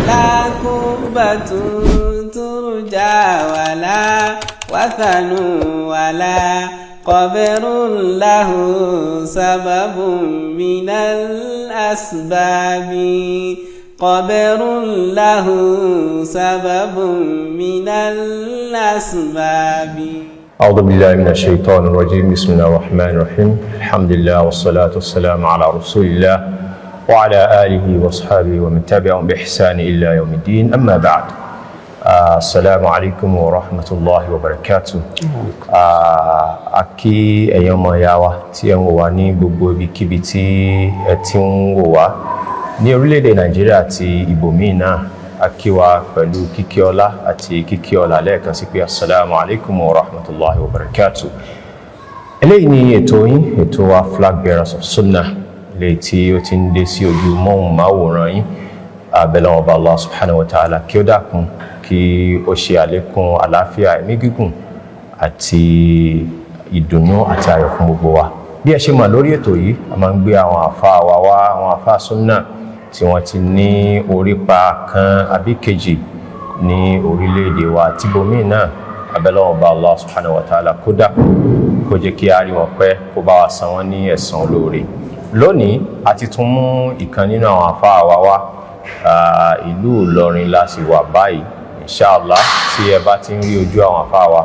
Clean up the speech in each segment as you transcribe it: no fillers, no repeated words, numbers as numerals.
لا كربة ترجى ولا وثن ولا قبر له سبب من الأسباب، قبر له سبب من الأسباب. أعوذ بالله من الشيطان الرجيم. بسم الله الرحمن الرحيم. الحمد لله والصلاة والسلام على رسول الله وعلى آله وصحبه ومن تبعهم بإحسان إلى يوم الدين. أما بعد، السلام عليكم ورحمة الله وبركاته. A kí ẹ̀yin ọmọ ìyá wa tí ẹ ń wò wá ní gbogbo ibikíbi tí ẹ ti ń wò wá ní orílẹ̀-èdè Nàìjíríà àti ibòmíì náà. A kí wa pẹ̀lú kíkí ọlá àti kíkí ọlá lẹ́ẹ̀kan sí pé assalamu alaikum wa rahmatullahi wa barakatuh. Eléyìí ni ètò yín, ètò wa, Flag Bearers of Sunnah, lè tí ó ti ń dé sí ojú móhùnmáwòrán yín. Abẹ́lẹ́ ọba Allah subhanahu wa ta'ala kí ó dákun, kí ó ṣe àlékún àlàáfíà, ẹ̀mí gígùn àti ìdùnnú àti ayọ̀ fún gbogbo wa. Bí ẹ ṣe mọ̀, lórí ètò yìí, a máa ń gbé àwọn àfa wa wá, àwọn àfa sunna tí wọ́n ti ní orípa kan àbí kejì ní orílẹ̀-èdè wa àti ibòmíì náà. Abẹ́lẹ́ ọba Allah subhanahu wa ta'ala kó dákun, kó jẹ́ kí a rí wọn pẹ́, kó bá wa san wọ́n ní ẹ̀san olóore. Lónìí, a ti tún mú ìkan nínú àwọn àfa wa wá. Ìlú Ìlọrin la sì wà báyìí. Inshallah, tí ẹ bá ti ń rí ojú àwọn àfa wa,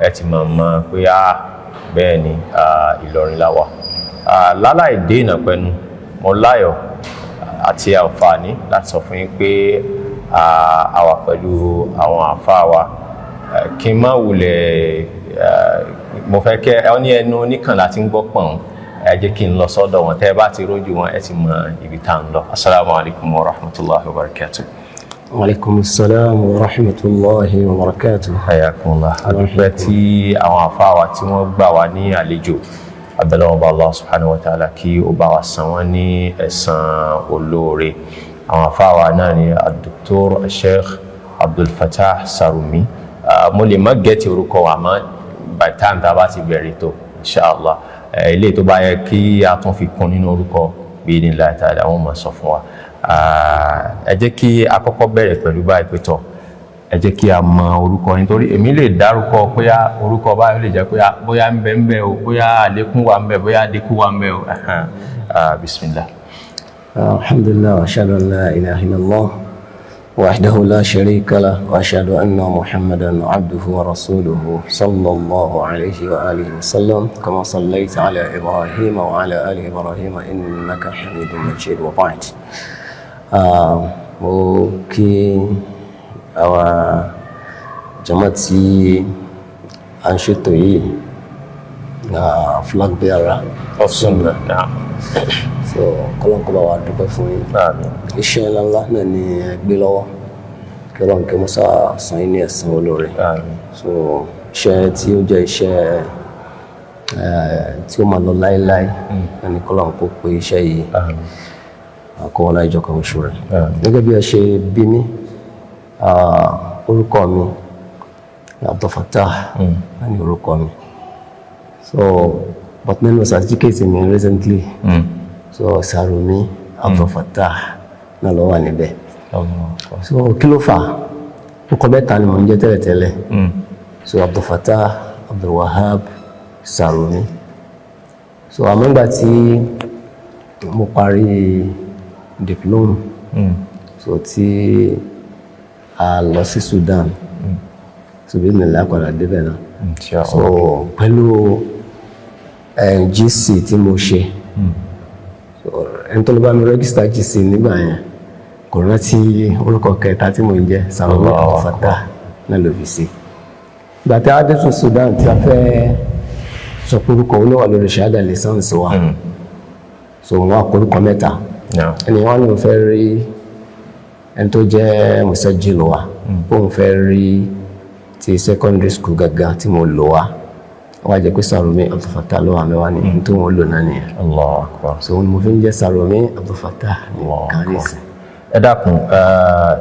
ẹ ti mọ̀ mọ̀ pé a bẹ́ẹ̀ ni, Ìlọrin la wà. Láláì dènà pẹnu, mo láyọ̀ àti àǹfààní láti sọ fún yín pé a wà pẹ̀lú àwọn àfa wa. Kí n má wulẹ̀, mo fẹ́ kẹ́ ẹ ní ẹnu oníkàn láti ń gbọ́ pọ̀n. Ẹ jẹ́ kí n lọ sọ́dọ̀ wọn. Tẹ́ ẹ bá ti rójú wọn, ẹ ti mọ ibi tá à ń lọ. Asalaamu alaykum wa rahmatulahi wa barakatu. Aleykum salaam wa rahmatulahi wa barakatu. Hayakumullah. Adúpẹ́ tí àwọn àfáà wa tí wọ́n gbà wá ní àlejò. Abẹ́lẹ́ ọba Allah subhanahu wa ta'ala kí ó bá wa san wọ́n ní ẹ̀san olóore. Àwọn àfáà wa náà ni Dr. Sheikh Abdul Fattah Sarumi. Mo lè má get orúkọ wa mọ́ by time tá a bá ti bẹ̀rẹ̀ tó, inshallah. Ilé tó bá yẹ kí a tún fi kún nínú orúkọ bí ní ta'ala, àwọn máa sọ fún wa. Ẹ jẹ́ kí a kọ́kọ́ bẹ̀rẹ̀ pẹ̀lú báyìí pé tọ̀, ẹ jẹ́ kí a mọ orúkọ yín, torí èmi lè dárúkọ pé orúkọ báyìí lè jẹ́ pé bóyá ń bẹ ń bẹ o, bóyá àlékún wà ń bẹ, bóyá àdínkù wà ń bẹ o. Bismillah. Alhamdulillah, wa ashhadu an la ilaha illallah wahdahu la sharika lah, wa ashhadu anna Muhammadan abduhu wa rasuluhu, sallallahu alayhi wa alihi wa sallam, kama sallaita ala Ibrahim wa ala ali Ibrahim innaka hamidun majid. Wa ba'd. Mo kí àwa jama tí a ń ṣètò yìí, Flag Bearer of Sunnah, naam. So kọ́lọ́n kó bá wa dúpẹ́ fún yín. Àmín. Iṣẹ́ ńláńlá náà ni ẹ gbé lọ́wọ́. Kí Ọlọ́run kí Musa san yín ní ẹ̀san olóore. Àmín. So iṣẹ́ tí ó jẹ́ iṣẹ́ tí ó máa lọ láéláé náà ni kọ́lọ́n kó pé iṣẹ́ yìí. Àmín. Àkọwọlá ìjọ kan oṣù rẹ̀. Àmín. Gẹ́gẹ́ bí ẹ ṣe bí mi, orúkọ mi Abdul Fattah náà ni orúkọ mi. So but nínú certificate mi recently, so Sarumi Abdul Fattah náà ló wà níbẹ̀. So kí ló fà? Orúkọ mẹ́ta ni mò ń jẹ́ tẹ́lẹ̀tẹ́lẹ̀. So Abdul Fattah, Abdul Wahab, Sarumi. So àmọ́ ìgbà tí mo parí diploma, so tí a lọ sí Sudan, so bí mi lápadà débẹ̀ náà, so pẹ̀lú GC tí mo ṣe, so ẹni tó lọ bá mi register GC nígbà yẹn kò rántí orúkọ kẹta tí mo ń jẹ́. Sarumi Allahu Abdul Fattah náà ló fi sí. Ìgbà tí a dé tún Sudan, tí a fẹ́ sọ pé orúkọ wo ló wà lórí shahada licence wa, so wọn kọ orúkọ mẹ́ta. Ẹni wọn ní mo fẹ́ rí ẹni tó jẹ́ musajil wa, òun fẹ́ rí ti secondary school gangan tí mo lò wá, wọ́n á jẹ́ pé Sarumi Abdul Fattah ló wà mẹ́wàá ní tó wọ́n lò náà nìyẹn. Allahu Akbar. So òun ni mo fi ń jẹ́ Sarumi Abdul Fattah Allahu kan Akbar. nísìn. Ẹ dákun,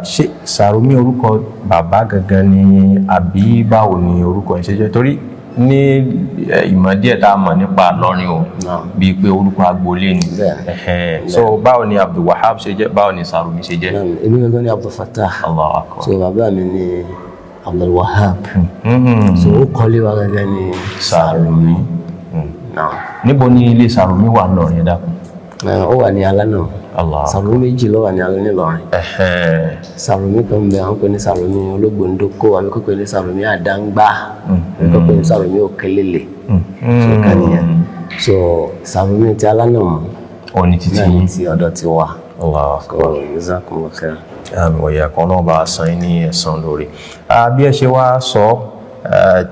ṣé Sarumi orúkọ bàbá gangan ni, àbí báwo ni orúkọ yẹn ṣe jẹ́? Torí Ní ìmọ̀ díẹ̀ tá a mọ̀ nípa Ìlọrin o, Naam. bíi pé orúkọ agboolé ni. Bẹ́ẹ̀ni. Ẹ̀hẹ́n. So báwo ni Abdulwahab ṣe jẹ́, báwo ni Sarumi ṣe jẹ́? Naam, èmi gangan ni Abdulfatah. Allahu akbar. So bàbá mi ni Abdulwahab. So ó kọ́lé wa gangan ni Sarumi. Naam. Níbo ni ilé Sarumi wà Ìlọrin, ẹ dákun? Ó wà ní Alánà. Allah. Sarumi méjì ló wà ní Alánà Ìlọrin. Ẹ̀hẹ́n. Sarumi kan bẹ, àwọn pè ní Sarumi Ológbòǹdókó, àbí kò pè ní Sarumi Àdáńgbá, àbí kò pè ní Sarumi Òkèlélè. So kan nìyẹn. So Sarumi ti Alánà mú Òní títí náà ní yín. ti ọ̀dọ̀ ti wà. Allahu akbar. So jazakumullahu khairan. Àmì ọ̀yà kan náà bá a san yín ní ẹ̀san lórí. Bí ẹ ṣe wá sọ,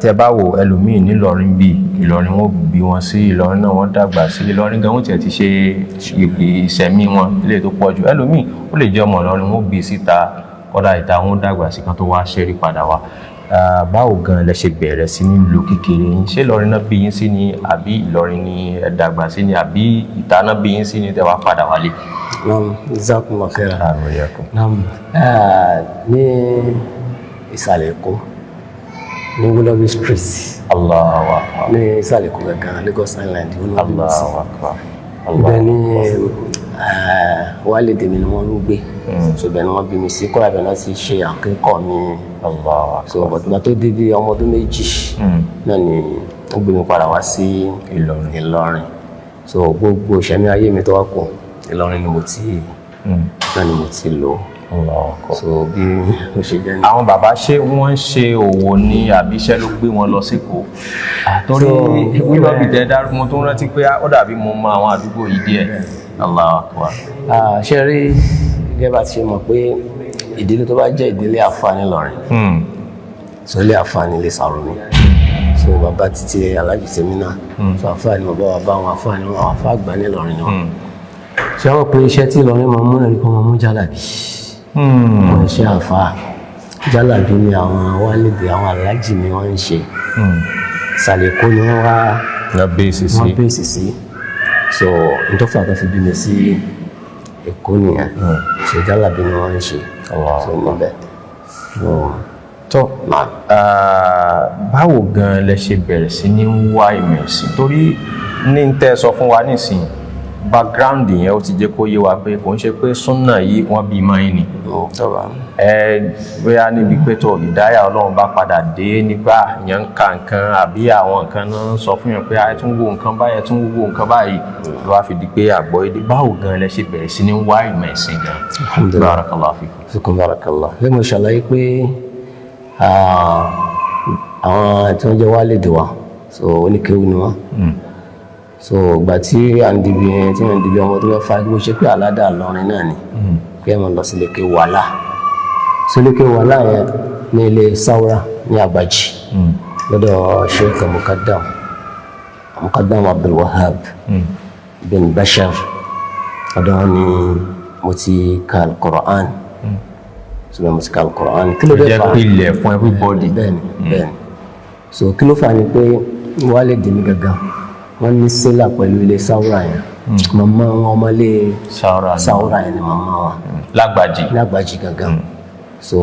tẹ bá wo ẹlòmíì nílọrin, bíi Ìlọrin wọn bí wọn sí, Ìlọrin náà wọn dàgbà sí, Ìlọrin gan wọn tiẹ̀ ti ṣe ìṣẹ̀mí wọn ilé tó pọ̀ jù. Ẹlòmíì ó lè jẹ́ ọmọ Ìlọrin, wọn bí síta, kọ́dà ìta wọn dàgbà sí kan tó wá ṣẹ́rí padà wá. Báwo gan lẹ ṣe bẹ̀rẹ̀ sí ní lo kékeré yín? Ṣé Ìlọrin náà bí yín sí ni, àbí Ìlọrin ni ẹ dàgbà sí ni, àbí ìta náà bí yín sí ni tẹ wá padà wálé? Naam, jazakumullahu khairan. Àmì ọ̀yà kan. Naam, ní ìsàlẹ̀ Èkó, ní Willoughby Street. Allahu akbar. Ní ìsàlẹ̀ Èkó gangan, Lagos Island, Willoughby. Allahu akbar. Ibẹ̀ ni wálé mi ni wọ́n ń gbé. So ibẹ̀ ni wọ́n bí mi sí, kọ́ra ibẹ̀ náà ti ṣe àkíkọ́ mi. Allahu akbar. So but ìgbà tó di bí ọmọ ọdún 2 náà ni wọ́n gbé mi padà wá sí Ìlọrin. Ìlọrin. So gbogbo ìṣẹ̀mí ayé mi tó wá kù, Ìlọrin ni mo ti náà ni mo ti lò. Allahu akbar. So bí ó ṣe jẹ́ ní. Àwọn bàbá, ṣé wọ́n ń ṣe òwò ní, àbí iṣẹ́ ló gbé wọn lọ sékòó? Torí Willoughby tẹ dárúkọ, mo tó ń rántí pé ó dàbí mo mọ àwọn àdúgbò yìí díẹ̀. Allahu akbar. Ṣe rí, gẹ́gẹ́ bá ti ṣe mọ̀ pé ìdílé tó bá jẹ́ ìdílé àfáà nílọrin, so ilé àfáà ní ilé Sàrùmí. So bàbá títí Aláàjì tèmi náà, so àfáà ni bàbá wa, bá wọn àfáà ni wọn, àwọn àfáà àgbà nílọrin ni wọn. Ṣé wọ́n pe iṣẹ́ tí Ìlọrin máa ń mú náà ní kó máa mú jálàbí? Wọ́n ṣe àfáà jálàbí ni àwọn wálìdì, àwọn aláàjì ni wọ́n ń ṣe. Sàlẹ̀kó ni wọ́n wá Na bẹ́ẹ̀sì sí. Wọ́n bèèsì sí. So ntọ́fà tó fi bí mi sí Èkó nìyẹn. So jálàbí ni wọ́n ń ṣe. Allah. So níbẹ̀ so Tó náà. Báwo gan lẹ ṣe bẹ̀rẹ̀ sí ní wá ìmọ̀ ẹ̀sìn? Torí ní tẹ́ ẹ sọ fún wa nísìnyí, background yẹn ó ti jẹ́ kó yé wa pé kò ń ṣe pé súnà yìí wọ́n bí mọ́ yín ni. Tọ́ba. Ẹ bóyá níbi pé tó ìdáyà Ọlọ́run bá padà dé nígbà yẹn ń ka nǹkan, àbí àwọn nǹkan náà ń sọ fún yẹn pé ẹ tún wo nǹkan báyìí, ẹ tún wo nǹkan báyìí, ló wá fi di pé àgbọ̀ èdè. Báwo gan lẹ ṣe bẹ̀rẹ̀ sí ní wá ìmọ̀ ẹ̀sìn gan? Alhamdulillah. Barakallahu fikum. Fikum barakallah. Bí mo ṣàlàyé pé àwọn tí wọ́n jẹ́ wálìdì wa, so oníkéwú ni wọ́n. So ìgbà tí à ń dibi tí wọ́n ń dibi ọmọ tó fẹ́ fa, bó ṣe pé aládàá lọrin náà ni pé ẹ máa lọ sí lékè wàhálà. So lékè wàhálà yẹn ní ilé Sáwúrà ní Àgbàjì, lọ́dọ̀ Sheikh Mukaddam Abdul Wahab bin Bashar, ọ̀dọ̀ wọn ni mo ti ka Al-Qur'an. So mo ti ka Al-Qur'an. Kí ló dé Jẹ́ fà á? pilẹ̀ fún everybody. Bẹ́ẹ̀ni, bẹ́ẹ̀ni. So kí ló fà á ni pé wálé dèmí gangan, wọ́n ní sílà pẹ̀lú ilé Sáwúrà yẹn. Màmá wọn, ọmọlé Sáwúrà ni. Sáwúrà yẹn ni màmá wa. Lágbàjì. Lágbàjì gangan. So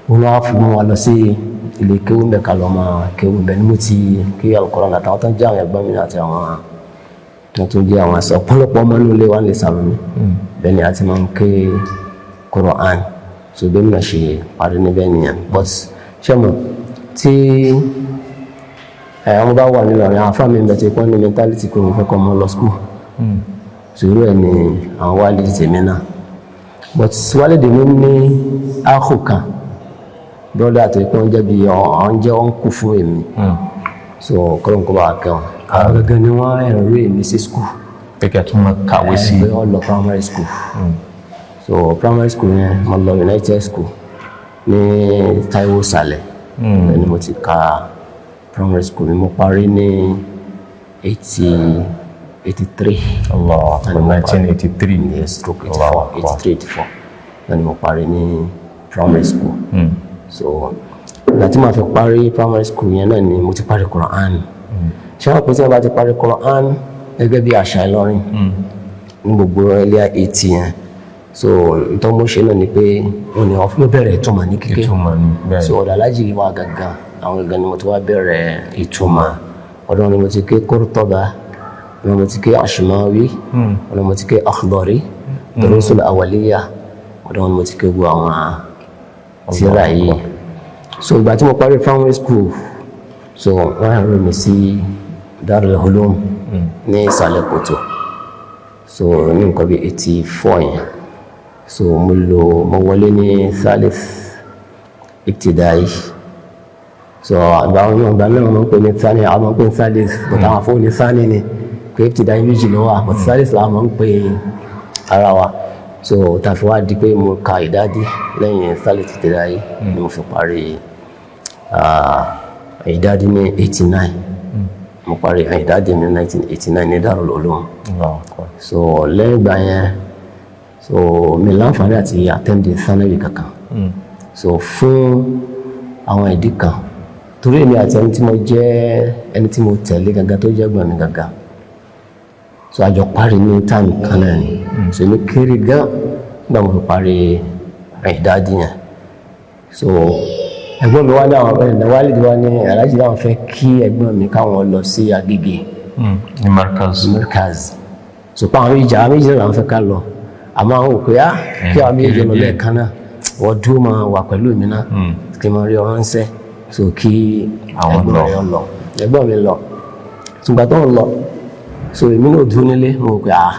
wọn wá fún wa lọ sí ilé kéwú mbẹ, ká lọ máa kéwú mbẹ ni mo ti kí Al-Qur'an, àtàwọn tó ń jẹ́ àwọn ẹ̀gbọ́n mi àti àwọn tó tún jẹ́ àwọn àṣà ọ̀pọ̀lọpọ̀ ọmọ inú ilé wa lè Sàrùmí bẹ́ẹ̀ ni a ti máa ń ké Qur'an. So bẹ́ẹ̀ mi náà ṣe parí níbẹ̀ nìyẹn. But ṣé mo tí ẹ ọmọ bá wà nílò àwọn afáàmì mi tí wọ́n ní mentality pé mo fẹ́ kọ́ ọmọ lọ school, sùúrù ẹ̀ ni àwọn wálé tèmi náà. But wálé tèmi ní áhù kan, brother àti pé wọ́n jẹ́ bí ọ̀hún jẹ́ uncle fún èmi. So kọ́lọ́n kó bá wa kẹ́ wọn, àwọn gangan ni wọ́n ẹ̀rọ èmi sí school. Pé kẹ́ tún máa kàwé sí. Pé wọ́n lọ primary school. So primary school yẹn, mo lọ United School ní Taiwo Sàlẹ̀. Ibẹ̀ ni mo ti ka primary school mi. Mo parí ní 83. Allah, 1983. Yes, stroke 84, 83, 84 náà ni mo parí ní primary school. So ìgbà tí màá fi parí primary school yẹn náà ni mo ti parí Quran. Ṣé wọn pè tí wọn bá ti parí Quran, gẹ́gẹ́ bí àṣà Ìlọrin ní gbogbo early 80 yẹn, so nítorí mo ṣe náà ni pé wọn ni wọn fi bẹ̀rẹ̀ ìtumọ̀ ní kíké. Ìtumọ̀ ni, bẹ́ẹ̀. So ọ̀dọ̀ alájì wa gangan Àwọn gangan ni mo ti wá bẹ̀rẹ̀ ìtumọ̀. Ọ̀dọ̀ wọn ni mo ti ké Qurtuba, ọ̀dọ̀ wọn mo ti ké Ashmawi, ọ̀dọ̀ wọn mo ti ké Akhdari, Durusul Awwaliyya, ọ̀dọ̀ wọn ni mo ti ké gbogbo àwọn tírà yìí. So ìgbà tí mo parí primary school, so wọ́n rán mi sí Darul Ulum ní ìsàlẹ̀ kòtò, so ní nǹkan bí 84 yẹn. So mo lò, mo wọlé ní Thalith Ibtidai. So àgbà wọn, ìgbà náà wọ́n ń pè ní thani, àwọn máa ń pè ní Thalith, but àwọn afọ ní thani ni pé Ibtidai méjì ló wà, but Thalith làwọn máa ń pè ara wa. So tàfi wá di pé mo ka ìdádí lẹ́yìn Thalith Ibtidai ni mo fi parí ìdádí ní 89. Mo parí ìdádí ní 1989 ní Darul Ulum. So lẹ́yìn ìgbà yẹn, so mi láǹfààní àti attend thanawi kankan, so fún àwọn ìdí kan, torí èmi àti ẹni tí mo jẹ́, ẹni tí mo tẹ̀lé gangan tó jẹ́ ẹ̀gbọ́n mi gangan, so a jọ parí ní time kan náà ni. So èmi kéré gan nígbà mo fi parí ìdádì yẹn. So ẹ̀gbọ́n mi wá ní àwọn ẹ̀ wálìdí wá ní aláàjì láwọn fẹ́ kí ẹ̀gbọ́n mi káwọn lọ sí Agége. Ní Markaz. Markaz. So pa àwọn méjì náà làwọn fẹ́ ká lọ, àmọ́ àwọn òkè á kí àwọn méjì lọ lẹ́ẹ̀kan náà, wọ́n dúró máa wà pẹ̀lú mi náà kí n máa rí ọ̀rọ̀ ńṣẹ́, so kí àwọn ẹ̀gbọ́n lọ. Rẹ̀ lọ, ẹ̀gbọ́n mi lọ. Ṣùgbọ́n tó ń lọ, so èmi náà dúró nílé, mo rò pé ah,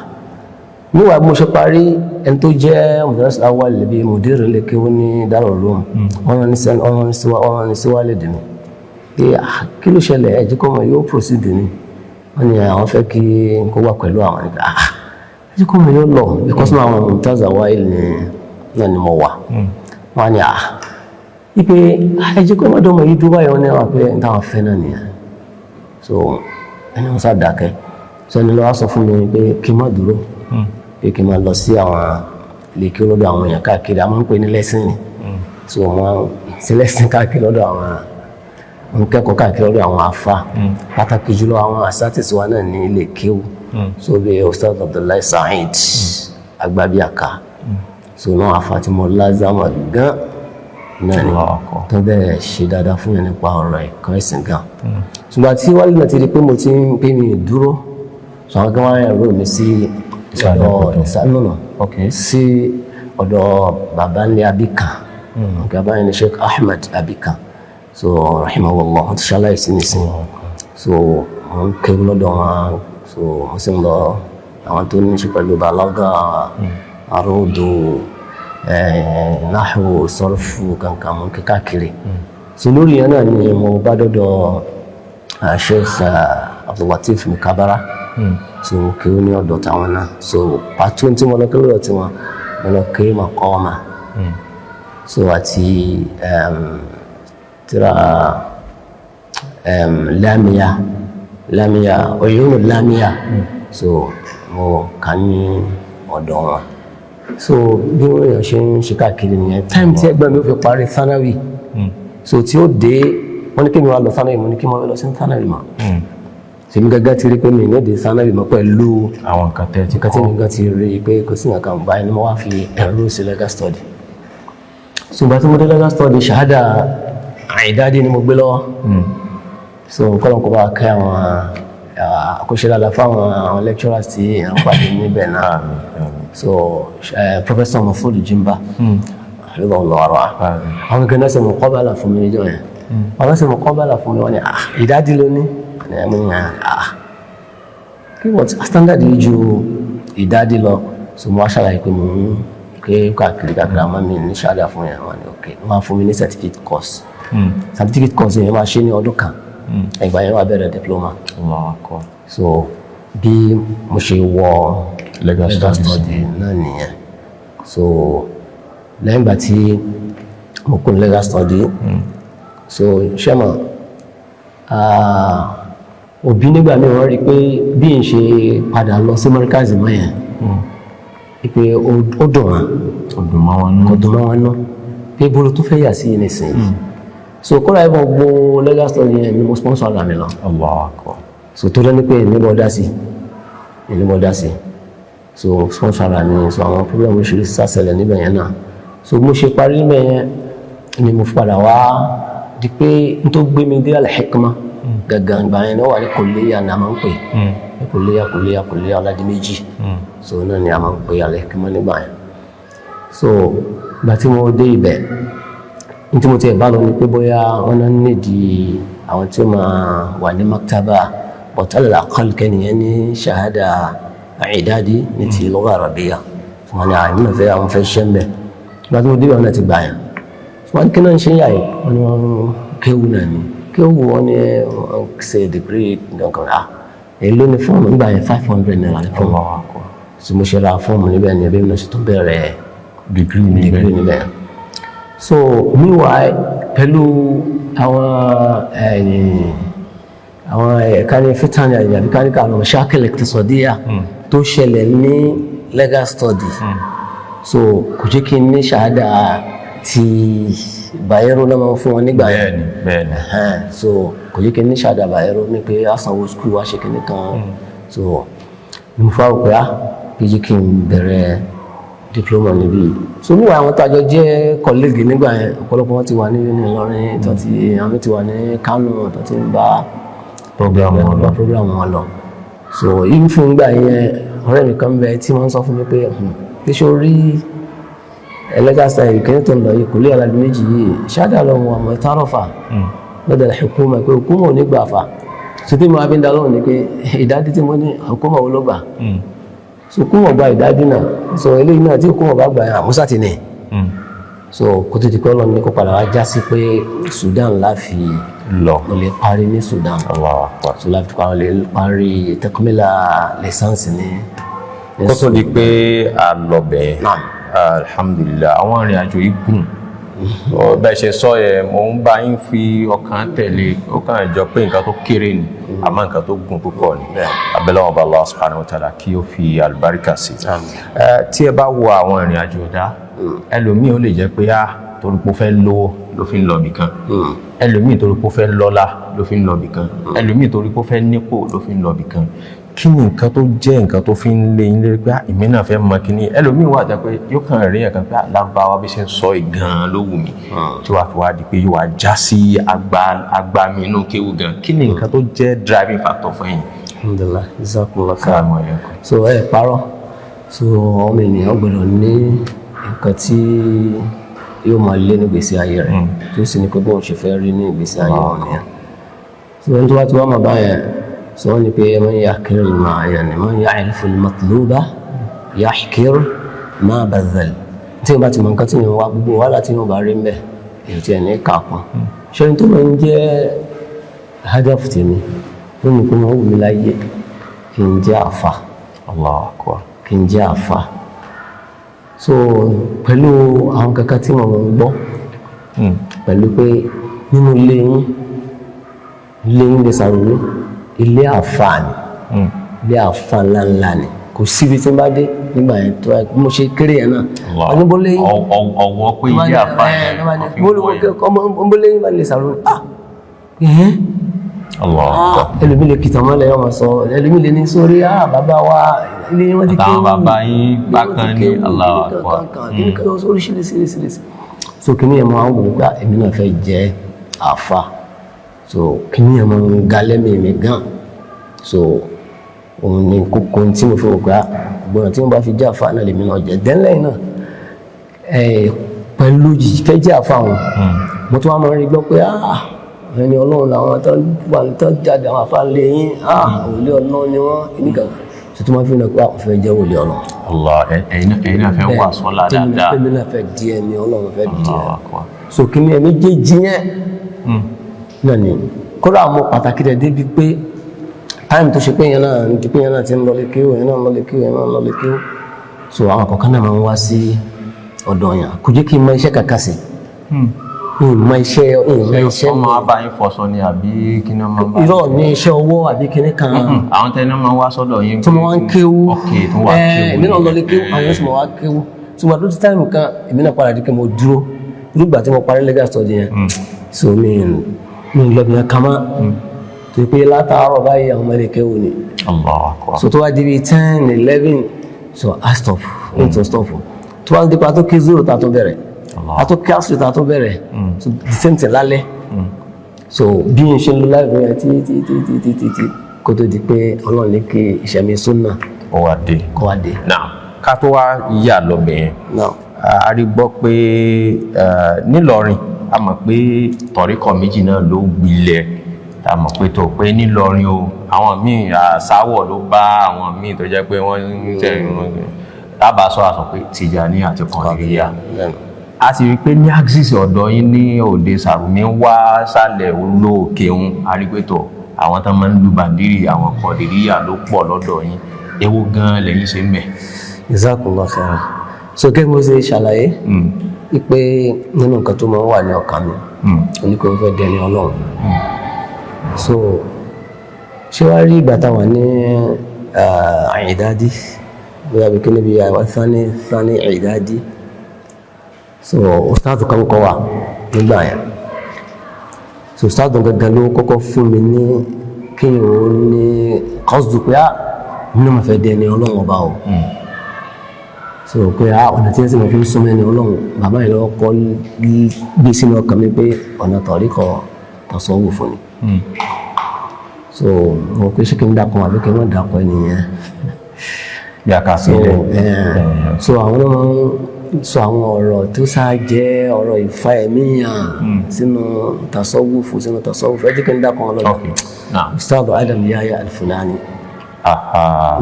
níwà bí mo ṣe parí, ẹni tó jẹ́ mudarris awwal bí mudir lè kéwú ní Darul Ulum, wọ́n rán ní síwálẹ̀ dì mí pé ah, kí ló ṣẹlẹ̀? Ẹ jẹ́ kó mọ̀ yóò proceed ni. Wọ́n ní àwọn fẹ́ kí kó wà pẹ̀lú àwọn nígbà, ah, ẹ jẹ́ kó mọ̀ yóò lọ, because náà àwọn mumtaz awail ni náà ni mo wà. Wọ́n ní ah, ipe ẹ jẹ́ kó mọ̀ dọ́mọ̀ yìí dúró báyìí. Wọ́n ní àwọn pé n táwọn fẹ́ náà nìyẹn. So ẹni wọn sá dákẹ́. So ẹni lọ́wọ́ sọ fún mi pé kí n má dúró, pé kí n máa lọ sí àwọn ilé kí lọ́dọ̀ àwọn èèyàn káàkiri, a máa ń pè ní lẹ́sìn ni. So wọ́n ṣe lẹ́sìn káàkiri lọ́dọ̀ àwọn, ń kẹ́kọ̀ọ́ káàkiri lọ́dọ̀ àwọn afa, pàtàkì jùlọ àwọn asatiz wa náà ní ilé kéwú. So bí Ustaz Abdullahi Saheed Agbabiaka, so náà afa tí mo lázàmà gan náà ni tó bẹ́ẹ̀ ṣe dáadáa fún yẹn nípa ọ̀rọ̀ ẹ̀kọ́ ẹ̀sìn gan. Ṣùgbọ́n tí wálé náà ti di pé mo ti ń pè mí dúró, so àwọn kan wá ẹ̀rọ mi sí ọ̀dọ̀ ìsánúnà, sí ọ̀dọ̀ bàbá ńlẹ̀ Abikan. Bàbá yẹn ni Sheikh Ahmed Abikan, so rahimahullah, wọ́n ti ṣaláìsí nísìn. So wọ́n ń kéwú lọ́dọ̀ wọn, so wọ́n sì ń lọ àwọn tó ní ṣe pẹ̀lú balaga, aróòdù, náhù, sọ́rfù kankan, mú kí káàkiri. So lórí yẹn náà ni mo bá dọ́dọ̀ Sheikh Abdulateef Mikabara. So mo kéwú ní ọ̀dọ̀ táwọn náà. So pàtó tí mo lọ kéwú lọ́dọ̀ tiwọn, mo lọ kéwú maqama, so àti tírà lámìyà, lámìyà oyún lámìyà. So mo kà ní ọ̀dọ̀ wọn. So bí wọ́n yàn ṣe ń ṣe káàkiri nìyẹn. Time tí ẹgbẹ́ mi ó fi parí thanawi, so tí ó dé, wọ́n ní kí mi wá lọ thanawi. Mo ní kí mo lọ sí thanawi mọ́. Tèmi gẹ́gẹ́ ti rí pé mi ní dé thanawi mọ́ pẹ̀lú àwọn nǹkan tẹ́ ti nǹkan tí kọ́. Mi gan ti rí i pé kò sí nǹkan kan báyìí ni mo wá fi enroll sí legal study. So ìgbà tí mo dé legal study, shahada àìdáde ni mo gbé lọ́wọ́. So kọ́lọ́n kó bá kẹ́ àwọn àkóṣe dáadáa fáwọn àwọn lecturers tí à ń pàdé níbẹ̀ náà. Àmín, àmín. So Professor Mahfoud Jimba lọ́wọ́ Àmín. àwọn kan náà ṣe muqabala fún mi níjọ́ yẹn. Àwọn ṣe muqabala fún mi, wọ́n ní ah, ìdádí ló ní ẹ̀. Mo ní ah, kí wọ́n ti standard yìí ju ìdádí lọ. So mo wá ṣàlàyé pé mo ń ké káàkiri káàkiri, àmọ́ mi ní ṣáàdà fún yẹn. Wọ́n ní ok, wọ́n á fún mi ní certificate course. Certificate course yẹn máa ṣe ní ọdún kan, ìgbà yẹn wà bẹ̀rẹ̀ diploma. Allahu Akbar. So bí mo ṣe wọ Legal studies. Study náà nìyẹn. So lẹ́yìn ìgbà tí mo kún legal study, so ṣẹ́mọ̀ òbí nígbà míì wọ́n rí i pé bí n ṣe padà lọ sí Markaz mọ́ yẹn, pé ó dùn wọn. Ó dùn mọ́ wọn nú. Kò dùn mọ́ wọn nú pé bolo tó fẹ́ yà sí yìí nísìnyí. So kóra ẹ̀fọn gbogbo legal study yẹn ni mo sponsor ara mi lọ. Allahu Akbar. So tó lẹ́ni pé èmi bọ́ dá sí, èmi bọ́ dá sí, so sponsor ara mi. So àwọn problem oríṣiríṣi sàṣẹlẹ̀ níbẹ̀ yẹn náà. So mo ṣe parí níbẹ̀ yẹn ni mo padà wá di pé n tó gbé mi dé Al-Hikma gangan ìgbà yẹn ni wọ́n wà ní kòléyà ni a máa ń pè ní kòléyà, kòléyà, kòléyà Ọládìméjì. So náà ni a máa ń pè Al-Hikma nígbà yẹn. So ìgbà tí mo dé ibẹ̀, ní tí mo tiẹ̀ bá lọ ni pé bóyá wọ́n náà nídìí àwọn tí ó máa wà ní maktaba, but alal aqal kẹ́niyẹn ní shahada i'dadi ní ti lugha arabiyya. Wọn ni àìmọ́ náà fẹ́, àwọn fẹ́ ṣẹ́ ń bẹ̀. Ìgbà tí mo débẹ̀, wọn náà ti gbà yẹn. Wọ́n ní kí náà ń ṣe yà yìí? Wọ́n ní wọ́n kéwù náà ni kéwù. Wọ́n ní wọ́n ṣe degree nǹkan. Ah, èló ni fọ́ọ̀mù nígbà yẹn? ₦500 ní fọ́ọ̀mù. So mo ṣe ra fọ́ọ̀mù níbẹ̀ ni ẹbí mi náà ṣe tún bẹ̀rẹ̀ degree níbẹ̀. Degree níbẹ̀. So meanwhile, pẹ̀lú àwọn àwọn ẹ̀ka ní fitani àbí káníkà, àwọn mashakil iqtisadiyya tó ṣẹlẹ̀ ní legal study, so kò jẹ́ kí n ní ṣahada ti Bayero náà máa ń fún wọn nígbà yẹn. bẹ́ẹ̀ni bẹ́ẹ̀ni Ẹ̀hẹ́n, so kò jẹ́ kí n ní ṣahada Bayero ní pé asanwó school wá ṣe kíní kan. So ní mo fáwọn pé á kí jẹ́ kí n bẹ̀rẹ̀ diploma níbí. So níwọ̀n àwọn tó àjọ jẹ́ colleague nígbà yẹn, ọ̀pọ̀lọpọ̀ wọn ti wà ní Ìlọrin tó ti, àwọn ti wà ní Kánò tó ti ń bá program wọn lọ. Bá program wọn lọ. So even fún ìgbà yẹn, ọ̀rẹ́ mi kan bẹ tí wọ́n sọ fún mi pé, kí ṣe orí ẹlẹ́gàsá ìkíní tó ń lọ yìí, kò lè aládùn méjì yìí ṣáàdà lọ wọn àmọ́ tárọ̀fà lọ́dọ̀ hukuma pé hukuma ò ní gbà fà. So tí mo wá fi ń da lóhùn ni pé ìdádí tí mo ní, hukuma wo ló gbà? So hukuma gba ìdádí náà. So eléyìí náà tí hukuma bá gbà yẹn, àmúṣà ti ní. So kó tó di pé Ọlọ́run ní kó padà wá já sí pé Sudan láfi lọ. Mo lè parí ní Sudan. Allahu Akbar. So láfi parí, lè parí takmila licence ní Kó tó di pé a lọ bẹ̀, Naam. alhamdulillah, àwọn ìrìn àjò yìí gùn. Ọ, bẹ́ẹ̀ ṣe sọ yẹ, mò ń bá yín fi ọkàn tẹ̀lé. Ó kàn jọ pé nǹkan tó kéré ni, àmọ́ nǹkan tó gùn púpọ̀ ni. Abẹ́lẹ́ wọn bá Allah subhanahu wa ta'ala kí ó fi àlùbáríkà sí. Ẹ, tí ẹ bá wo àwọn ìrìn àjò ẹ̀dá, ẹlòmíì ó lè jẹ́ pé á torí pé ó fẹ́ lówó ló fi ń lọ ibìkan, ẹlòmíì torí pé ó fẹ́ lọ́lá ló fi ń lọ ibìkan, ẹlòmíì torí pé ó fẹ́ nípò ló fi ń lọ ibìkan. Kí ni nǹkan tó jẹ́ nǹkan tó fi ń lé yín lérí pé, "Ah, èmi náà fẹ́ mọ kíní"? Ẹlòmíì wà jẹ́ pé yóò kàn rí ẹ̀kan pé, "Ah, lárúbáwá bí ṣe ń sọ yìí gan-an ló wù mí," tí wàá fi wá di pé yóò wá já sí agbami inú kéwù gan. Kí ni nǹkan tó jẹ́ driving factor fún yín? Alhamdulillah, jazakumullah khair. Assalamu alaikum. So ẹ parọ́. So ọmọ ènìyàn gbọ́dọ̀ ní nǹkan tí yóò máa lé ní ìgbésí ayé rẹ̀, tí ó sì ní pé bóun ṣe fẹ́ rí ní ìgbésí ayé wọn nìyẹn. So ẹni tó bá ti wá máa bá yẹn sọ, wọ́n ní pé man yahkir ma yani man ya'rif al-matluba yahkir ma badhal. Tí wọ́n bá ti mọ nǹkan tí wọ́n wá, gbogbo wàhálà tí wọ́n bá rí ń bẹ̀, èyí tí ẹ̀ ní kà kún. Ṣé ní tó máa ń jẹ́ hadaf tèmi ló ní pé wọ́n wù mí láyé kí n jẹ́ àfà. Allahu akbar. Kí n jẹ́ àfà. So pẹ̀lú àwọn kankan tí mo ń gbọ́, pẹ̀lú pé nínú ilé yín, ilé yín lè sàròyé, ilé àfà ni, ilé àfà ńláńlá ni. Kò síbi tí n bá dé nígbà yẹn tó bí mo ṣe kéré yẹn náà, ọdún bó lé yín. Ọwọ́ pé ilé àfà yẹn wọ́n fi wọ́ yẹn. Ọmọ bó lé yín bá lè sàròyé, ah ẹ̀hẹ́n. Allahu akbar. Ẹlòmí lè kìtàn mọ́lẹ̀, yọ máa sọ, ẹlòmí lè ní sórí, ah, bàbá wa, ilé wọn ti Àtàwọn kéwú. Bàbá yín bákan ní, Ilé wọn ti kéwú, Allahu kíní akbar. kan kan, kíní kan oríṣiríṣiríṣiríṣi. So kíní yẹn máa ń wò ó pé èmi náà fẹ́ jẹ́ àfà. So kíní yẹn máa ń ga lẹ́mìí mi gan. So òun ni kókó tí mo fi wò pé gbọ́dọ̀ tí mo bá fi jẹ́ àfà náà lèmi náà jẹ́ dẹ́lẹ́yìn náà. Pẹ̀lú fẹ́ jẹ́ àfà wọn, mo tún wá máa ń rí gbọ́ pé, ah, ẹni Ọlọ́run làwọn tó wà tó jáde, àwọn àfà lè yín, ah, wòlíì Ọlọ́run ni wọ́n nìkan tó tún máa fi hàn pé àwọn fẹ́ jẹ́ wòlíì Ọlọ́run. Allah, ẹ̀yin náà fẹ́ wà sọ́lá dáadáa. Tèmi náà fẹ́ di ẹni Ọlọ́run, fẹ́ di Allahu ẹ. akbar. So kí ni ẹ méjèèjì yẹn náà ni kódà mo pàtàkì rẹ̀ débi pé time tó ṣe pé yẹn náà di pé yẹn náà ti ń lọlé kéwò, yẹn náà ń lọlé kéwò, yẹn náà ń lọlé kéwò. So àwọn kọ̀ọ̀kan náà máa ń wá sí ọ̀dọ̀ yẹn, kò jẹ́ kí n mọ iṣẹ́ kankan sí ìmọ̀ iṣẹ́, ìmọ̀ iṣẹ́. Ọmọ abáyín fọṣọ ni àbí kí ni wọ́n máa bá? Irọ́, ní iṣẹ́ ọwọ́ àbí kinní kan. Àwọn tẹ́ni máa wá sọ́dọ̀ yín. Tí mo wá ń kéwú. Ok, tó wá kéwú. Èmi náà lọlé kéwú, àwọn yóò sì mọ̀ wá kéwú. So wà lójú time kan, èmi náà padà di pé mo dúró nígbà tí mo parí legal study yẹn. So mi lọ bí yẹn kama tó pé látàárọ̀ báyìí, àwọn ọmọ ilé kéwú ni. Allahu akbar. So tó wá di bíi 10, 11, so I stop n tó stop, tó wá di pa tó kí zoro ta tó bẹ̀rẹ̀, Allah. a tó kí asùn ta tó bẹ̀rẹ̀. So the same thing lálẹ́. So bí n ṣe ń lo láìpẹ́ yẹn tí tí tí tí tí tí tí kó tó di pé Ọlọ́run ní kí ìṣẹ̀mí súnà Ó wá dé. Kó wá dé. Now, ká tó wá yà lọ́bẹ̀ yẹn, Náà. a rí gbọ́ pé nílọrin, a mọ̀ pé tọ̀ríkọ̀ méjì náà ló gbilẹ̀. A mọ̀ pé tó pé nílọrin o, àwọn míì àsáwọ̀ ló bá àwọn míì tó jẹ́ pé wọ́n ń tẹ̀ lábàá sọ àsọ pé Tìjàní àti Kọ̀dìríyà. A sì rí i pé ní axis ọ̀dọ̀ yín ní òde Sàrùmí wá sálẹ̀ olóòkè ń, a rí pé tó àwọn tó máa ń lu bàndírì, àwọn Kọ̀dìríyà ló pọ̀ lọ́dọ̀ yín. Èwo gan lẹ́yìn ṣe ń bẹ̀? Jazakumullah khairan. So gẹ́gẹ́ bí mo ṣe ṣàlàyé wípé nínú nǹkan tó máa ń wà ní ọkàn mi, oní kò fẹ́ dẹni Ọlọ́run. So ṣé wàá rí ìgbà táwọn ní ìdádí, bóyá bí kí níbi àwọn thani ìdádí, so ustaz kan kọ́ wa nígbà yẹn. So ustaz gangan ló kọ́kọ́ fún mi ní kí n ò ní kọ́sùdù pé á nínú mo fẹ́ dẹni Ọlọ́run ọba o. So pé á ọ̀nà tí wọ́n sì máa fi ń súnmọ́ ẹni Ọlọ́run, bàbá yìí lọ́wọ́ kọ́ gbé sínú ọkàn mi pé ọ̀nà tọ̀ríkọ̀ tasawuf ni. So mo pé ṣé kí n dákun àbí kí n má dákun ẹnìyẹn? Bí a kà sí So ilẹ̀. So àwọn náà máa ń sọ àwọn ọ̀rọ̀ tó sáà jẹ́ ọ̀rọ̀ ìfa ẹ̀mí yàn sínú tasawuf. Ẹ jẹ́ kí n dákun ọlọ́dọ̀. Ok, now. Ustaz Adam Yahya Al-Fulani. Aha.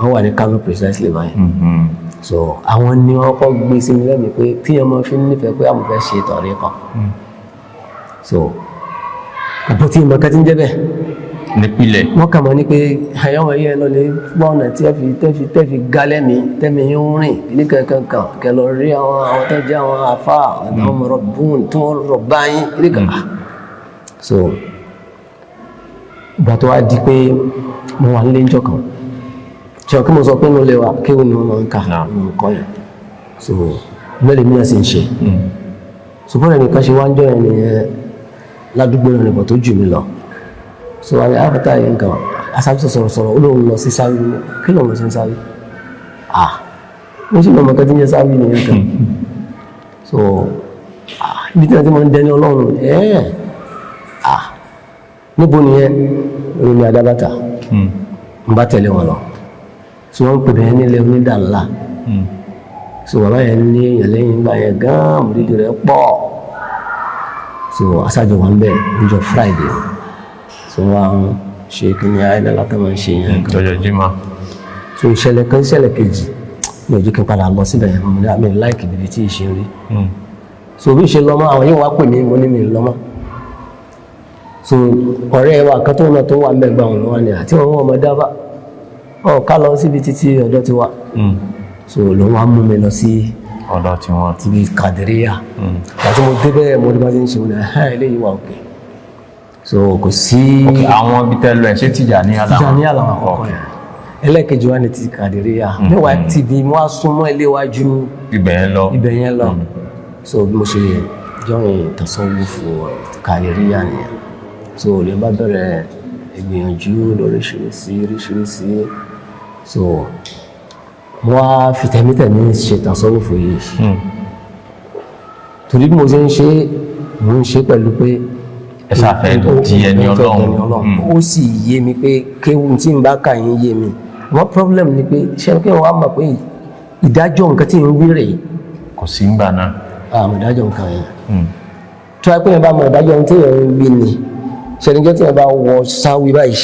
Wọ́n wà ní Kano precisely báyìí. So àwọn ni wọ́n kọ́ gbé sí mi lẹ́mìí pé tí ọmọ fi ń nífẹ̀ẹ́ pé àwọn fẹ́ ṣe tọ̀ríkà. So àbọ̀ tí ìmọ̀ kan ti ń jẹ́ bẹ́ẹ̀, Nípìnlẹ̀. Wọ́n kà mọ́ ní pé àyọ̀wọ̀ yẹn lọ lè wá ọ̀nà tí ẹ fi tẹ́ fi ga lẹ́mìí tẹ́mi yín ń rìn ní kankan kan kẹ lọ rí àwọn tó jẹ́ àwọn afá àtàwọn mọ̀rọ̀ bùn tí wọ́n rọ̀ báyìí ní kankan. So ìgbà tó wá di pé mo wà nílé ńjọ́ kan, ṣe kí mo sọ pé mo lè wà kéwòn ni wọ́n máa ń kà, mo ń kọ́ yẹn. So mẹ́lẹ̀ mi náà sì ń ṣe. Ṣùgbọ́n ẹnìkan ṣe wá ń jọ yẹn nìyẹn ládùúgbò náà nìkan tó jù mí lọ. So wà ní àfẹ́tà yẹn kan asábí sọ̀rọ̀ sọ̀rọ̀, ó lóun lọ sí sáré. Kí lóun lọ sí sáré? Ah, mo sì lọ mọ̀ kẹ́tí ń jẹ́ sáré nìyẹn kan. So ah, ibi tí wọ́n ti máa ń dẹni Ọlọ́run ẹ̀, ah, níbo nìyẹn? Òun ni Adábàtà. N bá tẹ̀lé wọn lọ. So wọ́n ń pè bẹ́ẹ̀ nílé onídà ńlá. So bàbá yẹn ní èèyàn lẹ́yìn ìgbà yẹn gan-an, mùdídìí rẹ̀ pọ̀. So aṣáájú wa ń bẹ̀ níjọ́ Friday. So wọ́n á ṣe kí ni àìdá látọ̀ máa ń ṣe yẹn kan. Lọ́jọ́ Jímọ̀. So ìṣẹ̀lẹ̀ kan, ìṣẹ̀lẹ̀ kejì mi ò jẹ́ kí n padà lọ síbẹ̀ yẹn. Mo ní àmì láìkì bíbi tí ì ṣe rí. So bí ṣe lọ́mọ, àwọn yóò wá pè mí, mo ní mi lọ́mọ. So ọ̀rẹ́ wa kan tó náà tó wà mẹ́gbà wọn lọ́wọ́ ni àti wọn ọmọ dábà ọ̀ ká lọ síbi títí ọ̀dọ́ ti wà. So lòun wá mú mi lọ sí Ọ̀dọ̀ tí wọ́n. Ibi Kàdíríyà. Àti mo débẹ̀, mo rí bá ti ń ṣe, mo ní ẹ̀hán eléyìí wà òkè. So kò sí. Àwọn ibi tẹ́ lọ ẹ̀, ṣé Tìjàníyà làwọn? Tìjàníyà làwọn àkọ́kọ́ yẹn. Ẹlẹ́ẹ̀kejì wa ni ti Kàdíríyà. Mẹ́wàá ti bí mo wá súnmọ́ ilé wa ju Ibẹ̀ yẹn lọ. ibẹ̀ yẹn lọ. So bí mo ṣe join tasawufu Kàdíríyà nìyẹn. So lè bá bẹ̀rẹ̀ ìgbìyànjú lóríṣiríṣi oríṣiríṣi. So mo wá fi tẹ̀mítẹ̀mí ṣe tasawufu yìí, torí bí mo ṣe ń ṣe, mo ń ṣe pẹ̀lú pé Ẹ ṣàfẹ́ di ẹni mo fẹ́ Ọlọ́run. dẹni Ọlọ́run. Ó sì yé mi pé kéwù tí n bá kà yín yé mi. Wọ́n problem ni pé ṣé kí wọ́n á mọ̀ pé ìdájọ́ nǹkan tí ń wí rèé. Kò sí ń gbà náà. Àmọ́ ìdájọ́ nǹkan yẹn, tó wáá pé yẹn bá mọ ìdájọ́ ohun tí yẹn ń wí ni, ṣẹlẹ́jọ́ tí yẹn bá wọ sáwí báyìí,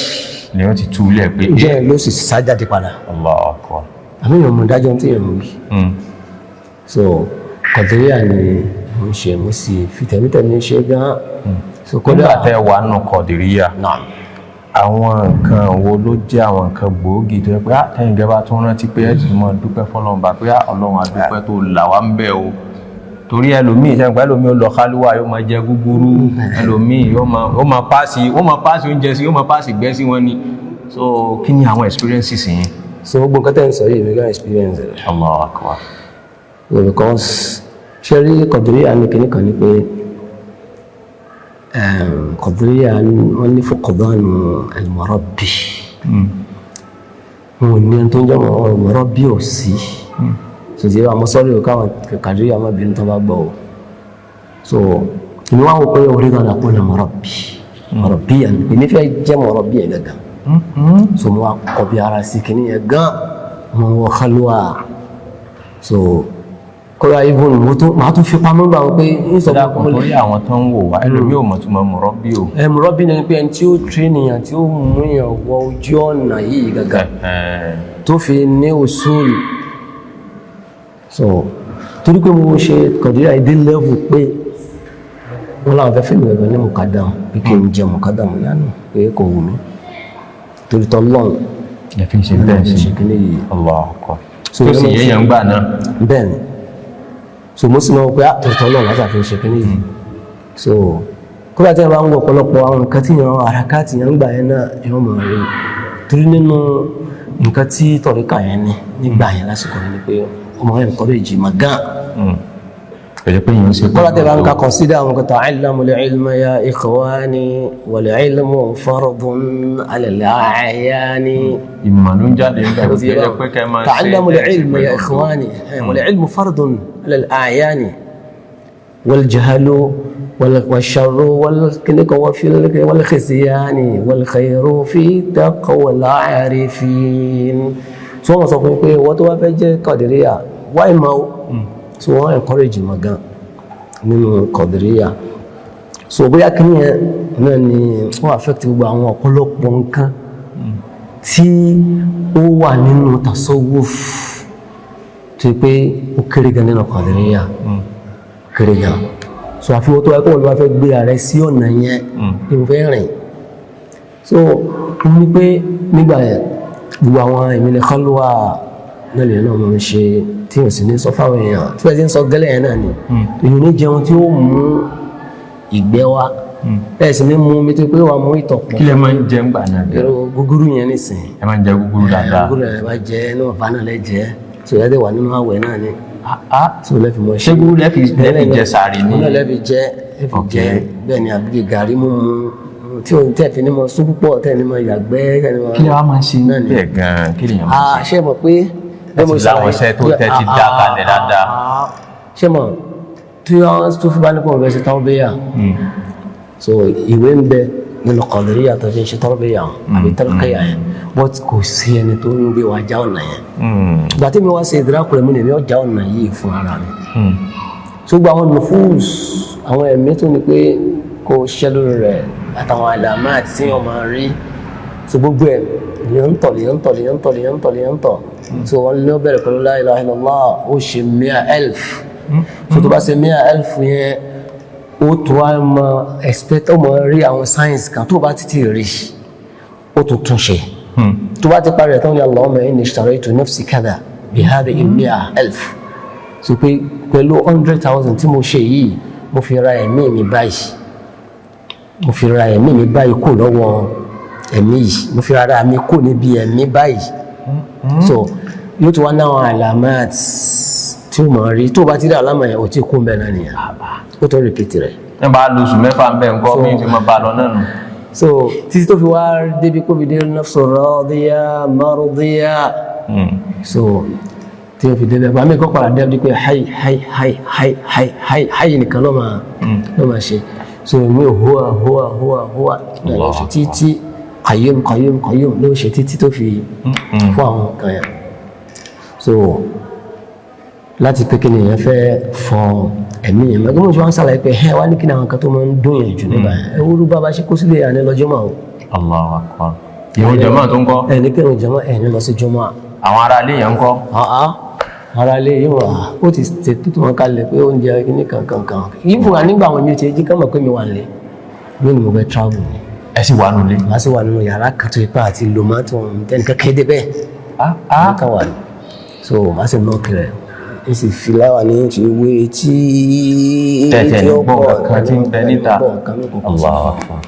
Ni wọ́n ti túlẹ̀ pé ìjọ yẹn ló sì sá jáde padà. Allahu Akbar. Àmì yẹn mọ ìdájọ́ ohun tí yẹn ń wí. So Kọ̀díríà ni mo ń ṣe, mo sì fi tẹ̀mítẹ̀mí ṣe gan. So kódà Nígbà tẹ́ wà nù Kọ̀dìríyà, náà, àwọn nǹkan wo ló jẹ́ àwọn nǹkan gbòógì tó yẹ pé tẹ́yìn gẹ́gẹ́ bá tún rántí pé ẹ sì mọ́ dúpẹ́ fọlọ́run bá pé Ọlọ́run, àdúpẹ́ tó là wá ń bẹ̀ o? Torí ẹlòmíì sẹ́yìn pé ẹlòmíì ó lọ kálúwà, yóò máa jẹ gúgúrú, ẹlòmíì yóò máa pass oúnjẹ sí, yóò máa pass ìgbẹ́ sí wọn ni. So kí ni àwọn experiences yín? So gbogbo nǹkan tẹ́ ń sọ yìí, mi gan experience rẹ̀. Allahu Akbar. So because ṣe rí Kọ̀díríà ní kinní kan ní pé Kọ̀díríà wọ́n ní fuqdanu al-murabbi. Wọn ò ní ẹni tó ń jẹ́ murabbi, ò sí. So ti àmọ́ sọ́rí o, káwọn Kàdíríà má bínú tó bá gbọ́ o. So Ìní wá wò pé orí kan àpò náà murabbi, murabbiyan, èmi fẹ́ jẹ́ murabbi yẹn gangan. So mo wá kọ bí ara sí kìíní yẹn gan, mo wọ khalwa. So kọ́ra even mo tún màá tún fi pamọ́ gbà wọ́n pé ń sọ Dákun, fún torí àwọn tó ń wò wá, ẹlòmíì ò mọ̀ tó mọ̀ murabbi o. Ẹ, murabbi ni pé ẹni tí ó train yàn, tí ó mú yàn wọ ojú ọ̀nà yìí gangan, tó fi ní usul. So torí pé mo ṣe kọ̀díríà dé level pé wọ́n láwọn fẹ́ fẹ́mi gangan ní mukadam, pé kí n jẹ mukadam yánu, pé kò wù mí torí tọ́lọ́n. Ẹ fi ń ṣe bẹ́ẹ̀ ṣe sí. kíní yìí. Allahu Akbar. So, tó sì ìyẹn máa ń yéèyàn gbà náà. Bẹ́ẹ̀ ni. So mo sì máa ń pẹ́ torí tọ́lọ́n láti àfi ṣe kíní yìí. So kódà tí a bá ń wọ ọ̀pọ̀lọpọ̀ àwọn nǹkan tí yàn àràká tí yàn ń gbà yẹn náà, yàn máa rí, torí nínú nǹkan tí tọ̀ríkà yẹn ní nígbà yẹn lásìkò yẹn ni pé ọmọ yẹn encourage mà gan. Kò jẹ́ pé yìí ń ṣe. Kódà tí a bá ń ka consider àwọn kan, ta'allamu al-ilma ya ikhwani, wal-ilmu fardun ala al-a'yani. Ìmọ̀ ló ń jáde ń bẹ̀rù, kò jẹ́ pé kẹ́ máa ṣe. تعلموا العلم يا إخواني، والعلم فرض على الأعيان، والجهل والشر والكنك وفي والخزيان، والخير في تقوى العارفين. So wọ́n sọ fún mi pé wọ́n tó wá fẹ́ jẹ́ Kọ̀dìríyà wá ìmọ̀ o. So wọ́n encourage ìmọ̀ gan nínú Kọ̀dìríyà. So bóyá kí nìyẹn náà ni wọ́n affect gbogbo àwọn ọ̀pọ̀lọpọ̀ nǹkan tí ó wà nínú tasawuf, tó yẹ pé ó kéré gan nínú Kọ̀dìríyà, kéré gan. So àfihàn tó wáyé kó wọn ló bá fẹ́ gbé ààrẹ sí ọ̀nà yẹn ní mo fẹ́ rìn. So ó ní pé nígbà yẹn, gbogbo àwọn èmi ní khalwa náà lè náà mo ń ṣe, tí o sì ní sọ fáwọn èèyàn tí wọ́n ti ń sọ gẹ́lẹ́ yẹn náà ni èèyàn ní jẹun tí ó mú ìgbẹ́ wá, ẹ̀ sì ní mú mi tó pé wàá mú ìtọ̀ pọ̀. Kí lẹ máa ń jẹ ńgbà náà bẹ́ẹ̀? Irú gúgúrú yẹn nísìnyí. Ẹ máa ń jẹ gúgúrú dáadáa? Gúgúrú yẹn bá jẹ inú ọ̀fà náà lẹ jẹ, so ìyá dẹ̀ wà nínú àwẹ̀ náà ni, so lẹ́fi mọ́. Ṣé gúgúrú lẹ́fi jẹ sàárì ní? Náà lẹ́fi jẹ, lẹ́fi jẹ. Bẹ́ẹ̀ ni, àbí gàrí mímu tí o tẹ̀ fi ní mọ sún púpọ̀, tẹ̀ ní mọ yàgbẹ́, tẹ̀ ní mọ. Kí lẹ wá máa ń ṣe Náà ni. bẹ́ẹ̀ gan-an? Kí lèèyàn máa ń ṣe? Ṣé mọ̀ pé Ẹ ti láwọn iṣẹ́ tó tẹ́ ti dá kalẹ̀ dáadáa. Ṣé mọ̀ tí wọ́n tó fi bá nípa òun fẹ́ ṣe tarbiyah, so ìwé ń bẹ nínú Qadiriyya tó fi ń ṣe tarbiyah àbí tarqiyah yẹn, but kò sí ẹni tó ń gbé wa já ọ̀nà yẹn. Ìgbà tí mi wá ṣe ìdírákù rẹ̀, mú ni mi ò já ọ̀nà yìí fún ara mi. So gba àwọn nufus, àwọn ẹ̀mí tó ní pé kó ṣiṣẹ́ lórí rẹ̀, àtàwọn àlàmà tí wọ́n máa rí, so gbogbo ẹ̀ lèyàn ń tọ̀, lèyàn ń tọ̀, lèyàn ń tọ̀, lèyàn ń tọ̀, lèyàn ń tọ̀. So wọ́n ní ó bẹ̀rẹ̀ pẹ̀lú la ilaha illallah, ó ṣe 100,000. So tó bá ṣe 100,000 yẹn, ó tó wá mọ expect, ó mọ rí àwọn signs kan tó bá títí rí, ó tún tún ṣe. Tó bá ti parí ẹ̀ tán ní Allahumma inni ishtaraytu nafsi kada bi hadhihi 100,000. So pé pẹ̀lú 100,000 tí mo ṣe yìí, mo fi ra ẹ̀mí mi báyìí, mo fi ra ẹ̀mí mi báyìí kò lọ́wọ́ ẹ̀mí yìí, mo fi ra mi kò níbi ẹ̀mí báyìí. So yóò tún wá ní àwọn alamat tí ó mọ̀ rí. Tó bá ti rí àlámà yẹn, ò tí kú mbẹ́ náà nìyẹn, ó tó repeat rẹ̀. Ẹ bá lóṣù 6 ń bẹ̀ ńkọ́, bí n ti mọ bá a lọ náà nù. So títí tó fi wá débi kó fi dé nafsu radiya mardiya. So tí o fi débẹ̀ bá mi kọ́ padà débi pé hayi hayi hayi hayi hayi hayi hayi nìkan ló máa ṣe. So mi ò huwa huwa huwa huwa náà ló ṣe títí, qayyum qayyum qayyum ló ṣe títí tó fi fún àwọn kan yẹn. So láti pé kí ni èèyàn fẹ́ fọ ẹ̀mí yẹn mọ́, mo ṣe wá ń ṣàlàyé pé ẹ wá ní kí ni àwọn kan tó máa ń dún yẹn jù nígbà yẹn, ẹ wúrú bá bá ṣe kó sílé àní lọ́jọ́ máa o. Allahu Akbar. Ìrun jàmáà tó ń kọ́? Ẹ ní kí ni jàmáà, ẹ ní lọ sí jọmọ́. Àwọn ará ilé yẹn ń kọ́? Àá, ara ilé yìí wà, ó ti ṣètò tó wọn kalẹ̀ pé oúnjẹ kìíní kankan yìí fún wa nígbà àwọn mi ò ti jí ká mọ̀ pé mi wà nílé mi ni mo fẹ́ travel ni. Ẹ sì wà nulẹ̀. Màá sì wà nínú yàrá kan tó ipá àti lòmátò tẹnìkan kéde bẹ́ẹ̀ nǹkan wà ní. So màá sì knock rẹ̀, n sì fi láwà ní ti wé tí Tẹ̀tẹ̀ ní tí ó gbọ́ pọ̀ nǹkan tí ń bẹ níta. Gbọ́ nǹkan mi kò kò sí. Allahu Akbar.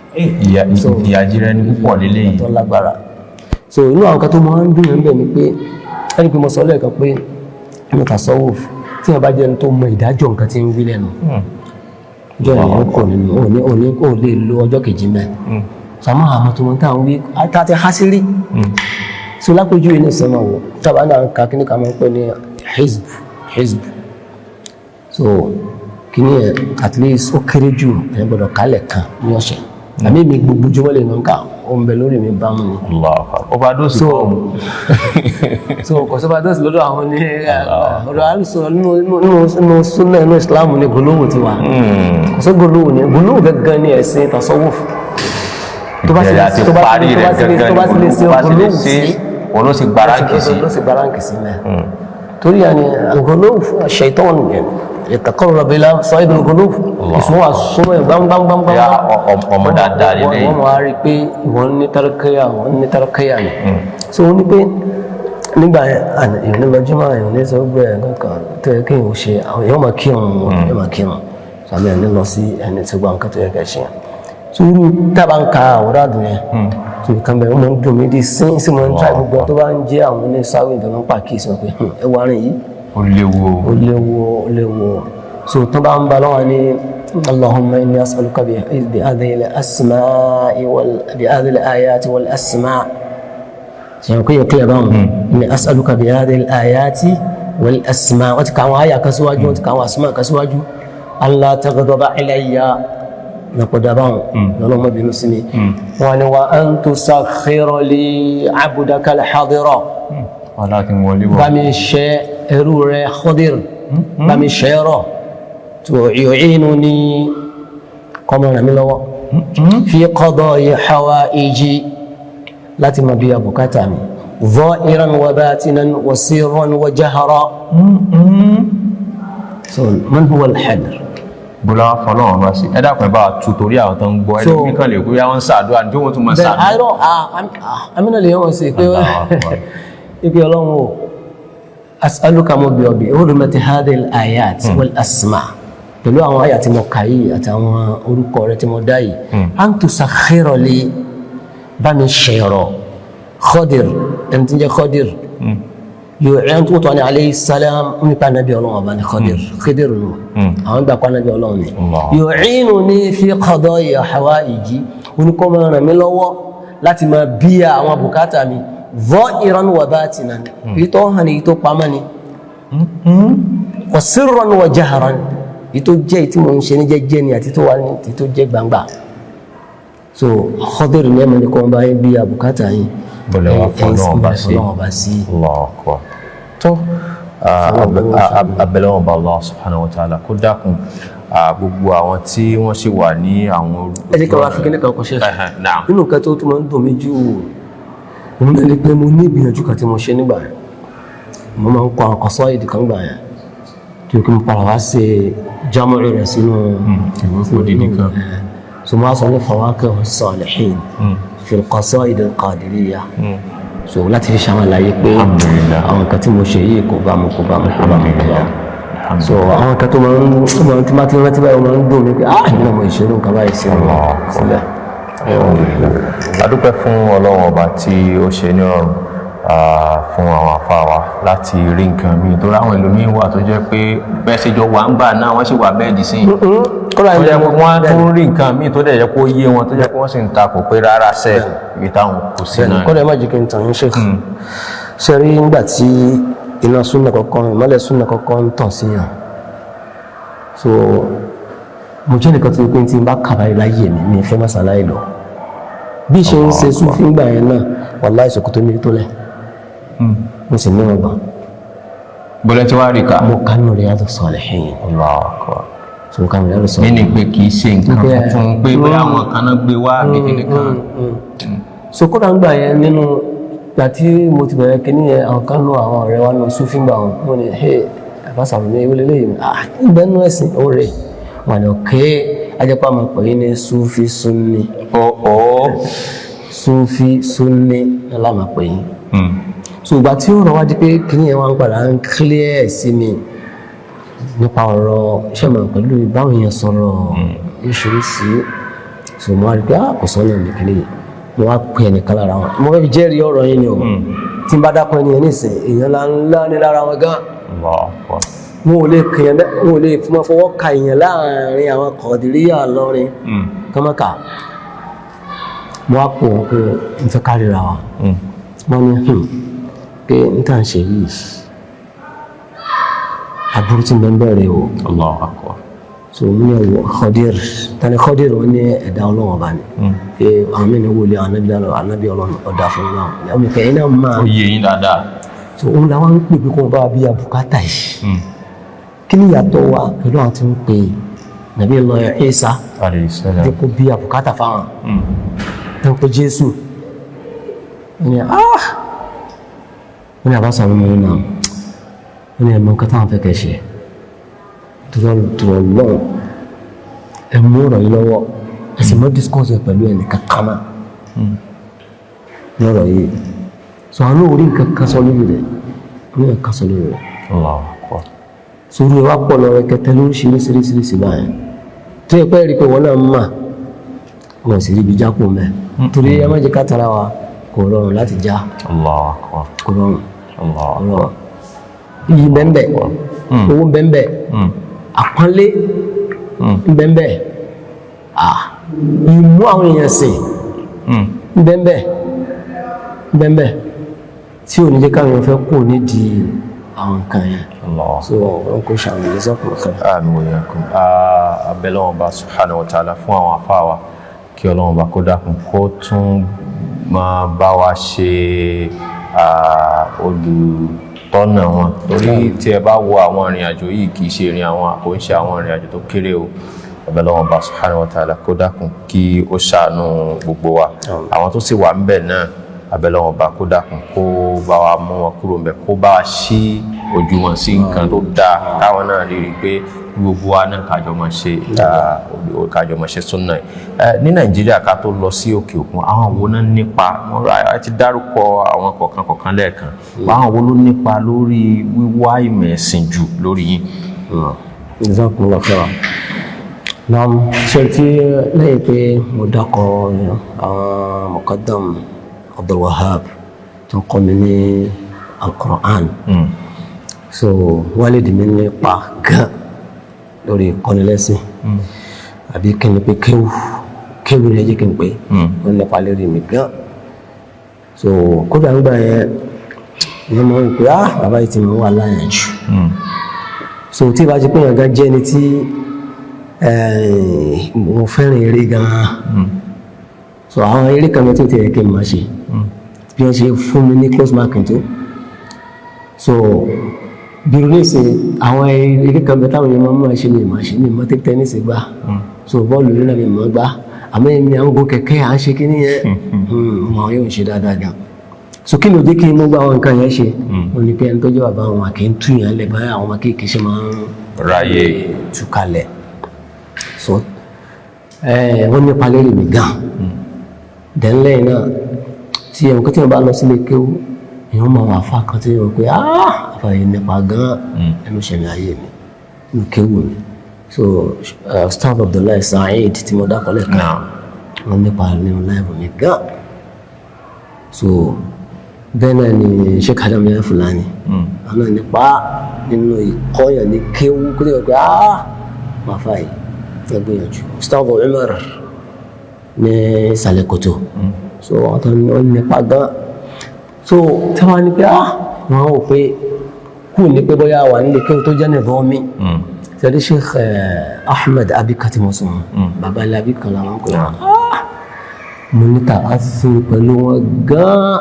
Ìyà jíra ẹni púpọ̀ lélẹ́yìí. Tó lágbára. So inú àwọn kan tó máa ń dùn yẹn bẹ̀ ni pé ẹni pé mo sọ lẹ́ẹ̀kan pé nínú tasawuf, tí wọ́n bá jẹ́ ẹni tó mọ ìdájọ́ nǹkan tí ń wí lẹ́nu ọjọ́ ìyẹn kò nínú òní kò lè lo ọjọ́ kejì mẹ́ sàmọ́ àmọ́ tó mọ tá à ń wí tá a ti há sí rí. So lápèjúwe ní ìsọmọ wò tábà náà ń ka kíní kan máa ń pè ní hizb hizb. So Kíní ẹ̀ at least ó kéré jù ẹ̀ gbọ́dọ̀ kálẹ̀ kan ní ọ̀sẹ̀. Àmì mi gbogbo jùmọ̀ lè nǹka ó ń bẹ lórí mi bámu ni. Allahu Akbar. Overdose So kọ́ mu. so kò sọ́ba dọ́sì lọ́dọ̀ àwọn ní ọ̀dọ̀ àlùsọ nínú súnà inú ìsìlámù ní gbólóhùn ti wà. Kò sí gbólóhùn ní gbólóhùn gangan ní ẹ̀sìn tasawuf. Tó bá sì Ìbẹ̀rẹ̀ àti tó bá parí sì rẹ̀ tó bá sì lè gangan ṣe ni bá sì lè gbólóhùn ṣe sí òun ló sì gbáráǹkì sí. ló sì gbáráǹkì sí mẹ́. Torí àní al-ghuluw shaytan yataqarrab ila sahib al-ghuluw ìsúnwà súnmọ́ ẹ̀ gbámgbámgbámgbám. Ya, ọmọ dáadáa lélẹ́yìí. Wọ́n máa rí i pé ìwọ̀n ní tárkẹ́yà wọ́n ní tárkẹ́yà ni. So ó ní pé nígbà yẹn èèyàn ní lọ́jọ́mọ́ èèyàn ní sọ gbé ẹ̀ kankan tó yẹ kéèyàn ó ṣe àwọn èèyàn máa kírun èèyàn máa kírun sàmì ẹ̀ ní lọ sí ẹni tí gbà nǹkan tó yẹ kẹ́ ṣe yẹn. So irú tábà ń ka àwòrán àdùn yẹn tó kàn bẹ́ẹ̀ wọ́n máa ń dùn mí di sín sí mo ń tra gbogbo tó bá ń jẹ́ àwọn oníṣàwé ìdáná pàkíyèsí wọn pé ẹ wá rìn yìí Ó léwu o. ó léwu ó léwu. So tó bá ń ba lọ́wọ́ ní Allahumma inni as'aluka bi hadhihi al-asma'i wal bi hadhihi al-ayati wal asma' ṣe kó yẹ kílẹ̀ báwọn inni as'aluka bi hadhihi al-ayati wal asma' wọ́n ti ka àwọn àyà kan síwájú wọ́n ti ka àwọn asma' kan síwájú alla taghdaba ilayya lọ́pọ̀dà báwọn lọ́lọ́mọ bínú sí mi wọ́n ni wa an tusakhkhira li abdaka al-hadira Wàhálà ti wọlé wọ. bá mi ṣe ẹrú rẹ Khadir bá mi ṣe rọ tó yu'inuni kọ́mọ ràn mí lọ́wọ́ fi qada'i hawa'iji láti máa bí abùkátà mi zahiran wa batinan wa sirran wa jahra. So man huwa al-hadir. Bọ́lá fọlọ́run bá sí. Ẹ dákun ẹ bá wa tu torí àwọn tó ń gbọ́ So- ẹlòmíì kan lè kó yá wọn ń ṣàdúrà ní tí wọ́n tún máa Bẹ́ẹ̀ ṣàdúrà. àìrọ̀ àmínà lè wọ́n sí pé Allahu Akbar. ibi ọlọ́run o as'aluka mo bí ọbẹ̀ hurmati hadhihi al-ayat wal asma pẹ̀lú àwọn àyà tí mo kà yìí àti àwọn orúkọ rẹ tí mo dá yìí an tusakhkhira li bá mi ṣẹ̀rọ̀ Khadir ẹni tí ń jẹ́ Khadir yóò ẹni tó tọ́ ni alayhi salam nípa anabi ọlọ́run ọba ni Khadir Khadir nù àwọn gbà pa anabi ọlọ́run ni Allah. yu'inuni fi qada'i hawa'iji oníkọ́ máa ràn mí lọ́wọ́ láti máa bíyà àwọn bùkátà mi zahiran wa batinan èyí tó hàn ní èyí tó pamọ́ ni wa sirran wa jahran èyí tó jẹ́ èyí tí mo ń ṣe ní jẹ́jẹ́ ni àti tó wà ní èyí tó jẹ́ gbangba. So Khadir ní ẹ̀mọ́ ní kọ́ bá yín bíyà bùkátà yín. Bọ́lá wa fọlọ́run bá sí. Fọlọ́run bá sí. Allahu Akbar. Tó abẹ́lẹ́wọ̀n bá Allah subhanahu wa ta'ala kó dákun gbogbo àwọn tí wọ́n sì wà ní àwọn. Ẹ jẹ́ kí wọ́n fi kíní kan kọ́ ṣe. Naam. Nínú nǹkan tó tún máa ń dùn mí jù òun náà ni pé mo ní ìgbìyànjú kan tí mo ṣe nígbà yẹn. Mo máa ń kọ àwọn kọ̀sọ́ ìdí kan gbà yẹn tí o kí n padà wá ṣe jámọ́ rẹ̀ sínú Odidi kan. So mo wá sọ ní Fawakihu Salihin fi al-Qasaid al-Qadiriyya. So láti fi ṣàwọn àlàyé pé Alhamdulillah. àwọn nǹkan tí mo ṣe yìí kò bá mu kò bá mu kò bá mu kò bá mu. So àwọn nǹkan tó máa ń tó máa ń tí máa ti rántí báyìí ó máa ń dùn mí pé ah èmi náà mo ìṣerú nǹkan báyìí sí Allah. sílẹ̀. A dúpẹ́ fún ọlọ́run ọba tí ó ṣe ní ọ̀run fún àwọn àfa wa láti rí nǹkan míì tó ráwọn ẹlòmíín wà tó jẹ́ pé bẹ́ẹ̀ ṣe jọ wà ń gbà náà wọ́n sì wà bẹ́ẹ̀ dì sí i Kọ́lá tó jẹ́ pé wọ́n á bẹ́ẹ̀ tún rí nǹkan míì tó dẹ̀ yẹ kó yé wọn tó jẹ́ pé wọ́n sì ń takò pé rárá sẹ́ ibi táwọn kò sí náà ni. kọ́lá ẹ má jẹ́ kí n tàn yín ṣe ṣe rí nígbà tí iná súnà kọ̀ọ̀kan ìmọ́lẹ̀ súnà kọ̀ọ̀kan ń tàn sí yàn. So mo jẹ́ nìkan tó yẹ pé tí n bá kàbáyé láyé mi mi fẹ́ mọ́sálá ìlọ bí ṣe ń ṣe súnfí ńgbà yẹn náà wàláhì ṣòkòtò mi tó lẹ̀ mo sì ní ọgbà Bọ́lá tí wàá rí ká. mo kánú Riyadus Salihin. Allahu Akbar. So mo kánú Riyadus Salihin. Nínú pé kì í ṣe nǹkan Pé- tuntun pé bóyá àwọn kan náà gbé wá àbí kíní kan. So kódà ń gbà yẹn nínú ìgbà tí mo ti bẹ̀rẹ̀ kínní yẹn àwọn kan nù àwọn ọ̀rẹ́ wa nù súnfí gbà wọn mo ní hey àbáṣà mi ìwé lélẹ́yìn ah ìgbẹ́ nù ẹ̀sìn ó rè wọn ni òkè ajẹ́pá máa pè é ní súnfí súnni Ó ó. súnfí súnni ńlá máa pè é. So ìgbà tí ó rọ wá di pé kínní yẹn wá ń padà ń clear sí mi nípa ọ̀rọ̀ iṣẹ́ mọ̀ pẹ̀lú ìbáwọn èèyàn sọ̀rọ̀ oríṣiríṣi. So mo wá rí pé ah kò sọ́nà ní kínní yìí. Mo wá pe ẹnìkan lára wọn mo fẹ́ fi jẹ́rìí ọ̀rọ̀ yín ni o tí n bá dákun ẹni yẹn nísìn èèyàn ńlá ńlá ní lára wọn gan. Allahu Akbar. Wọn ò lè kèèyàn wọn ò lè fún fọwọ́ ka èèyàn láàrin àwọn Kọ̀dìríyà lọ́rin kọ́mọ́kà. Mo wá pò wọ́n pé n fẹ́ kárìíra wa. Wọ́n ní pé n tà ń ṣe yìí aburú tí mo ń bẹ̀rẹ̀ o. Allahu Akbar. So mo ní ẹwọ Khadir, tani Khadir? Wọn ní ẹ̀dá Ọlọ́run ọba ni, pé àwọn mìíràn wọlé àwọn anabi Ọlọ́run ọ̀dà fún wọn náà, ọmọ ìkẹyìn náà máa Ó yé yín dáadáa. So òun làwọn ń pè pé kó wọn bá wa bí abùkátà yìí. Kí ni ìyàtọ̀ wa pẹ̀lú àwọn tí ń pè nàbí Allah Isa Alayhi salam. tí kò bí abùkátà fáwọn tó ń pè Jésù? Wọ́n ní, ah, wọ́n ní àbáṣà wọn ní náà, wọ́n ní ẹ̀mọ́ nǹkan táwọn fẹ́ kẹ́ ṣe tùrọ̀ lọ́wọ́, ẹ mú ọ̀rọ̀ yìí lọ́wọ́, ẹ sì mọ́ discuss ẹ pẹ̀lú ẹnì kankan náà ní ọ̀rọ̀ yìí. So àwọn náà orí nǹkan kan sọ lórí rẹ̀, orí nǹkan kan sọ lórí rẹ̀. Allahu akbar. Sórí ẹ wá pọ̀ lọ rẹ̀kẹ̀tẹ̀ lóríṣiríṣiríṣiríṣi báyìí tó yẹ pé rí pé wọ́n náà ń mà wọ́n sì rí ibi jápò mẹ́, torí ẹ má jẹ́ ká tara wa, kò rọrùn láti já. Allahu akbar. Kò rọrùn. Allahu Kò rọrùn. Iyì bẹ́ńbẹ́, owó bẹ́ńbẹ́, àpọ́nlé bẹ́ńbẹ́, ìmú àwọn èèyàn sìn bẹ́ńbẹ́ bẹ́ńbẹ́, tí ò ní jẹ́ káwọn èèyàn fẹ́ kú nídìí àwọn nǹkan yẹn. Allah. So wọn kò ṣàwọn ìjọsọ́kùnrin kan. Àmín wa iyyakum. Abẹ́lẹ́wọ̀n bá subhanahu wa ta'ala fún àwọn afá wa, kí Ọlọ́run bá kó dákun kó tún máa bá wa ṣe olùtọ́nà wọn, torí tí ẹ bá wo àwọn ìrìn àjò yìí, kì í ṣe ìrìn àwọn, kò ń ṣe àwọn ìrìn àjò tó kéré o. Abẹ́lẹ́wọ̀n bá subhanahu wa ta'ala kó dákun kí ó ṣàánú gbogbo wa. Àwọn tó sì wà ń bẹ̀ náà, abẹ́lẹ́wọ̀n bá kó dákun kó bá wa mú wọn kúrò ń bẹ̀, kó bá wa ṣí ojú wọn sí nǹkan tó dáa, káwọn náà rí i pé gbogbo wa náà kájọ máa ṣe súnà yìí ní Nàìjíríà. Ká tó lọ sí òkè òkun, àwọn wo náà nípa wọn? A ti dárúkọ àwọn kọ̀ọ̀kan kọ̀ọ̀kan lẹ́ẹ̀kan. Àwọn wo ló nípa lórí wíwá ìmọ̀ ẹ̀sìn jù lórí yín? Jazakumullahu khairan. Naam, ṣe tí lẹ́yìn pé mo dákọ̀ àwọn Muqaddam Abdul Wahab tó ń kọ́ mi ní Al-Qur'an, so wálìdì mi nípa gan lórí ìkọ́nilẹ́sìn, àbí kí ni pé kéwù kéwù rẹ̀ jẹ́ kí n pé wọ́n nípa lórí mi gan. So kódà nígbà yẹn, ìyẹn máa ń pè á, bàbá yìí ti mọ̀ wà láyà jù. So tí ìbá ti pé yàn gan jẹ́ ẹni tí mo fẹ́ràn eré gan-an, so àwọn eré kan tó ti yẹ kí n máa ṣe, bí wọ́n ṣe fún mi ní close marking tó, so bí irú nísìn, àwọn eré kan bẹ táwọn èèyàn máa ń ṣe, mi máa ṣe, mi máa table tennis gbá, so bọ́ọ̀lù nínú mi máa gbá, àmọ́ èmi à ń gun kẹ̀kẹ́, à ń ṣe kíní yẹn, mo àwọn yóò ń ṣe dáadáa gan. So kí ló dé kí n mú gbá àwọn nǹkan yẹn ṣe? Wọ́n ní pé ẹni tó jẹ́ bàbá wọn kì í tú yẹn lẹ̀ báyà, àwọn ọmọ kéèké ṣe máa ń ráyè tú kalẹ̀. So wọ́n nípa lérí mi gan. Dẹ́nlẹ́yìn náà, tí ẹ̀wọ̀n kí tí wọ́n bá lọ sílé kéwú, èèyàn máa wà fà kan tí wọ́n pé, ah, àfà yìí nípa gan ẹnu ṣẹ̀mí ayé mi nínú kéwú mi. So Ustaz Abdullahi Saheed tí mo dákọ̀ lẹ́ẹ̀kan, wọ́n nípa nínú life mi gan. So bẹ́ẹ̀ náà ni Sheikh Adam Yahya Fulani, àwọn náà nípa nínú ìkọ́yàn ní kéwú, kó lè pé, ah, máa fà yìí ẹ gbìyànjú. Ustaz Umar ní ìsàlẹ̀ kòtò, so wọ́n tó nípa gan. So tí wọ́n ní pé, ah, wọ́n wò pé kú ní pé bóyá wà nílé kéwú tó jẹ́ nìbọn mi sẹ́dí Sheikh Ahmed Abika tí mo sọ, bàbá ilé Abika làwọn kò wọ́n, mo ní ta á fi pẹ̀lú wọn gan,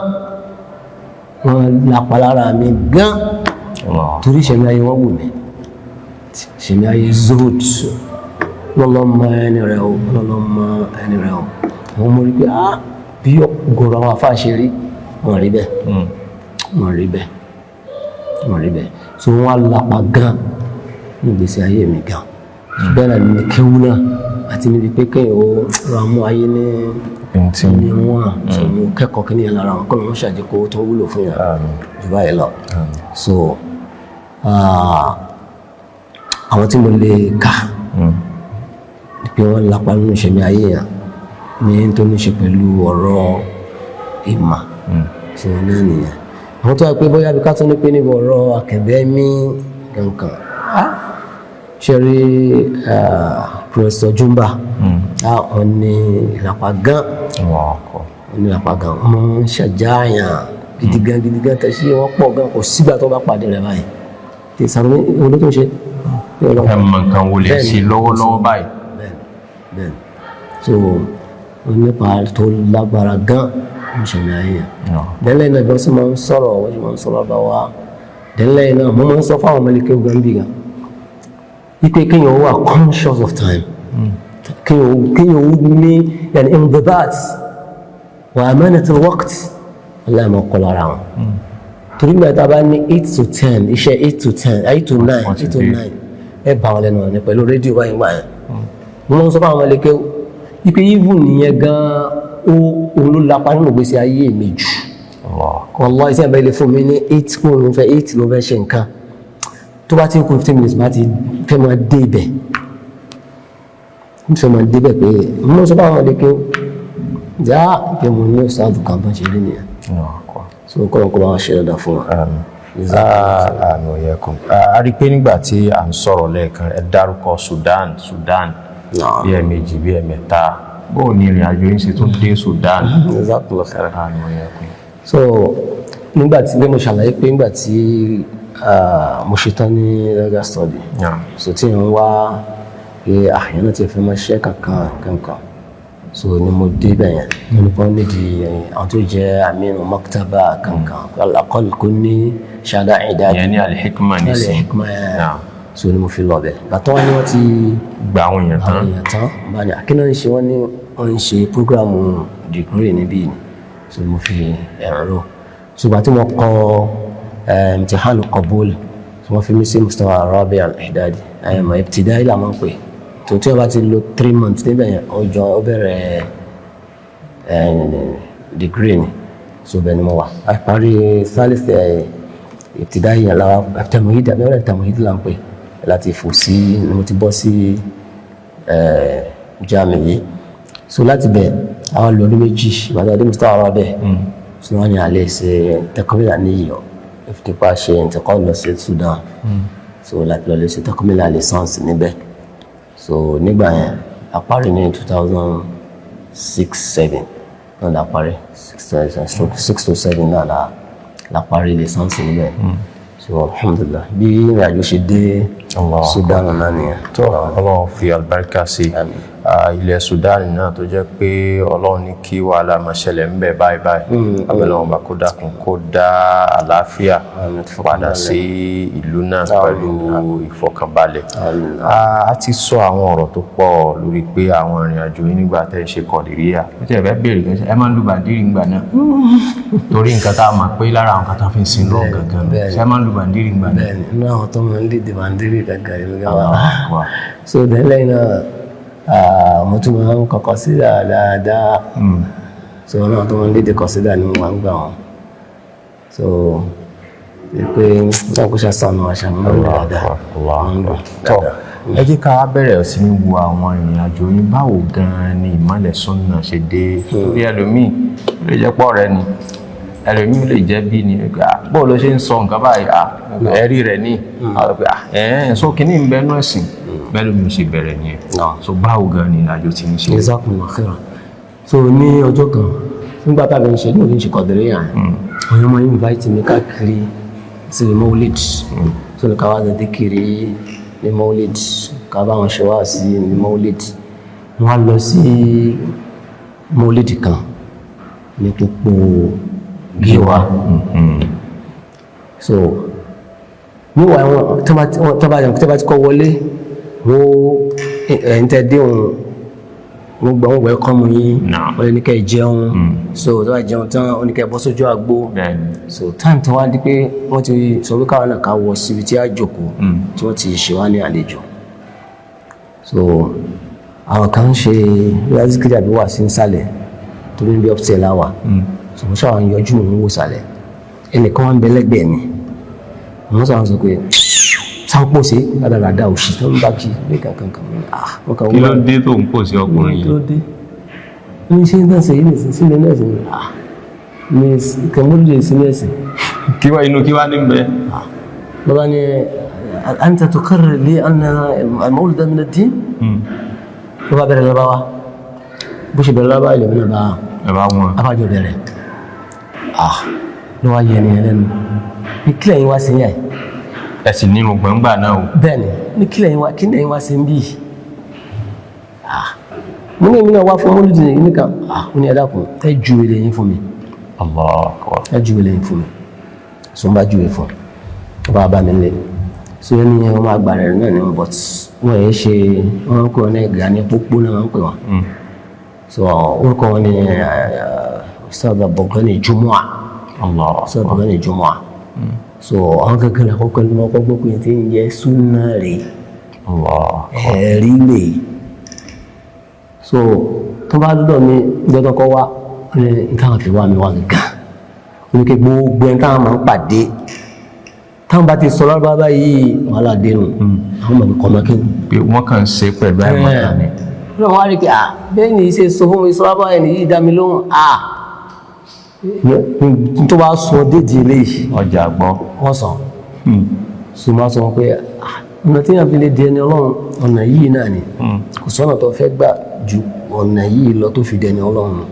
wọn lápá lára mi gan, torí ìṣẹ̀mí ayé wọn wù mí, ìṣẹ̀mí ayé zood lọ́lọ́mọ ẹni rẹ̀ o, lọ́lọ́mọ ẹni rẹ̀ o. Àwọn ọmọ rí pé, ah, bí ọ̀gọ̀rọ̀ àwọn afá ṣe rí, wọn rí bẹ́ẹ̀, wọn rí bẹ́ẹ̀, wọn rí bẹ́ẹ̀. So wọn á lápá gan ní ìgbésí ayé mi gan. Bẹ́ẹ̀ náà ní kéwú náà, àti níbi pé kéèyàn ó ra mú ayé ní ní wọn tí mo kẹ́kọ̀ọ́ kí nìyẹn lára wọn, kọ́ ló ń ṣàjẹkó tó wúlò fún yàrá jù báyìí lọ. So àwọn tí mo lè kà pé wọ́n lápá nínú ìṣẹ̀mí ayé yẹn ní tó ní ṣe pẹ̀lú ọ̀rọ̀ ìmọ̀ tí wọ́n náà nìyẹn. Àwọn tó wà pé bóyá bí ká tún ní pé níbi ọ̀rọ̀ akademi kankan, ṣe rí Professor Jumba, wọ́n ní ìlàpá gan, wọ́n ní ìlàpá gan, wọ́n máa ń ṣàjáyàn gidigan gidigan, tẹ̀sí wọ́n pọ̀ gan. Kò sígbà tó bá pàdé rẹ̀ báyìí tí sàrùmí ìwọlé tó ń ṣe. Ẹ mọ nǹkan wo lè ṣe lọ́wọ́lọ́wọ́ báyìí. Bẹ́ẹ̀ni, so ó nípa tó lágbára gan ìṣẹ̀lẹ̀ ayé yẹn. Dẹ́lẹ́ náà bí wọ́n sì máa ń sọ̀rọ̀, wọ́n sì máa ń sọ̀rọ̀ bá wa. Dẹ́lẹ́ náà mo máa ń sọ fáwọn ọmọlẹ́kẹ́ ogun bí gan wípé kéèyàn wà conscious of time, kéèyàn ó ní yàní indibat wa amanatul waqt, aláìmọ̀ kọ́ lára wọn. Torí gbà tá a bá ní 8 to 10, iṣẹ́ 8 to 10, 8 to 9, 8 to 9, ẹ bá wọn lẹ́nu ọ̀nà pẹ̀lú rédíò báyìí gbà yẹn. Mo máa ń sọ fáwọn ọmọlẹ́kẹ́ wípé even nìyẹn gan, ó òun ló lapa nínú ìgbésí ayé mi jù. Wallahi, iṣẹ́ ìbá ilé fún mi ní 8 kó ló ń fẹ́, 8 ló fẹ́ ṣe nǹkan, tó bá ti ń kú 15 minutes, bá ti fẹ́ máa dé ibẹ̀, ń fẹ́ máa dé ibẹ̀ pé mo máa ń sọ fáwọn ọmọlẹ́kẹ́ já pé mo ní ọ̀sáàdù kan bá ṣe rí nìyẹn. So kọ́ kó bá wa ṣe dáadáa fún wa. Àmín wa iyyakum. A rí i pé nígbà tí à ń sọ̀rọ̀ lẹ́ẹ̀kan, ẹ dárúkọ Sudan, Sudan bí ẹ̀ẹ̀mejì, bí ẹ̀ẹ̀mẹ́ta. Bóò ni ìrìn àjò yín ṣe tún dé Sudan? Jazakallah khairan. Àmín wa iyyakum. So nígbà tí bí mo ṣàlàyé pé nígbà tí mo ṣetán ní legal study, so tí n wá pé àyàn náà ti fẹ́ máa ṣiṣẹ́ kankan kankan, so ni mo dé bẹ̀ yẹn, mo ní kọ́ nídìí àwọn tó jẹ́ aminu maktaba kankan, alaqal kò ní ṣáda ìdájí. Ìyẹn ní Al-Hikma nísìn. Al-Hikma. So ni mo fi lọ bẹ̀ gbàtọ́ wọn ni wọ́n ti gba àwọn èèyàn tán. Àwọn èèyàn tán bá ní akínà ń ṣe, wọ́n ní wọ́n ń ṣe program degree níbí ni. So mo fi ẹ̀rọ ṣùgbọ́n tí mo kọ imtihan qabul, tí wọ́n fi mí sí mustawa rabi al-ihdadi, ẹ̀mọ̀ ibtidai là máa ń pè tó tí wọ́n bá ti lo 3 months níbẹ̀ yẹn, ó jọ ó bẹ̀rẹ̀ degree ni. So bẹ́ẹ̀ ni mo wà, a parí thalith ibtidai yẹn lára tamhid, àbí wọ́n tamhid là ń pè láti fò sí ni mo ti bọ́ sí jami yìí. So láti bẹ̀ àwọn lọ́dún 2 ìbàdàn adé mustawa rabi. So wọ́n ní alẹ́ ṣe takmila níyì ìfipá ṣe intiqal lọ sí Sudan, so láti lọ lè ṣe takmila licence níbẹ̀. So nígbà yẹn a parí ní 2006-7 náà la parí, 6 to 7 náà la parí licence níbẹ̀. So alhamdulillah, bí ìrìn àjò ṣe dé Allah. Sudan náà nìyẹn. Tó Ọlọ́run fi àlùbáríkà sí ilẹ̀ Sudan náà, tó jẹ́ pé Ọlọ́run ní kí wàhálà máa ṣẹlẹ̀ ń bẹ̀ báyìí báyìí. Abẹ́lẹ́ bá kó dákun kó dá àlàáfíà padà sí ìlú náà pẹ̀lú ìfọkànbalẹ̀. A ti sọ àwọn ọ̀rọ̀ tó pọ̀ lórí pé àwọn ìrìn àjò yín nígbà tẹ́ ń ṣe Kọ̀dìríyà. Ó ti ẹ̀ fẹ́ béèrè pé ẹ máa ń lu bàndírì ńgbà náà, torí nǹkan tá a mọ̀ pé lára àwọn kan tó fi ń sin lọ́ọ̀ gangan, ṣé ẹ máa ń lu bàndírì ńgbà náà? Bẹ́ẹ̀ni, inú àwọn tó máa ń lè bàndírì gangan yìí gan wa. So then lẹ́yìn náà, mo tún máa ń kọ́kọ́ sí dáadáa. So náà tó máa ń lédè kọ̀sídà ni mo máa ń gbà wọ́n. So pé náà kó ṣàṣàánú àṣà mi náà dáadáa. Máa ń lò Tọ́, dáadáa. ẹ jẹ́ ká bẹ̀rẹ̀ sí ní wo àwọn ìrìn àjò yín. Báwo gan-an ni ìmọ̀lẹ̀ súnà ṣe dé? Torí ẹlòmíì ó lè jẹ́ pọ̀ rẹ ni, ẹlòmíì lè jẹ́ bí ni, bó ló ṣe ń sọ nǹkan báyìí, ẹ̀rí rẹ̀ ní ẹ̀ẹ́n so kínní ń bẹ́nu ẹ̀sìn bẹ́ẹ̀ lómi ṣe bẹ̀rẹ̀ nìyẹn. So báwo gan-an ni ìrìn àjò ti ń ṣe? Jazakumullahu khairan. So ní ọjọ́ kan nígbà tá a bẹ ń ṣe ní òfin ṣe Kọ̀dìríyà, àwọn ọmọ yìí invite mi káàkiri sí Maulid. So ní ká wá dédé kiri ní Maulid, ká bá wọn ṣe wá sí ní Maulid. Wọ́n á lọ sí Maulid kan ní Pópó Gíwá. So níwà wọn tó bá ti kọ́ wọlé, wọ́n ẹ̀ ń tẹ́ dé òun, wọ́n gbọ́, wọ́n welcome yín, wọ́n lè ní kẹ́ ẹ jẹun. So tó bá jẹun tán, wọ́n ní kẹ́ ẹ bọ́ sójú àgbo. So time tó wá di pé wọ́n ti sọ pé káwọn náà ká wọ síbi tí a jókòó, tí wọ́n ti ṣe wá ní àlejò. So àwọn kan ń ṣe zikiri àbí wà sí nsàlẹ̀, torí níbi upstairs la wà. So mo ṣàwọn yọjú, mò ń wò sàlẹ̀, ẹnìkan wà ń bẹ lẹ́gbẹ̀ẹ́ mi, wọ́n sọ àwọn sọ pé sáńpọ̀ sí rádaràda òṣì tó ń bá kí ní kankan kan. Ah, wọ́n kàn Kí ló dé tó ń pò sí ọkùnrin kí yìí? Ló dé ní ṣe ń tẹ̀sẹ̀ yìí nìsín sílẹ̀ náà sí ni, ah, ní kẹmúlù sí mẹ́sìn. Kí wá inú kí wá ní bẹ? Bàbá ni anta tuqarrir li anna al-mawlid min ad-din. Ló bá bẹ̀rẹ̀ lọ́ba wa, bó ṣe bẹ̀rẹ̀ lọ́ba ilẹ̀ mi náà bá Ẹ bá wọn. Abájọ bẹ̀rẹ̀, ah, ló wá yẹ ẹni lẹ́nu ní kílẹ̀ yín wá sí yẹn. Ẹ sì nínú gbọ̀ngbà náà o. Bẹ́ẹ̀ ni, ní kílẹ̀ yín wá, kí lẹ́yìn wá sí ń bí? Ah, mo ní èmi náà wá fún mọ́lúdì ní nìkan. Ah, ó ní ẹ dákun, ẹ ju ilé yín fún mi. Allahu akbar. Ẹ ju ilé yín fún mi. So n bá júwe fún un, ó bá bá mi lé. So ẹni yẹn, wọ́n máa gbà rẹ̀ náà ni, but wọ́n yẹn ṣe, wọ́n ń pè wọ́n ní Gani Pópó náà wọ́n ń pè wọ́n. So orúkọ wọn ni Ustaz Abdulgani Jumua. Allah. Ustaz Abdulgani Jumua. So àwọn kankan àkọ́kọ́ ni wọ́n kọ́ gbọ́ pé tí ń jẹ́ súnà rèé, Allah. ẹ̀rí rèé. So tó bá dọ̀dọ̀ mi gbọ́dọ̀ kọ́ wá ní táwọn fi wá mi wá gàgà, ó ní kí gbogbo ẹni táwọn máa ń pàdé, táwọn bá ti sọ lọ́rọ̀ báyìí, wàhálà dénú, àwọn mọ̀ ní kọ́mọ́kéwù. Pé wọ́n kàn ń ṣe pẹ̀lú àìmọ̀kan ni. Náà wọ́n á rí pé à bẹ́ẹ̀ ni ṣe sọ fún mi sọ bá ẹni yìí dá mi lóhùn, à tó bá sọ déjì eléyìí, Ọjà gbọ́. Wọ́n sọ so máa sọ pé ọ̀nà tí yàn fi lè di ẹni Ọlọ́run, ọ̀nà yìí náà ni. Kò sọ́nà tó fẹ́ gbà ju ọ̀nà yìí lọ tó fi di ẹni Ọlọ́run.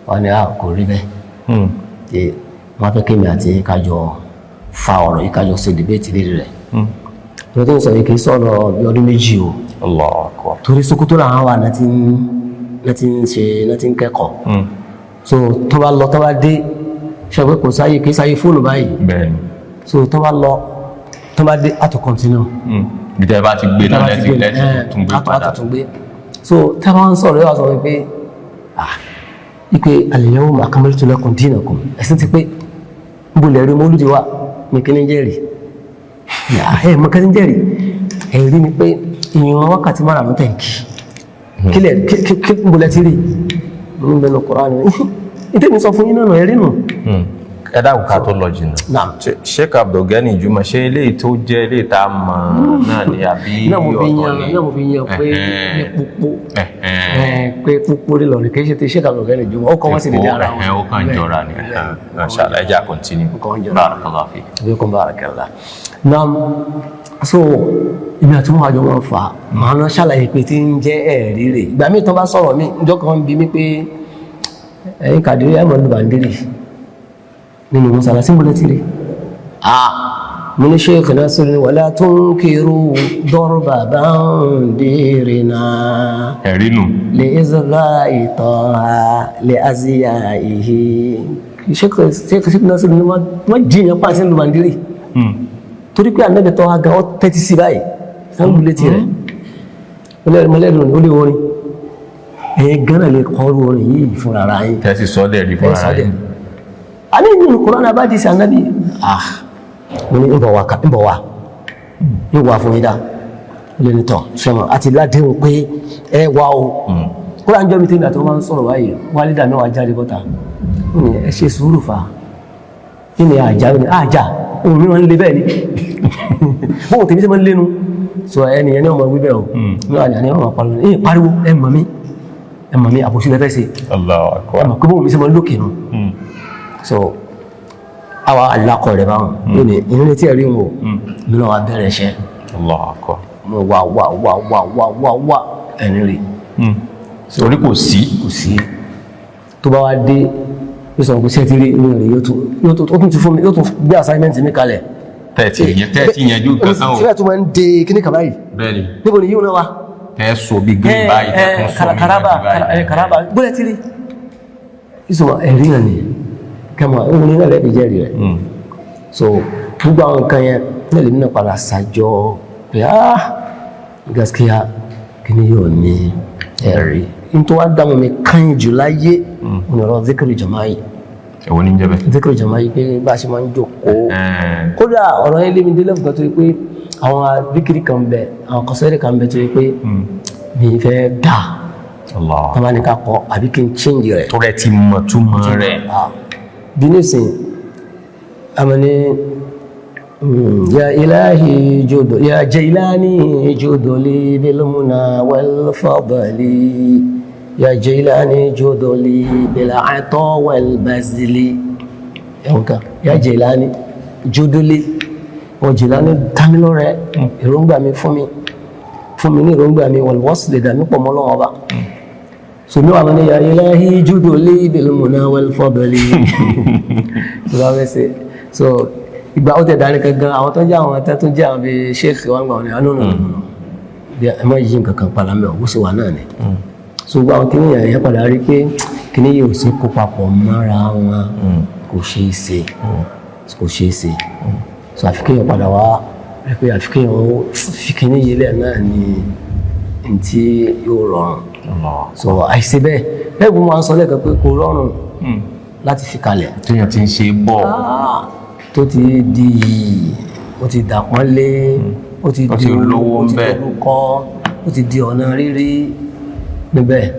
Wọ́n ní à kò rí bẹ́ẹ̀. Ṣe wọ́n fẹ́ kémi àti yín kájọ fa ọ̀rọ̀ yìí, kájọ ṣe debate lérí rẹ̀? Ọ̀rọ̀ tó ń sọ yìí kì í sọ̀rọ̀ bí ọdún 2 o. Allahu akbar. Torí Sokoto làwọn wà náà ti ń ṣe, náà ti ń kẹ́kọ̀ọ́. So tó bá lọ, tó bá dé, ṣe pé kò sáyé, kì í sáyé fóònù báyìí. Bẹ́ẹ̀ni. So tó bá lọ, tó bá dé, àtò continue. Bí tẹ́ bá ti gbé náà lẹ́sìn lẹ́sìn tún gbé padà. Àtò tún gbé. So tá a bá ń sọ̀rọ̀, yóò wá sọ pé ah, ipe al-yawma akmaltu lakum dinakum, ẹ̀sìn ti pé, ń bolẹ̀ rí mọ́lúdi wa ní kíní jẹ́rìí ẹ̀ mọ́ kíní jẹ́rìí. Ẹ̀rí ni pé ìyẹn wákàtí márùn-ún tẹ̀ ń kí kílẹ̀ kí ń bolẹ̀ ti rí ń bẹnu Kùránì ìtẹ́mi sọ fún yín náà, ẹ̀rí nù. Ẹ dákun, ká tó lọ jìnnà. Naam. Sheikh Abdulgani Juma, ṣé eléyìí tó jẹ́ eléyìí tá a mọ̀ náà ni àbí Náà mo fi ọ̀tọ̀ yan ni? Náà mo fi yan pé ní pópó, pé pópó rí lọ́rùn, kì í ṣe ti Sheikh Abdulgani Juma, ó kọ́ wọ́n sì lè dé ara wọn. Ó kàn jọra ni. Mashallah, ẹ jẹ́ à continue. Ó kàn jọra. Barakallahu fik. Alaikum barakallah. Naam, so ibi àti wọn àjọ wọn fà á, màá lọ ṣàlàyé pé tí ń jẹ́ ẹ̀rí rè. Ìgbà míì tó bá sọ̀rọ̀ mi, ìjọ kan ń bi mí pé ẹ̀yin Kàdírí, ẹ̀ mọ̀ ní bàndírì nínú mọ́sálásí, mo lè ti rí. Ah, mo ní Sheikh Nasir ni wala tunkiru darba bandirina Ẹ̀rí nù. lè izra ìtọ́ha lè aziya ìhì. Sheikh Nasir ni wọ́n jiyàn pàṣẹ lu bàndírì torí pé ànábì tó wá gan ọ tẹ́tí sí báyìí sáńgù létí rẹ̀ mọ́lẹ́rù ní ó lè orin ẹ̀yẹ gánà lè kọrù orin yìí fún ara yín. Tẹ́sí sọ́dẹ̀ rí fún ara yín. A ní ìlú Kùránì abájí sí ànábì. Ah, mo ní ń bọ̀ wá, ń bọ̀ wá, ń wà fún yín dá lè ní tọ̀ sọmọ àti ládéhùn pé ẹ wá o. Kúrò àjọ mi tèmi àti wọn máa ń sọ̀rọ̀ báyìí, wálé dà mẹ́wàá jáde bọ́ta, ó ní ẹ ṣe sùúrù fa, kí ni àjà ni àjà ohun mi máa ń le bẹ́ẹ̀ ni, bóun tèmi ṣe máa ń lénu sọ ẹni ẹni ọmọ wíbẹ̀ o ní àjà ni ọmọ pariwo ẹ pariwo, ẹ mọ̀ mí, ẹ mọ̀ mí, àbòsí lẹ́fẹ́ ṣe. Allahu Ẹ akbar. mọ̀ pé bóun mi ṣe máa ń lókè nù. So àwa alakọ rẹ̀ báwọn yóò ní ìrìn tí ẹ rí wọn o, mi náà wà bẹ̀rẹ̀ iṣẹ́. Allahu akbar. Mo wà wà wà wà wà wà wà ẹni rí. Orí kò sí. Kò sí. Tó bá wá dé, yóò sọ pé sẹ́tìrì inú rẹ̀ yóò tún, ó tún ti fún mi, yóò tún gbé assignment mi kalẹ̀. Tẹ́ẹ̀tì yẹn ju kankan o. Síbẹ̀ tó máa ń de kíní kàbá yìí. Bẹ́ẹ̀ni. Níbo ni yíò náà wá? Tẹ́ so bí green báyìí, tẹ́ tún so mi Karaba báyìí. Karaba bóyá tí rí ìsọmọ ẹ̀rí náà ni kẹmọ òun ní náà lẹ́bi jẹ́rìí rẹ̀. So gbogbo àwọn nǹkan yẹn náà lèmi náà padà ṣàjọ pé ah, gaskiya kíní yóò ní ẹ̀rí nítorí wàá dààmú mi kàn jù láyé òun ọ̀rọ̀ zikiru jama'i. Èwo ní ń jẹ́ bẹ́ẹ̀? Zikiru jama'i, pé bá a ṣe máa ń jókòó. Kódà ọ̀rọ̀ yẹn lé mi délé fún tó yẹ pé àwọn zikiri kan bẹ, àwọn kọsẹ́rì kan bẹ tó yẹ pé mi fẹ́ dà. Allah. Tó bá ní ká kọ àbí kí n change rẹ̀. Tó rẹ̀ ti mọ̀ túmọ̀ rẹ̀. Ah, bí nísìn àmọ́ ní ya ilahi jodo ya jailani jodoli bilmuna wal fadli ya jailani jodoli bil ata wal bazli, ẹ̀wọ̀n kan ya jailani jodoli wọ́n jailani dámilọ́rẹ̀ èròǹgbà mi, fún mi, fún mi ní èròǹgbà mi, wal wasli, dàmí pọ̀ mọ́ Ọlọ́run Ọba. So mi wà mọ́ ní ya ilahi jodoli bilmuna wal fadli so bá fẹ́ ṣe so Ìgbà ó tẹ̀ dání gangan, àwọn tó ń jẹ́ àwọn tó ń jẹ́ àwọn bíi sheikh wa ń gbà wọn ni, no, no, no, no, ẹ má yí nǹkan kan padà mẹ́, ò sì wà náà ni. So gbogbo àwọn kìnìún yẹn padà rí pé kìnìún yìí ò sí kó papọ̀ mọ́ra wọn, kò ṣeé ṣe, kò ṣeé ṣe. So àfi kéèyàn padà wá rí pé àfi kéèyàn ó fi kìnìún yìí lẹ̀ náà ni ntí yóò rọrùn. So àìṣe bẹ́ẹ̀ bẹ́ẹ̀ bí wọ́n sọ lẹ́ẹ̀kan pé kò rọrùn láti fi kalẹ̀. Téèyàn ti ń ṣe bọ̀. Tó ti di yìí, ó ti dàpọ́nlé, ó ti Ó ti di lówó ó ti ńbẹ̀. dorúkọ, ó ti di ọ̀nà rírí níbẹ̀.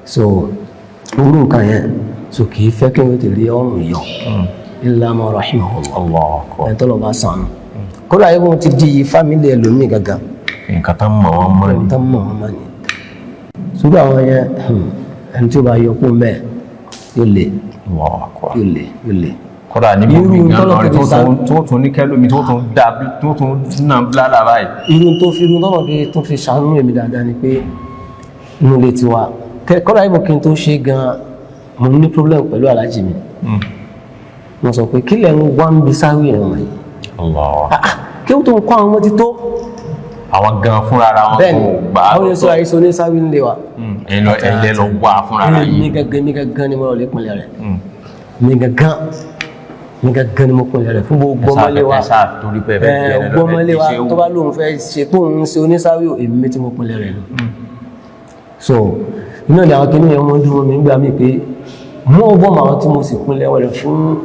So irú nǹkan yẹn, so kì í fẹ́ kí wọ́n ti rí ọrùn yọ, illa man rahimahullah. Allahu Akbar. Ẹni tó lọ bá sànù, kódà yìí wọ́n ti di family ẹlòmíì gangan. Nǹkan tán mọ̀ wọ́n mọ̀ ni. Tán mọ̀ wọ́n mọ̀ ni. Sùgbọ́n àwọn yẹn, ẹni tí ó bá yọ kó mbẹ́ yóò lè. Allahu Akbar. Yóò lè, yóò lè. Kódà níbo Irú mi gan tọ́lọ̀ lọ rí tó fi tó tún ní kẹ́lómi tó tún dá tó tún nà blára báyìí. Irú tó fi irú tọ́lọ̀ fi tó fi ṣàánú èmi dáadáa ni pé inú ilé tiwa, kódà ibò kí n tó ṣe gan, mo ní problem pẹ̀lú alájì mi. Wọ́n sọ pé kí lẹ̀ ń wá ń bi sáré ẹ̀ wọ̀nyí? Allah. Ah, ah, kí ó tó ń kọ́ àwọn ọmọ ti tó. Àwọn gan fúnra ara wọn Bẹ́ẹ̀ ni. kò gbà á. Àwọn yẹn sọ àìsàn ní sáré ńlẹ̀ wa. Ẹ̀yin lọ ẹ̀yin lẹ lọ wá fúnra ara mi yín. gangan, mi gangan ni mo lọ lè pinlẹ̀ rẹ̀. Mi gangan, mi gangan ni mo pinlẹ̀ rẹ̀ fún gbogbo ọmọlé wa. Ẹ sáà torí pé ẹ fẹ́ Ẹ jẹ́ ẹ gbogbo ọmọlé wa ṣe tó bá lóun fẹ́ ṣe tó ń ṣe onísáwí ò, èmi tí mo pinlẹ̀ rẹ̀ lọ. So iná ni àwọn kìnìún yẹn wọ́n dúró mi nígbà míì pé mú ọgbọ́n àwọn tí mo sì pinlẹ̀ rẹ̀ fún.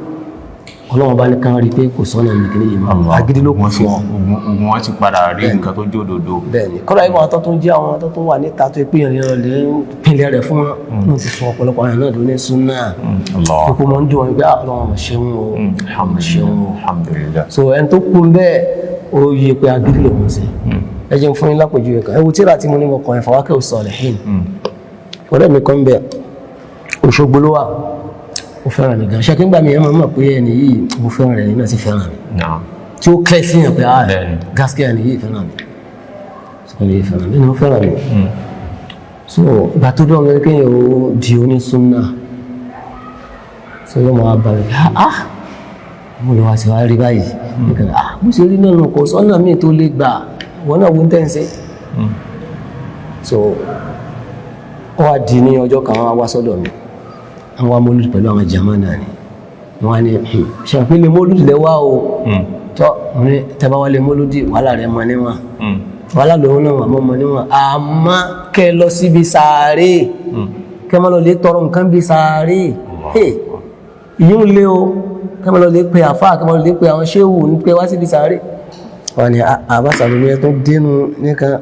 Ọlọ́run bá ní kán rí i pé kò sọ́nà mi kìnìún yìí mọ́, agídí ló kù fún ọ. Ogun wọn ti padà rí nǹkan tó jódodo. Bẹ́ẹ̀ ni, kọ́lá ìwọ̀n àtọ́ tó ń jẹ́ àwọn àtọ́ tó wà níta tó pé ìrìn lè ń pinlẹ̀ rẹ̀ fún wọn, wọ́n ti sọ ọ̀pọ̀lọpọ̀ àwọn náà ló ní súnà. Allah. Kókó máa ń dùn wọn pé ah, Ọlọ́run mà ṣeun o, mà ṣeun o. Alhamdulillah. So ẹni tó kú bẹ́ẹ̀, ó yẹ pé agídí lòun ṣe. Ẹ jẹun fún yín lápèjúwe kan. Ẹ wo tíra tí mo ní mo kàn, Fawakihu Salihin. Ọ̀rẹ́ mi kan bẹ, Òṣogbo ló wà. Ó fẹ́ràn mi gan. Ṣé kí n gbà mí, ẹ máa mọ̀ pé ẹni yìí mo fẹ́ràn rẹ̀, ẹni náà sì fẹ́ràn mi, Naam. tí ó kẹ́ sí yàn pé ah, Bẹ́ẹ̀ni. gaskiya ẹni yìí fẹ́ràn mi, ẹni yìí fẹ́ràn mi, ẹni ó fẹ́ràn mi. So ìgbà tó dọ̀ mí kéèyàn ó di onísúnnà, so yóò máa bá mi, ah, mo lè wá sí wá rí báyìí nìkan. Ah, mo ṣe rí náà nù, kò sọ́nà míì tó lè gbà wọn náà wọ́n tẹ́ ń ṣe. So ó wá di ní ọjọ́ kan, wọ́n wá sọ́dọ̀ mi, àwọn amólùdì pẹ̀lú àwọn jama náà ni. Wọ́n á ní ṣe àpẹẹlẹ mólùdì lẹ́wà o. Tọ́ mo ní tẹ́bá wálé mólùdì, wàhálà rẹ̀ mọ níwọ̀n, wàhálà lòun náà wà mọ́ mọ níwọ̀n, àmọ́ kẹ́ lọ síbi sàárè, kẹ́ mọ́ lọ lè tọrọ nǹkan bí sàárè ìyún lé o, kẹ́ mọ́ lọ lè pe àfáà, kẹ́ mọ́ lọ lè pe àwọn ṣéwù ní pé wá síbi sàárè. Wọ́n ní àbáṣà lómi ẹ tó dénú nìkan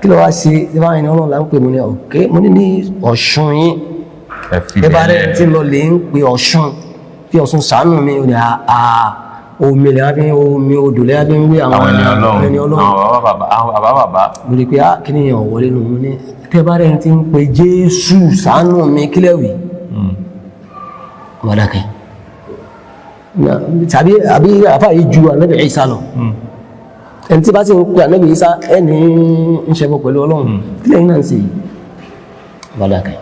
kí ló wá sí ṣé báyìí ni Ọlọ́run là ń pè. Mo ní ọ̀kẹ́, mo ní ní Ọ̀ṣun yín. Ẹ fi Ẹ bá rẹ̀ bẹ́ẹ̀ tí lọ lè ń pe Ọ̀ṣun bí Ọ̀ṣun ṣàánú mi, ó ní àà omi lè wá fi omi odò lè wá fi ń wé àwọn àwọn ẹni Ọlọ́run. ẹni Ọlọ́run. Àwọn bàbá bàbá, àwọn bàbá bàbá. Mo rí i pé á kí ni yẹn wọlé nù. Mo ní tẹ́ bá rẹ̀ tí ń pe Jésù ṣàánú mi, kílẹ̀ wì wọ́n dákẹ́ tàbí àbí àfáà yìí ju Ànábì Ìsá lọ. Ẹni tí bá sì ń pe Ànábì Ìsá, ẹni ń ṣẹbọ pẹ̀lú Ọlọ́run, kílẹ̀ yìí náà ń ṣe yìí? Wọ́n dákẹ́.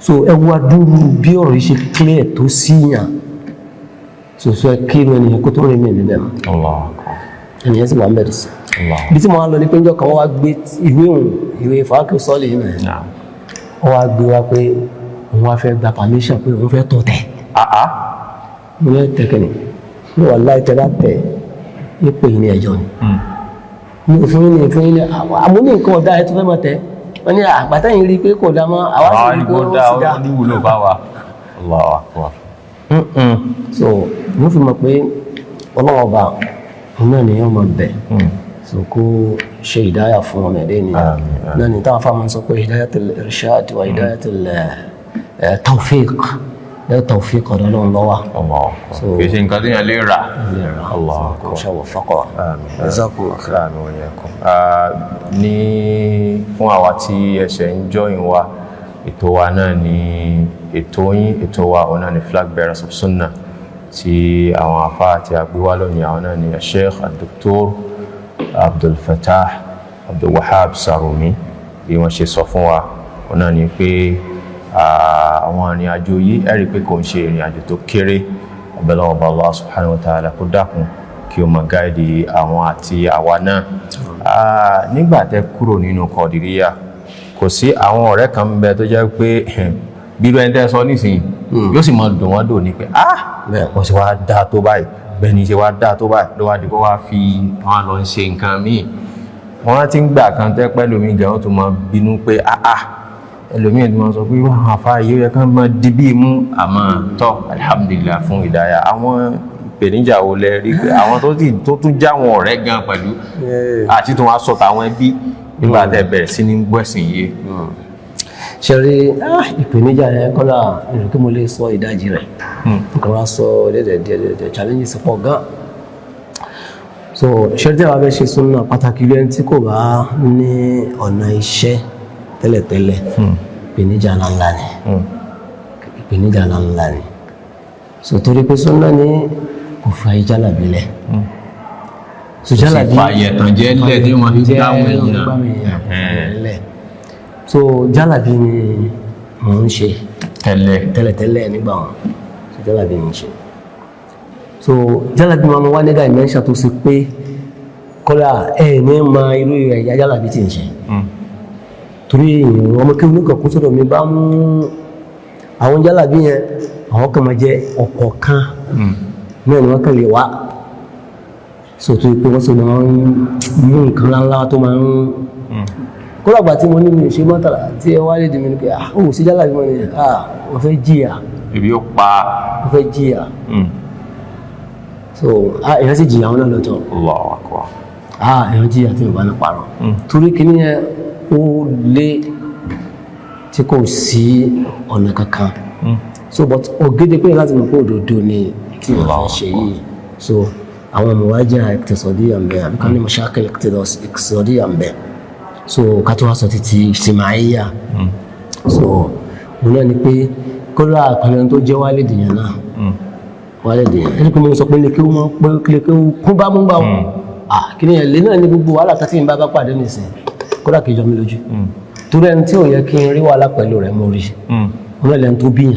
So ẹ wá dúró bí ọ̀rọ̀ yìí ṣe clear tó síyàn so ẹ kí inú ẹnìyẹn kó tó rìn mí níbẹ̀ mọ́. Allah akbar. Ẹnìyẹn sì wà ń bẹ̀rẹ̀ sí. Allah. Ibi tí mo wá lọ ní pé njọ́ kan, wọ́n wá gbé ìwé òun, ìwé Fawakihu Salihin yìí náà. Naam. Wọ́n wá gbé wá pé òun wá fẹ́ gba permission pé òun fẹ́ tún tẹ̀. Ah ah. Mo ní tẹ̀kẹ́ni ní wàláhì, tẹ́ bá tẹ̀ ní pè ní ẹjọ́ ni ní òfin ní òfin ní àmọ́ ní nǹkan ọ̀dà ẹ̀ tó fẹ́ mọ̀ tẹ́. Wọ́n ní àgbàtà yìí rí i pé kò dá mọ́, àwa sì Àwọn rí i pé ìgbó ó dá sì dá. ó ní wúlò bá wa. Allahu akbar. So mo fi mọ̀ pé Ọlọ́wọ́ ọba òun náà ni yóò máa bẹ̀, so kó ṣe ìdáyà fún ọmọ ẹ̀dẹ́ ènìyàn. Àmín, àmín. Náà ni táwọn afáàmù sọ pé hidayatul irshad wa hidayatul tawfiq, hidayatul tawfiq ọ̀dọ̀ Ọlọ́run ló wà. Allahu akbar. So- Kì í ṣe nǹkan tí yẹn lè rà. Allahu Kò akbar. ṣàwọ̀ faqọ̀. Àmín. Jazakumullah khair. Àmín wa iyyakum. Ní fún àwa tí ẹsẹ̀ ń join wa, ètò wa náà ni ètò yín, ètò wa, òun náà ni Flag Bearers of Sunnah, tí àwọn àfáà àti àgbéwá lónìí, àwọn náà ni Sheikh Dr. Abdul Fattah Abdul Wahab Sarumi. Bí wọ́n ṣe sọ fún wa, òun náà ni pé àwọn ìrìn àjò yìí, ẹ rí i pé kò ń ṣe ìrìn àjò tó kéré. Ọbẹ̀lọ́wọ́ bá Allah subhanahu wa ta'ala kó dákun kí o máa gáìdì àwọn àti àwa náà. Nígbà tẹ́ kúrò nínú Kọ̀dìríyà, kò sí àwọn ọ̀rẹ́ kan ń bẹ tó jẹ́ pé bí irú ẹni tẹ́ sọ nísìnyí yóò sì máa dùn wọ́n dùn ní pé ah, wọ́n sì wá dáa tó báyìí, bẹ́ẹ̀ ni ṣe wá dáa tó báyìí, ló wá di kó wá fi wọn lọ ṣe nǹkan míì. Wọ́n ti ń gbà kan tẹ́ pẹ́ lómi gan, ó tún máa bínú pé ah ah, ẹlòmíì tó máa sọ pé wọ́n àfa yìí ó yẹ kán máa di bí mú. Àmọ́ tọ́, alhamdulillah fún ìdáyà. Àwọn ìpèníjà wo lẹ rí pé àwọn tó sì tó tún já àwọn ọ̀rẹ́ gan pẹ̀lú àti tó wá sọ tàwọn ẹbí nígbà tẹ́ bẹ̀rẹ̀ sí ní gbẹ̀sìn yìí? Ṣe rí ìpèníjà yẹn kọ́lá ìrìn kí mo lè sọ ìdajì rẹ̀, nǹkan wá sọ díẹ̀ díẹ̀ díẹ̀. Challenges pọ̀ gan. So ṣe tí a bá fẹ́ ṣe súnà, pàtàkì lẹ́ni tí kò bá ní ọ̀nà iṣẹ́ tẹ́lẹ̀tẹ́lẹ̀, ìpèníjà ńláńlá ni, ìpèníjà ńláńlá ni. So torí pé súnà ní kò fa ìjálàbí lẹ̀. So jálàbí fàyẹ̀ tàn jẹ́ lẹ̀ tí wọ́n fi gbáwọn èèyàn. Lẹ̀. So jálàbí ni mò ń ṣe tẹ́lẹ̀. Tẹ́lẹ̀tẹ́lẹ̀ nígbà wọn. So jálàbí ni ń ṣe. So jálàbí máa ma wá ní dimension tó ṣe pé kọ́lá ẹ̀ ní ma irú ẹ̀yà jálàbí tí ń ṣe, torí èèyàn ọmọ kí oníkan kún sọ́dọ̀ mi bá mú àwọn jálàbí yẹn, àwọn kan máa jẹ ọ̀kọ̀ọ̀kan náà ni wọ́n kàn lè wá. So tó pé wọ́n sì máa ń mú nǹkan ńláńlá tó máa ń kódà gbà tí mo ní mi ò ṣe mọ́tàlá tí ẹ wá lè dì mí ni pé ah, ó sí jálàbí mọ́ ni, ah, wọ́n fẹ́ jìyà. Ibi ó pa. Wọ́n fẹ́ jìyà. So ah, èèyàn sì jìyà wọn náà lọ́tọ̀. Allahu akbar. Ah, èèyàn jìyà tí mo bá ní parọ́, torí kìíní yẹn ó lé tí kò sí ọ̀nà kankan. So but ògede pé láti mọ̀ pé òdodo ni tí wọ́n fẹ́ ṣe yìí. So àwọn muwajaha iqtisadiyya ń bẹ, àbí kan ní mashakil iqtisadiyya ń bẹ. So ká tó wá sọ títí ijtima'iyya. So òun náà ni pé kódà àpẹẹrẹ tó jẹ́ wálé dìyàn náà, wálé dìyàn ẹni pé mo sọ pé lè kí ó mọ pé lè kí ó kún bá mú bá wọn. Ah, kí ni ẹ̀ lé náà ní gbogbo wàhálà tá tí n bá bá pàdé nìsín, kódà kì í jọ mí lójú, torí ẹni tí ò yẹ kí n rí wàhálà pẹ̀lú rẹ̀ mo rí òun náà lẹ́nu tó bíyàn.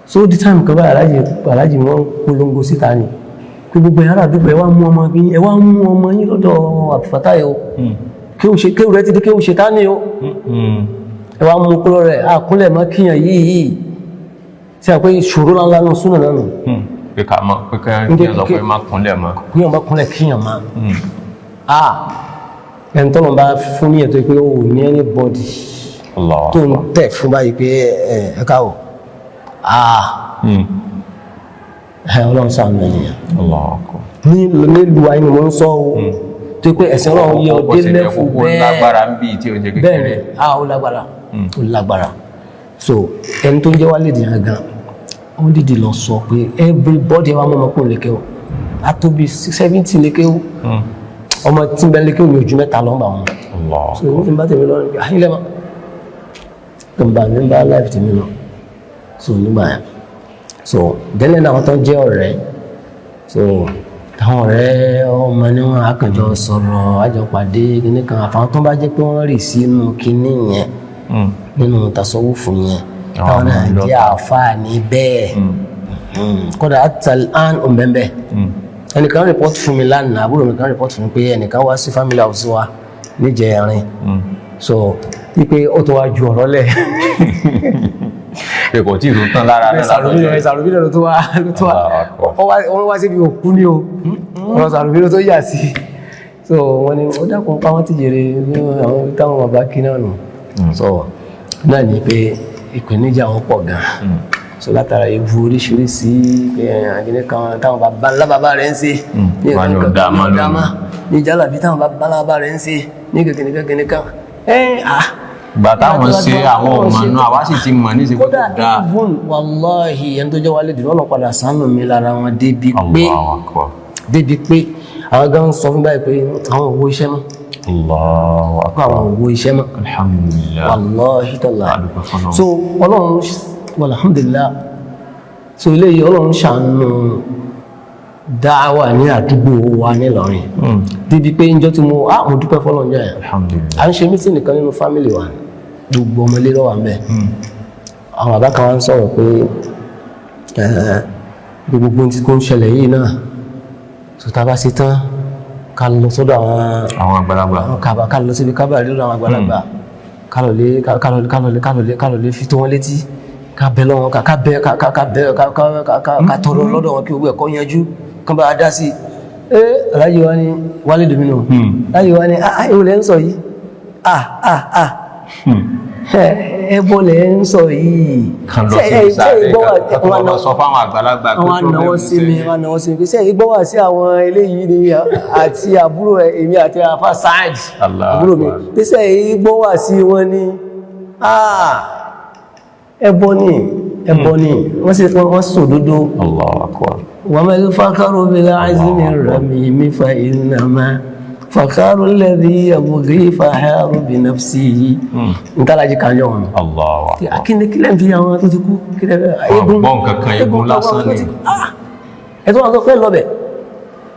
So the time kan báyìí, alájì alájì wọn polongo síta ni pé gbogbo yàrá àdúgbò, ẹ wá mú ọmọ yín, ẹ wá mú ọmọ yín lọ́dọ̀ Abdulfatai o, kí o ṣe kéwù rẹ ti di kéwù ṣe tání o, ẹ wá mú kúrò rẹ àkúnlẹ̀ mọ́ kíyàn yìí yìí tí a pé ìṣòro ńláńlá náà súnà náà nù. Pé ká mọ pé ká kí ẹ sọ pé má kúnlẹ̀ mọ́. Kíyàn bá kúnlẹ̀ kíyàn má a ẹni tọ́nà bá fún ní ẹ̀tọ́ pé ó ní anybody Allah tó ń tẹ̀ fún báyìí pé ẹ ẹ káwọ̀, ah, ẹ Ọlọ́run ṣàánú ènìyàn. Allah akbar. Ní nílùú ayé ni mo ń sọ o, tó pé ẹ̀sìn Ọlọ́run yẹ ọdẹ lẹ́fù bẹ́ẹ̀ bẹ́ẹ̀. Lágbára ń bí tí ó jẹ bẹ́ẹ̀ kékeré. Ni ah, ó lágbára, ó lágbára. So ẹni tó ń jẹ́ wálé dìyàn gan, ó dìde lọ sọ pé everybody wa mọ́ ọmọkùnrin lékè o, a tó bí 70 lékè o, ọmọ tí ń bẹ lékè o ní ojú mẹ́ta lọ́ngbà wọn. Allah. So ní bá tèmi lọ ní ilé ma tó ń bá mi ń bá life tèmi lọ. So nígbà yẹn, so dẹ́lẹ̀ náà àwọn tó ń jẹ́ ọ̀rẹ́, so táwọn ọ̀rẹ́ ọmọ ni wọn àkànjọ sọ̀rọ̀ àjọ pàdé kíní kan, àfàwọn tó bá jẹ́ pé wọ́n rì sínú kíní yẹn nínú tasawufu yẹn, táwọn náà jẹ́ àáfàá ní bẹ́ẹ̀. Kódà atal an òǹbẹ̀ǹbẹ̀ ẹnìkan report fún mi lánàá, àbúrò mi kan report fún mi pé ẹnìkan wá sí family house wa níjẹrin, so wípé ó tó wá ju ọ̀rọ̀ lẹ̀. Pé kò tí ì tó tán lára náà Sàrùmí látọjọ́ yìí. Sàrùmí ló tó wá ló tó wá. Allahu Akbar. Wọ́n wá síbi òkú ni o, ọ̀rọ̀ Sàrùmí ló tó yà sí. So wọ́n ní ó dákun pa wọ́n ti jèrè ní àwọn ibi táwọn bàbá kí náà nù. So náà ni pé ìpèníjà wọn pọ̀ gan. So látara ewu oríṣiríṣi pé àgbẹ̀lẹ̀ kan táwọn bàbá ńlá bàbá rẹ̀ ń ṣe ní Wọ́n ní ó nǹkan dáa kan mọ́ ní ó dáa lónìí. mọ́, ní jálàbí táwọn bàbá ńlá bàbá rẹ̀ ń ṣe ní kẹ̀kẹ́ kẹ̀kẹ́ kan ẹ̀ ah. Ìgbà táwọn ṣe àwọn ọmọ náà, àwa sì ti mọ̀ ní ìsìnkú Kódà tó dáa. Even wàláhì, ẹni tó jẹ́ wálé dùn ọ̀nà padà sánú mi lára wọn débi pé Allahu akbar. débi pé àwọn gan sọ fún báyìí pé àwọn òwò iṣẹ́ mọ́. Allahu Pé akbar. àwọn òwò iṣẹ́ mọ́. Alhamdulillah. Wàláhì tọ́lá. Adúpẹ́ fọ́lọ́run. So Ọlọ́run, alhamdulillah, so eléyìí Ọlọ́run ṣàánú dáwà ní àdúgbò wa nílọrin débi pé njọ́ tí mo ah, mo dúpẹ́ fọ́lọ́run jẹ́ yẹn. Alhamdulillah. À ń ṣe mítìnì nìkan nínú family wa, gbogbo ọmọlé lọ́wọ́ àmẹ́. Àwọn bàbá kan wá ń sọ̀rọ̀ pé Gbogbo ohun tí kò ń ṣẹlẹ̀ yìí náà, so tá a bá ṣe tán, ká lọ sọ́dọ̀ àwọn àgbàlagbà, àwọn kaba, ká lọ síbi kábàárì lọ́dọ̀ àwọn àgbàlagbà, ká lọ lé ká lọ ká lọ ká lọ lé ká lọ lé fi tó wọn létí, ká bẹ lọ́wọ́, ká bẹ ká ká ká bẹ ká ká ká ká tọrọ lọ́dọ̀ wọn kí gbogbo ẹ̀kọ́ yanjú, kán bá a dá sí i. Ẹ aláyé wa ni wálé domino, aláyé wa ni, ah, ewu lẹ́ ń sọ yìí, ah, ah, ah, ẹ bọ́ lẹ́ ń sọ yìí. Kan lọ Ṣé sí ẹ sáré gbọ́ wà- ká tó wọn lọ sọ fáwọn àgbàlagbà pé àwọn anáwọ́ problem sí mi, ṣẹlẹ̀. wọ́n anáwọ́ sí mi pé ṣé ìgbọ́ wà sí àwọn eléyìí ni àti àbúrò ẹ̀, èmi àti àfà Saad, Allah àbúrò mi, Akbar. pé ṣé ìgbọ́ wà sí wọn ni, ah, ẹbọ ni, ẹbọ ni, wọ́n sì wọ́n sòdodo. Allahu Akbar. Wa mal fakharu bil azmi ramimi fa innama fakharu alladhi yabghi faharu bi nafsihi ntàlájì kan yọ̀ wọn. Allahu Akbar. Akíní kílẹ̀ ń fi àwọn tó ti kú kílẹ̀ Wọn gbọ́ nǹkan kan, eégún lásán ni. Ẹ tó wọn sọ pé lọ́bẹ̀.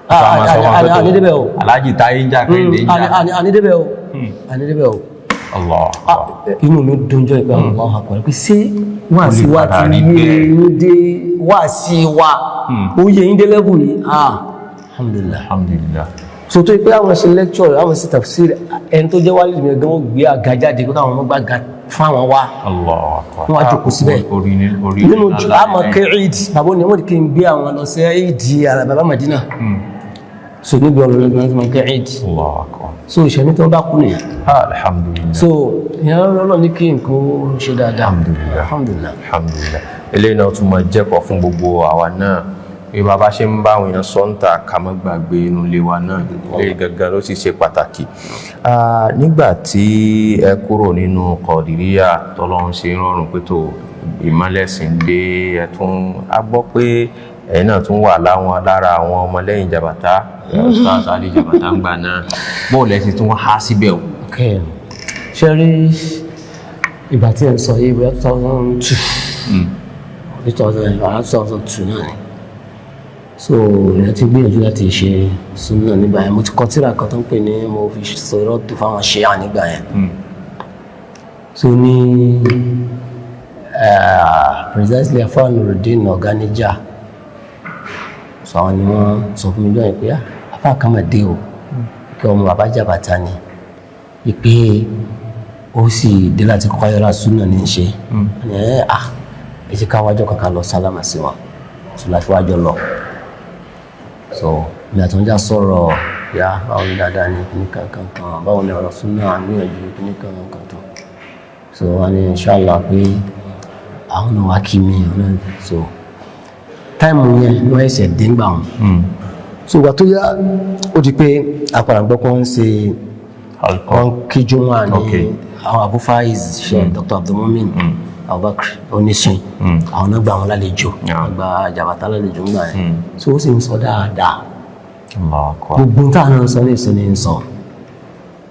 Ká máa sọ wọn pé tó, Ànídébẹ̀ o. Alhaji Táyé ń jà, Kẹ́hìndé ń jà. Ànídébẹ̀ o, ànídébẹ̀ o. Allahu Akbar. Inú mi dùn jọ ìpè Allahu Akbar pé ṣé wá sí wa padà ti rí yé bẹ́ẹ̀. yín dé, wá sí wa ó yé yín dé lẹ́bù yìí, ah, alhamdulillah. Alhamdulillah. So tó pé àwọn ṣe lecture, àwọn ṣe tafsir, ẹni tó jẹ́ wálé mi gan ó gbé àga jáde kó káwọn ọmọ gbàgà fún àwọn wa. Allahu Akbar. Wọ́n á jókòó síbẹ̀. Orí ní orí Nínú ní ńlá àmọ́ lẹ́yìn. kí eid bàbá ni wọ́n ní kí n gbé àwọn lọ sí eid ara bàbá Madina, so níbi ọ̀rọ̀ lọ́gbọ̀n tí wọ́n kí eid. Allahu Akbar. So ìṣẹ̀mí tó bá kú nìyẹn. Alhamdulillah. So ìyẹn lọ́lọ́ ní kí nǹkan ó ṣe dáadáa. Alhamdulillah. Alhamdulillah. Alhamdulillah. Eléyìí náà tún máa jẹ́kọ̀ọ́ fún gbogbo àwa náà bí bàbá ṣe ń bá àwọn èèyàn sọ ń ta, ká má gbàgbé inú ilé wa náà. Eléyìí gangan ló sì ṣe pàtàkì. Nígbà tí ẹ kúrò nínú Kọ̀dìríyà, tọ́lọ́run ṣe ń rọrùn pé tó ìmọ̀lẹ́sìn dé, ẹ tún á gbọ́ pé ẹ̀yin náà tún wà láwọn lára àwọn ọmọlẹ́yìn Jàbàtà, Ustaz Ali Jàbàtà ń gbà náà, bóòlù ẹ sì tún há síbẹ̀ o? Ok, ṣe rí ìgbà tí ẹ̀ ń sọ yìí, bóyá 2002, 2002 náà ni. So ìyẹn ti gbìyànjú láti ṣe súnà nígbà yẹn. Mo ti kọ tírà kan tó ń pè ní mo fi sọ̀rọ̀ tó fáwọn ṣíà nígbà yẹn. So ní precisely afa Nurudeen Ọ̀gánijà, so àwọn ni wọ́n sọ fún mi jọ́ yẹn pé, "Ah, afa kan mà dé o, kí ọmọ bàbá Jàbàtà ni, ìpè ó sì dé láti kọ́ ayọ́lá súnà ní í ṣe." Ẹ ah, ẹ ti ká wájọ kankan lọ sálámà sí wọn, so láti wájọ lọ. So mi àti wọn já sọ̀rọ̀ yá, báwo ni dáadáa ni, kíní kankan kan, báwo ni ọ̀rọ̀ súnà, àgbìyànjú kíní kankan kan tó. So wọn ní inshallah pé àwọn náà wá kí mi àwọn náà. So time yẹn ni wọ́n ẹsẹ̀ dé ńgbà wọn. So ìgbà tó yá, ó di pé apàdà gbọ́ pé wọ́n ń ṣe, wọ́n kíjú wọn ní àwọn Abu Faiz ṣe Dr. Abdulmumin Abubakar oníṣin, àwọn náà gba àwọn lálejò, wọ́n gba Jàbàtà lálejò ńgbà yẹn. So ó sì ń sọ dáadáa. Allahu Akbar. Gbogbo táwọn náà ń sọ ní ìsinmi ń sọ.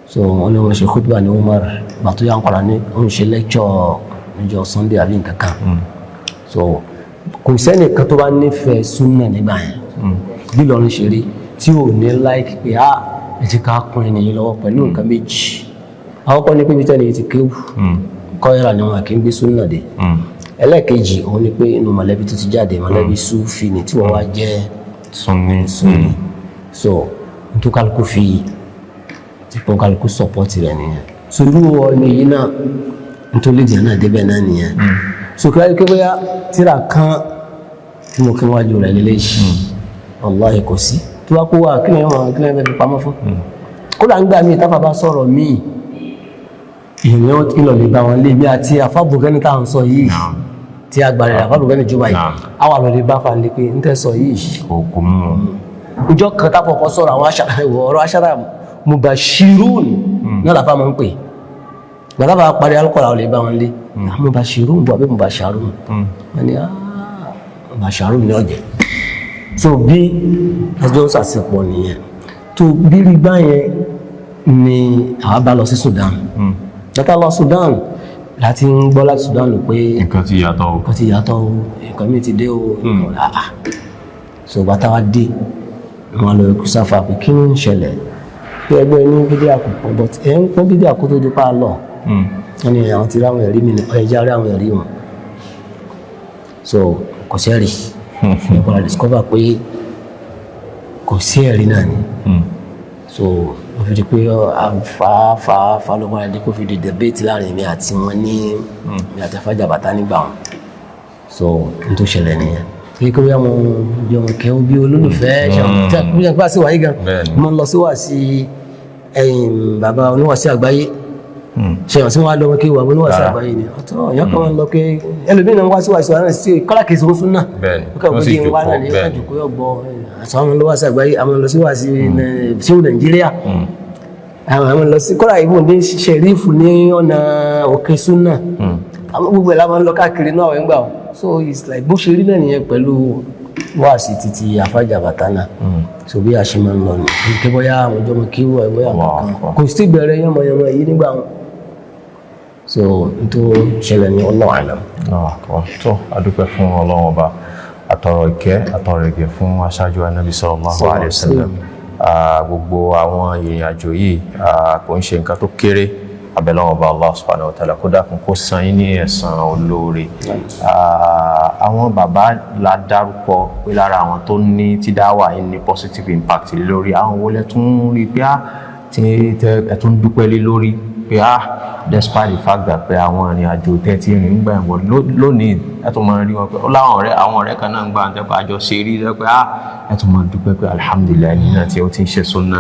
So wọ́n ní wọ́n ṣe khutba ní Umar, ìgbà tó yà ń padà ní wọ́n ṣe lecture níjọ́ Sunday àbí nǹkan kan. So kò sẹ́nìkan tó bá nífẹ̀ẹ́ súnà nígbà yẹn bí Ìlọrin ṣe rí tí ò ní like pé á ẹ ti ká kún ẹni yìí lọ́wọ́ pẹ̀lú nǹkan méjì. Àwọn kan ní pé ibi tẹ́lẹ̀ yìí ti kéwù kọ́yọ̀rà ni wọn kì í gbé súnà dé. Ẹlẹ́ẹ̀kejì òun ni pé inú mọ̀lẹ́bí tó ti jáde, mọ̀lẹ́bí súfì ni tí wọ́n wá jẹ́ Sunni. Sunni. So ntòkàlùkù fi tí pọ́nkàlùkù support rẹ̀ nìyẹn. So irú ọmọ yìí náà nítorí ìdíyàn náà débẹ̀ náà nìyẹn. So kí wáyé pé bóyá tíra kan tí mo kí wájú rẹ̀ lélẹ́yìí, wàláhì kò sí. Tó bá kó wà, kí ni wọ́n kí ni wọ́n fi pamọ́ fún? Kódà ń gbà míì táfà bá sọ̀rọ̀ míì, ìyẹn kí lọ lè bá wọn lé mi àti àfábùgẹ́ni tá à ń sọ yìí tí a gbà rẹ̀, àfábùgẹ́ni jọba yìí, àwa lọ lè bá fa lè pé ń tẹ́ sọ yìí. Kò mú wọn. Ìjọ kan táfọ̀kọ́ sọ̀rọ̀ àwọn aṣara, ọ̀rọ̀ aṣara mubashirun náà làfà máa ń pè. Gbàtà bá parí alukọ̀rọ̀, àwọn lè bá wọn lé mubashirun bọ̀ àbí mubasharun, wọn ni mubasharun ní ọ̀jẹ̀. So bí ẹjọ́ sàṣepọ̀ nìyẹn tó bí rí báyẹn ni àwa bá lọ sí Sudan. Gbàtà lọ Sudan láti ń gbọ́ láti Sudan lò pé Nǹkan ti yàtọ̀ o. Nǹkan ti yàtọ̀ o, nǹkan mi ti dé o. Ah, ah. So bàtà wa dé, wọn lọ kú sáfà pé kí ló ń ṣẹlẹ̀, pé ẹgbẹ́ ní bídíà kò pọ̀, but ẹ̀ ń pọ́n bídíà kó tó di pa lọ. Wọ́n ní àwọn ti rí àwọn ẹ̀rí mi ní ẹja, rí àwọn ẹ̀rí wọn. So kò sẹ́rì. Mo padà discover pé kò sí ẹ̀rí náà ni. So ó fi di pé fa fa fa ló padà dé kó fi di debate láàrin mi àti wọn ní mi àti Alfa Jabata nígbà wọn. So n tó ṣẹlẹ̀ nìyẹn, kí kí wọ́n mọ bí ọmọ kẹ́ bí olólùfẹ́ ṣe pàṣẹ wáyé gan. Mo ń lọ sí wá sí ẹ̀yìn bàbá oníwàásí àgbáyé, ṣe hàn sí wọn á lọ wọn kí wà oníwàásí àgbáyé ni ọ̀tọ̀ ìyá kan máa ń lọ pé ẹlòmíràn náà wá sí wàásí wàásí sí kọ́lá kìí sọ́kún súnà. Ó kàn Wọ́n pé sì kí n wá jókòó, náà ní bẹ́ẹ̀ni. ọjọ́ kó gbọ́ àti àwọn lọ wàásí àgbáyé, àwọn lọ sí wàásí ṣéwù Nàìjíríà, àwọn lọ sí kọ́lá ìbò ní ṣẹ̀rífù ní ọ̀nà òkè súnà, àwọn gbogbo ẹ̀ la máa ń lọ káàkiri náà ń gbà ọ́. So it's like bó ṣe rí náà nìyẹn pẹ̀lú wáàsí títí Alfa Jabata náà. So bí a ṣe máa ń lọ nù kí bóyá àwọn ọjọ́ mọ kí wọ́n bóyá Allahu kankan Akbar. kò sí bẹ̀rẹ̀ yánmọ̀yánmọ̀ yìí nígbà wọn. So n tó ṣẹlẹ̀ ní Allahu a'lam. Allahu Akbar. Tó adúpẹ́ fún Ọlọ́run Ọba, àtọ̀rọ̀ ìkẹ́ àtọ̀rọ̀ ìgẹ̀ fún aṣáájú Anábì sallallahu alaihi wasallam. Gbogbo àwọn ìrìn àjò yìí kò ń ṣe nǹkan tó kéré. Abẹ́lọ́wọ̀n Ọba Allah subhanahu wa ta'ala kó dákun kó san yín ní ẹ̀san olóore. Àwọn bàbá la dárúkọ pé lára àwọn tó ní tí dáwà yín ní positive impact lé lórí, àwọn wo lẹ tún rí pé á tí ẹ tún dúpẹ́ lé lórí pé á despite the fact that pé àwọn ìrìn àjò tẹ́ ti rìn gbà wọ́n lónìí, ẹ tún máa rí wọn pé ó láwọn ọ̀rẹ́, àwọn ọ̀rẹ́ kan náà ń gbà tẹ́ pé àjọ ṣe rí tẹ́ pé á ẹ tún máa dúpẹ́ pé alhamdulillahi ní náà tí ó ti ń ṣe súnà.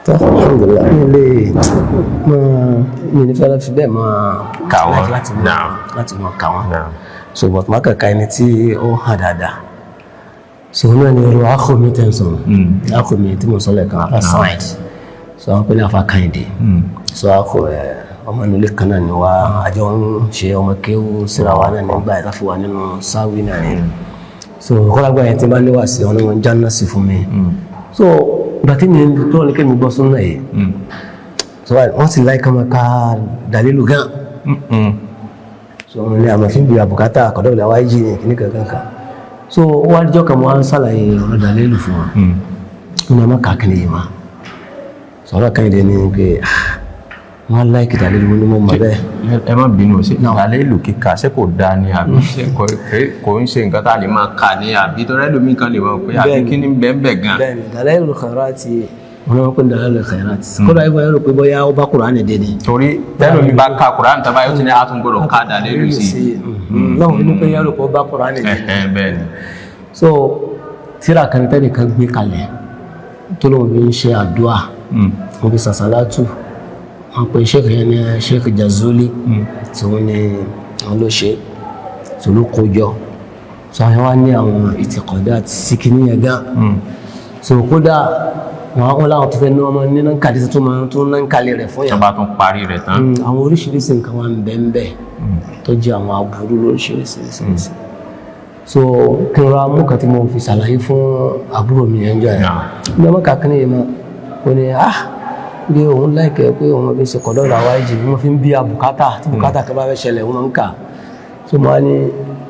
Tó alhamdulillahi, mi lè máa mi ní fẹ́rẹ́ fi bẹ́ẹ̀ máa Kà wọ́n. láti máa Naam. láti máa kà wọ́n. Naam. So but má kàkà ẹni tí ó hàn dáadáa, so náà ni irú akọ mi tẹ̀ ń sọ̀rọ̀, akọ mi tí mo sọ lẹ́ẹ̀kan, Afa Said, so àwọn pẹ̀lú Afa Kẹ́hìndé. So akọ ẹ̀ ọmọ nílé kan náà ni wá, àjọ ń ṣe ọmọ kéwú síra wa náà nígbà yẹn láfi wà nínú sáwí náà ni. So kọ́lágbá yẹn tí bá níwà sí ọ̀nà wọn jáná sí fún mi. So ìgbà tí mi tó ní kémi gbọ́ súnà yìí, so wọ́n sì láì kama ká dalilu gan. So wọn ní àmọ́ fi ń bi àbùkátà àkọ́dọ̀ ìlà wáyé jí ní kíní kankan kan. So ó wá díjọ́ kan, mo wá ń ṣàlàyé ọ̀rọ̀ dalilu fún wọn, wọn ní a máa kà kíni yìí ma sọ̀rọ̀ kan yìí ní pé ah, wọ́n láìkì dalilu, wọn ní mo mọ̀ bẹ́ẹ̀. Ẹ má bínú, ṣé dàlílù kíkà ṣé kò dáa ni, àbí ṣé kò ń ṣe nǹkan tá a lè máa kà ní, àbí tó rẹ́lòmíì kan lè mọ̀ pé àbí Bẹ́ẹ̀ni. kí ni bẹ́ẹ̀ gan. Bẹ́ẹ̀ni, dalilu khairati, wọn náà pè ní dalilu khairati, kódà ibà yẹn rò pé bóyá ó bá Kùránì dé ni. Torí tẹ́lòmíì bá ka Kùránì tán báyìí, ó ti ní àtúngbọ̀dọ̀ ká dàlílù sí i. Náà wọ́n ní pé yẹn rò pé ó bá Kùránì dé ni. Ẹ̀hẹ́n, bẹ́ẹ̀ ni. So tíra kan tẹ́nìkan gbé kalẹ̀ tó lóun fi ń ṣe àdúrà, wọ́n fi sàṣàlátù, wọ́n pe sheikh yẹn ní Sheikh Jazuli, tí wọ́n ní wọ́n ló ṣe tó ló kó jọ. So àwọn wá ní àwọn ìtìkọ̀dá sí kinní yẹn gan. So kódà wọn láwọn tó fẹ́ ní ọmọ nínú kàdí tó máa tó ń kalẹ̀ rẹ̀ fún Tó yàn. bá tún parí rẹ̀ tán. Àwọn oríṣiríṣi nǹkan wà ń bẹ ń bẹ tó jẹ́ àwọn aburú lóríṣiríṣi. So kí n ra mú kan tí mo fi ṣàlàyé fún àbúrò mi yẹn jọ yẹn ní ọmọ kàkiri yìí mọ, ó ní ah bí òun láìkẹ́ pé òun fi ṣe kọ̀dọ̀ làwa ìjì wọ́n fi ń bí abùkátà, tí bùkátà kan bá fẹ́ ṣẹlẹ̀ wọ́n máa ń kà. So mo wá ní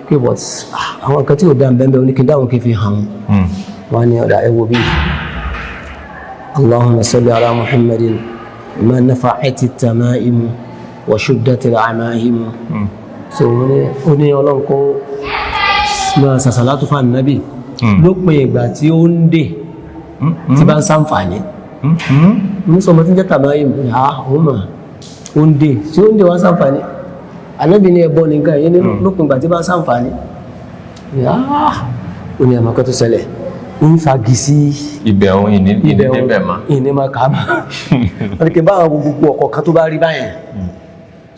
pé but ah, àwọn nǹkan tí ò dáa bẹ́ẹ̀ bẹ́ẹ̀, ó ní kí n dáhùn kí n fi hàn wọ́n. Wọ́n ní ọ̀dà ẹ wo bí اللهم صل على محمد ما نفعت التمائم وشدت العمائم. So ó ní Ọlọ́run kó máa sàṣàlátù fún ànábì lópin ìgbà tí ó ń dè tí bá ń sàǹfààní. Ní sọmọ tí ń jẹ́ tàmáìm ní òun mà ó ń dè tí ó ń dè wá sàǹfààní, ànábì ní ẹbọ nìkan yìí ní lópin ìgbà tí bá ń sàǹfààní ní ó ní àmọ́kọ́ tó ṣẹlẹ̀ ń fagi sí Ibẹ̀ òun ìní ìní ibẹ̀ débẹ̀ mọ́. Ìní máa kà á mọ́, wọ́n ní kí n bá àwọn gbogbo ọkọ̀ kan tó bá rí báyẹn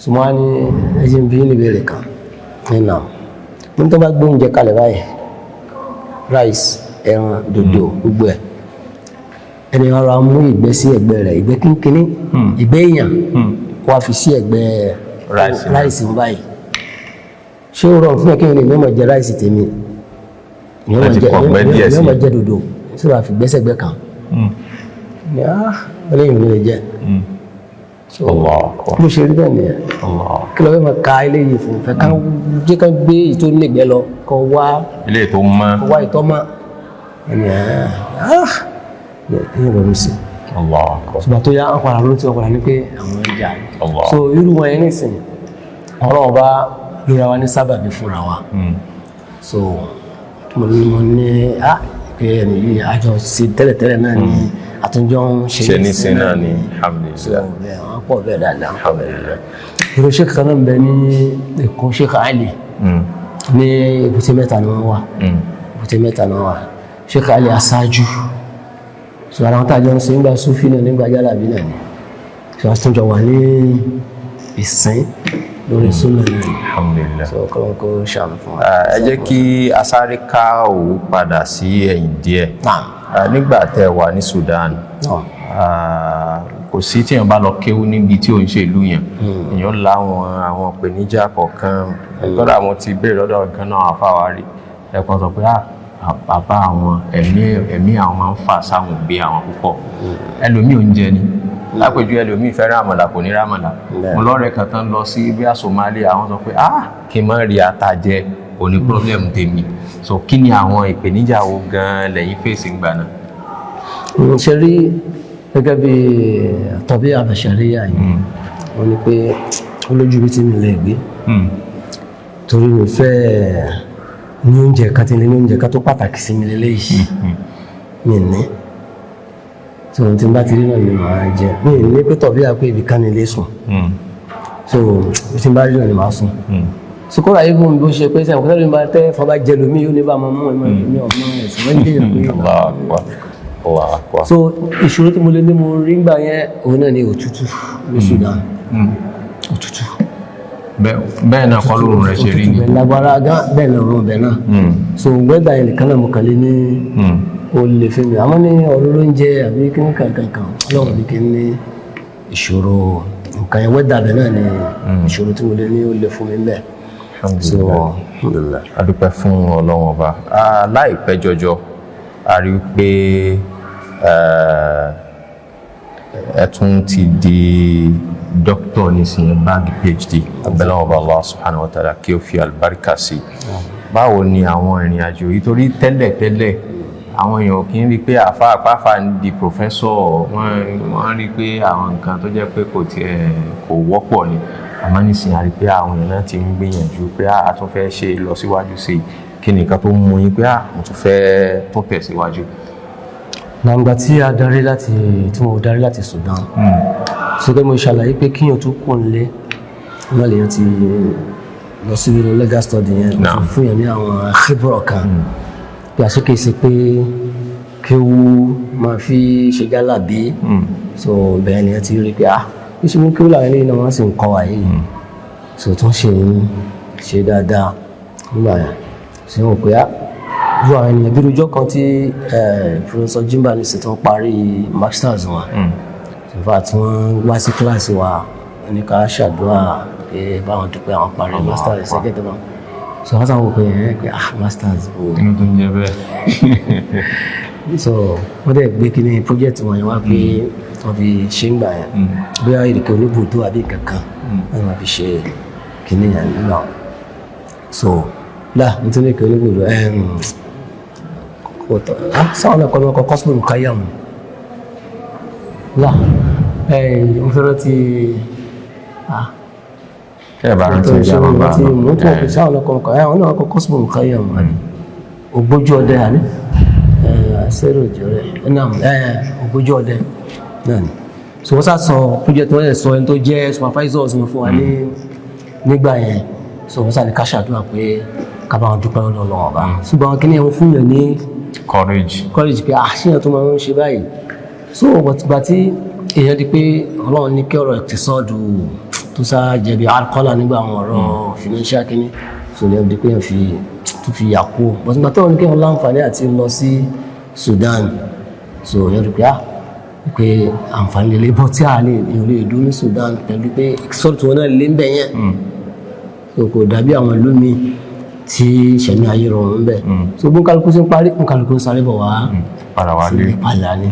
sùnmọ́ á ní ẹjẹ́ ń bí ní ìbéèrè kan nínú mo ní tó bá gbé oúnjẹ kalẹ̀ báyìí, rice, ẹran, dòdò, gbogbo ẹ̀, ẹni wọn ra mú ìgbẹ́ sí ẹ̀gbẹ́ rẹ̀, ìgbẹ́ kínkínní, ìgbẹ́ èèyàn, kó wá fi sí ẹ̀gbẹ́ Rice náà. Rice ń báyìí, ṣé ó rọrùn fún ẹ kí n lè ní ọmọ jẹ rice tèmi, ìyẹn máa Láti jẹ pọ̀ gbẹ́ díẹ̀ ìyẹn sí. máa jẹ dòdò tí wàá fi gbẹ́sẹ̀gbẹ́ kan ní ah eléyìí ò ní lè jẹ. So Allahu Akbar. bó ṣe rí bẹ́ẹ̀ nìyẹn. Allah. Kí ló fẹ́ máa ka eléyìí fún fẹ́ ká jẹ́ ká gbé èyí tó nígbẹ́ lọ kọ́ wá Ilé tó mọ́. kọ́ wá ìtọ́ mọ́ ẹni ah ẹni ronú sí. Allahu Akbar. Ṣùgbọ́n tó yá, wọn padà ronú tí wọn padà ní pé àwọn ń jà ní. Allah. So irú wọn yẹn nísìnyí, ọ̀rọ̀ ọba lóra wa ní sábàbí fúnra wa. So mo ní ah, pé ẹni yìí àjọ ṣe tẹ́lẹ̀tẹ́lẹ̀ náà ni, àtúnjọ ń ṣe. Ṣe nísìn náà ni. So Alhamdulillah. bẹ́ẹ̀, wọ́n pọ̀ bẹ́ẹ̀ dáadáa. Alhamdulillah. Irú sheikh kan náà ń bẹ ní Èkó, Sheikh Ali, ní Èbúté Mẹ́ta ni wọ́n wà. Èbúté Mẹ́ta ni wọ́n wà, Sheikh Ali aṣáájú. So ara wọn tàjọ ń ṣe nígbà Sufi náà, nígbà jálàbí náà ni. So àtúnjọ wà ní ìsìn lórí súnà náà ni. Alhamdulillah. So kọ́lọ́n kó ṣàánú fún wa. Ẹ jẹ́ kí a sáré ká òwú padà sí ẹ̀yìn díẹ̀. Naam. Nígbà tẹ́ wà ní Sudan, kò sí tí èèyàn bá lọ kéwú níbi tí ò ń ṣe ìlú yẹn, èèyàn láwọn àwọn ìpèníjà kọ̀ọ̀kan. Kódà mo ti béèrè lọ́dọ̀ nǹkan náà, àfáwárí ẹ̀kan sọ pé bàbá àwọn, ẹ̀mí àwọn máa ń fà sáwọn òbí àwọn púpọ̀. Ẹlòmíì oúnjẹ ni lápèjú, ẹlòmíì fẹ́ràn àmàlà, kò ní rámàlà. Mo lọ́rẹ̀ẹ́ kan tán lọ sí bí i Somalia, àwọn sọ pé kí n má rí ata jẹ, kò ní problem tèmi. So kí ni àwọn ìpèníjà wo gan-an lẹ́yìn fèsì ń gbà náà? Ṣe rí, gẹ́gẹ́ bí tọ́bí àbàṣàríyà yìí, wọ́n ní pé ó lójú ibi tí mi lè gbé, torí mi fẹ́ ní oúnjẹ kan tí ní oúnjẹ kan tó pàtàkì sí mi lélẹ́yìí, mi ní tí ohun tí n bá ti rí náà ni màá jẹ. Mi ní pé tọ̀bí àpé ibì kan ní ilé sùn, so ibi tí n bá rí náà ni màá sùn. So kóra even bí ó ṣe pé sẹ́yìn kó sẹ́yìn bá tẹ́ fọba jẹ lómi, yóò ní bá máa mú ẹ̀mọ́ ẹ̀mí ọmọ ẹ̀sìn wọ́n ń dèèyàn pé. Allahu Akbar, Allahu Akbar. So ìṣòro tí mo lè ní mo rí gbà yẹn, òun náà ni òtútù ní Sudan, òtútù. Bẹ́ẹ̀ náà kọ́ lóòrùn rẹ̀ ṣe rí ni. Òtútù bẹ́ẹ̀ lágbára gan, bẹ́ẹ̀ náà rún bẹ́ẹ̀ náà. So weather yẹn nìkan náà mo kàn lé ní ó lè fún mi. Àmọ́ ní ọ̀rọ̀ lóúnjẹ àbí kí ní kankan kan, Ọlọ́run ní kí n ní ìṣòro nǹkan yẹn. Weather bẹ́ẹ̀ náà ni ìṣòro tí mo lè ní ó lè fún mi bẹ́ẹ̀. So alhamdulillah. A dúpẹ́ fún Ọlọ́run Ọba. Láìpẹ́ jọjọ, a rí i pé ẹ tún ti di dókítà nísìnyẹn, báàgì PhD. Abẹ́lẹ́ Ọba Allah subhanahu wa ta'ala kí ó fi àlùbáríkà sí. Báwo ni àwọn ìrìn àjò yìí? Torí tẹ́lẹ̀ tẹ́lẹ̀, àwọn èèyàn kì í rí i pé àfa àpáfà ń di professor. Wọ́n rí i pé àwọn nǹkan tó jẹ́ pé kò tiẹ̀ kò wọ́pọ̀ ni. Àmọ́ nísìnyí, a rí i pé àwọn èèyàn náà ti ń gbìyànjú pé a tún fẹ́ ṣe lọ síwájú sí i. Kí ni nǹkan tó ń mú yín pé mo tún fẹ́ tún tẹ̀síwájú? Nàgbà tí a darí láti tí mo darí láti Sudan, so pé mo ṣàlàyé pé kíyàn tó kù nílé náà lèyàn ti lọ sí nínú legal study yẹn fún yàn ní àwọn khibra kan, bí a ṣe kìí ṣe pé kéwú máa fi ṣe jálàbí. So bẹ́ẹ̀ ni ẹ ti rí pé bí ṣe mú kéwú làwọn eléyìí náà wọ́n sì ń kọ́ wa yìí, so tó ń ṣe ń ṣe dáadáa nígbà yẹn, ṣe ń wò pé irú àwọn ènìyàn bí irújọ́ kan tí Professor Jimba ní ṣe tó ń parí masters wọn. In fact, wọ́n wá sí kíláàsì wa, wọ́n ní ká ṣàdúrà pé báwọn dúpẹ́ àwọn parí masters ṣẹ́gẹ́ tó bá. So wọ́n sáwọn wò pé ẹ̀ pé masters o. Inú tó ń jẹ bẹ́ẹ̀. So wọ́n dẹ̀ gbé kíní project wọn yẹn wá pé wọ́n fi ṣe ń gbà yẹn, bóyá ìrìkè oníbùdó àbí kankan wọ́n máa fi ṣe kíní yẹn nígbà wọn. So là nítorí ìrìkè oníbùdó kò tọ́ sáwọn náà kọ́ ló kọ́ kọ́sùmù káyàmù là mo fẹ́ rántí. Ẹ bá rántí, ìjà máa bá a lọ. Mo tún wọ́n pè sáwọn náà kọ́ àwọn náà kọ́ kọ́sùmù káyàmù ògbójú ọdẹ àní sẹ́rò ìjọ rẹ̀ náà, ògbójú ọdẹ náà ni. So wọ́n sá sọ project, wọ́n lè sọ ẹni tó jẹ́ supervisors wọn fún wa ní nígbà yẹn. So wọ́n sá ní ká ṣàdúrà pé ká bá wọn dúpẹ́ lọ́dọ̀ Ọlọ́run Ọba. Ṣùgbọ́n àwọn kìnìún fún yàn ní courage. Courage pé àṣìyàn tó máa ń ṣe báyìí. So gbà tí èèyàn di pé Ọlọ́run ní kí ọ̀rọ̀ ìtìsọ́ọ̀dù tó sá jẹ̀bi alkọ́là nígbà àwọn ọ̀rọ̀ financial kìíní, so ní ọdún pé èèyàn fi tó fi yà kú. But nígbà tó wọn ní kí wọn láǹfààní àti lọ sí Sudan, so èèyàn rí pé pé àǹfààní lè bọ́ tí a lè èèyàn lè dúró ní Sudan pẹ̀lú pé ìtìsọ́ọ̀dù tí wọn náà lé ń bẹ̀ yẹn. So kò dàbí àwọn ìlú mi tí ìṣẹ̀mí ayé rọrùn ń bẹ̀. So bó kálukú sí ń parí, bó kálukú ń sáré bọ̀ wá padà wálé. Sílé padà ni.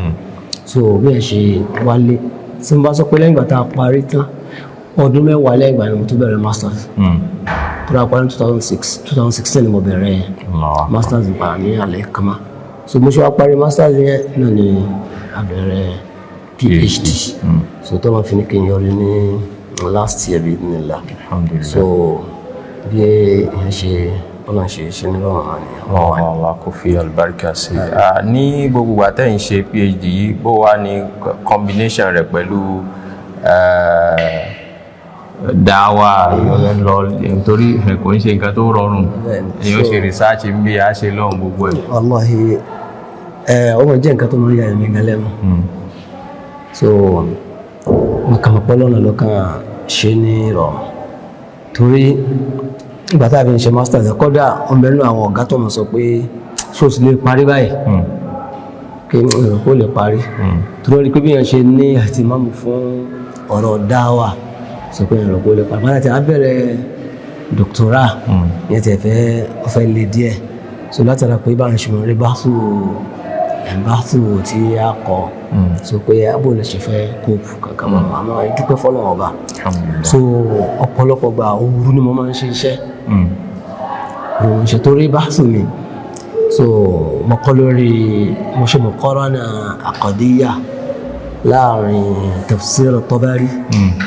So bí ẹ ṣe wálé, tí mo bá sọ pé lẹ́yìn ìgbà tá a parí tán, ọdún 10 lẹ́yìn ìgbà ni mo tún bẹ̀rẹ̀ masters. Tó dáa, parí 2006, 2016 ni mo bẹ̀rẹ̀ masters padà ní alẹ́ kama. So mo ṣe wá parí masters yẹn náà ni a bẹ̀rẹ̀ PhD. So tó máa fi ní kí n yọrí ní last year bíi nílá. Alhamdulillah. So bí èèyàn ṣe Ọlọ́run ṣe ṣe ní lọ́rùn náà nìyẹn. Allah kò fi àlùbáríkà sí i. Ní gbogbo ìgbà tẹ́ ń ṣe PhD yìí, bó wá ní combination rẹ̀ pẹ̀lú dáwà ìyọ̀lẹ́ lọ, nítorí kò ń ṣe nǹkan tó rọrùn, èèyàn ṣe research ń bí a ṣe lọ́hùn gbogbo ẹ̀. Wallahi, ọmọ jẹ́ nǹkan tó máa ń yà ẹ̀mí gan lẹ́nu. So mo kàn mọ̀ pé lọ́nà lọ́kàn ṣe ní ìrọ̀rùn, torí ìgbà tá a fi ń ṣe masters, kọ́dà ọmọ ẹnu àwọn ọ̀gá tó mọ̀ sọ pé ṣó sì lè parí báyìí, kí n rò kó lè parí, torí wọ́n rí pé bí yẹn ṣe ní àtìmọ́mù fún ọ̀rọ̀ dáwà, sọ pé ìrò kó lè parí. Padà tí a bẹ̀rẹ̀ doctoral yẹn tẹ̀ fẹ́ ọ̀fẹ́ lè díẹ̀. So látara pé bá ń ṣe mọ̀ rí báṣù tí a kọ, so pé abó lè ṣe fẹ́ kóòpù kankan mọ̀, àmọ́ ìdúpẹ́ fọ́lọ́run ọba. So ọ̀pọ̀lọpọ̀ gba òru ni mo máa ń ṣe iṣẹ́ òun ṣe, torí báṣù mi, so mo kọ́ lórí, mo ṣe muqarana aqadiyya láàrin tafsir Tabari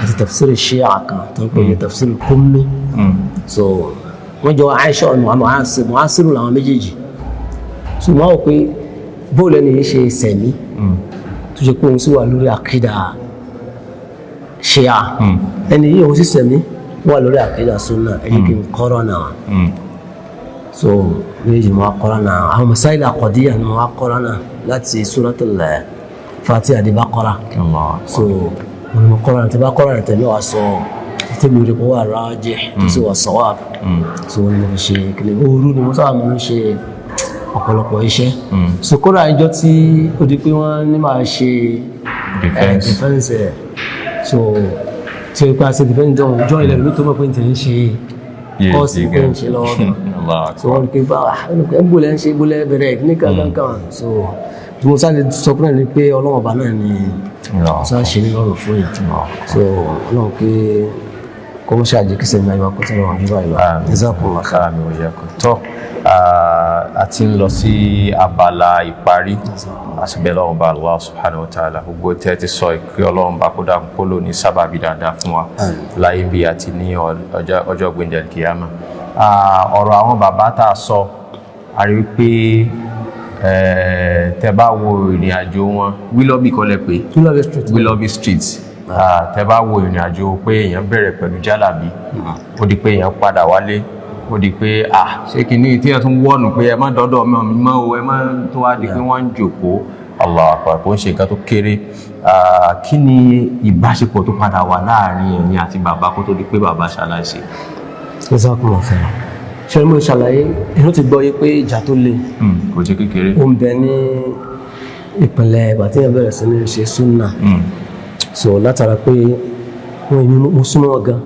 àti tafsir Shia kan tó ń pè ní tafsir Qummi. So wọ́n jọ Aisha ọ̀nà mu'asiru làwọn méjèèjì. So wọ́n wò pé bóòlù ẹni yìí ṣe sẹ̀mí tó ṣe pé òun sì wà lórí àkídà Shia, ẹni yìí òun sì sẹ̀mí wà lórí àkídà sunna, ẹni kí n kọ́rọ̀ náà. So méjì mo wá kọ́ra náà, àwọn masáìlì àkọ́díyà ni mo wá kọ́ra náà láti Suratul Fatiha àti Baqara. So mo ní mo kọ́ra náà, tí Baqara náà tẹ̀lé wa sọ tẹ̀lé orí kó wà rajih tó sì wà sawab. So mo ní mo fi ṣe kíni, òru ni mo sábà máa ń ṣe ọ̀pọ̀lọpọ̀ iṣẹ́. So kódà ìjọ tí ó di pé wọ́n ní máa ṣe Defense. Defense ẹ̀, so tí o pa ṣe defense jọ jọ ilẹ̀ ló tó mọ̀ pé n tẹ̀ ń ṣe course pé ń ṣe lọ́wọ́ gan. So wọ́n rí pé bá ẹ ń bọ̀lẹ̀ ń ṣe bọ̀lẹ̀ bẹ̀rẹ̀ ní kankan. So tí mo sáré sọ pé náà ni pé Ọlọ́run ọba náà ni sá ṣe ní lọ́rùn fún yàn. So Ọlọ́run pé kó mọ́ ṣáàjì kí sẹ́mi ayọ̀ kó tó lọ́wọ́ jù báyìí lọ. Jazakumullah khair. Àmín wa iyyakum. Tọ́, a ti ń lọ sí abala ìparí, àṣìbẹ̀ Ọlọ́run bá Allah subhanahu wa ta'ala, gbogbo tẹ́ ti sọ ìpè Ọlọ́run bá kó dákun kó lò ní sábàbí dáadáa fún wa láyé bí àti ní ọjọ́ gbẹ̀ndẹ̀ kìyàmà. Ọ̀rọ̀ àwọn bàbá tá a sọ, a rí wípé tẹ́ bá wo ìrìn àjò wọn, Willoughby kọ́ lẹ pé? Willoughby Street. Willoughby Street. Tẹ́ bá wo ìrìn àjò pé èèyàn bẹ̀rẹ̀ pẹ̀lú jálàbí, ó di pé èèyàn padà wálé, ó di pé ṣé kìíní tí ẹ tún wọ́ọ̀nù pé ẹ má dọ́dọ̀ ọmọ mi mọ́ o, ẹ má tó wá di pé wọ́n ń jòkó. Allah akbar, kò ń ṣe nǹkan tó kéré. Kí ni ìbáṣepọ̀ tó padà wà láàrin ẹ̀yin àti bàbá kó tó di pé bàbá ṣaláìsí? Jazakumullah khair. Ṣe mo ṣàlàyé, inú ti gbọ́ yé pé ìjà tó le Kò jẹ́ kékeré. ó ń bẹ ní ìpínlẹ̀ ìgbà tí yẹn bẹ̀rẹ̀ sí ní ṣe súnà. So látara pé wọ́n ní mo súnmọ́ wọn gan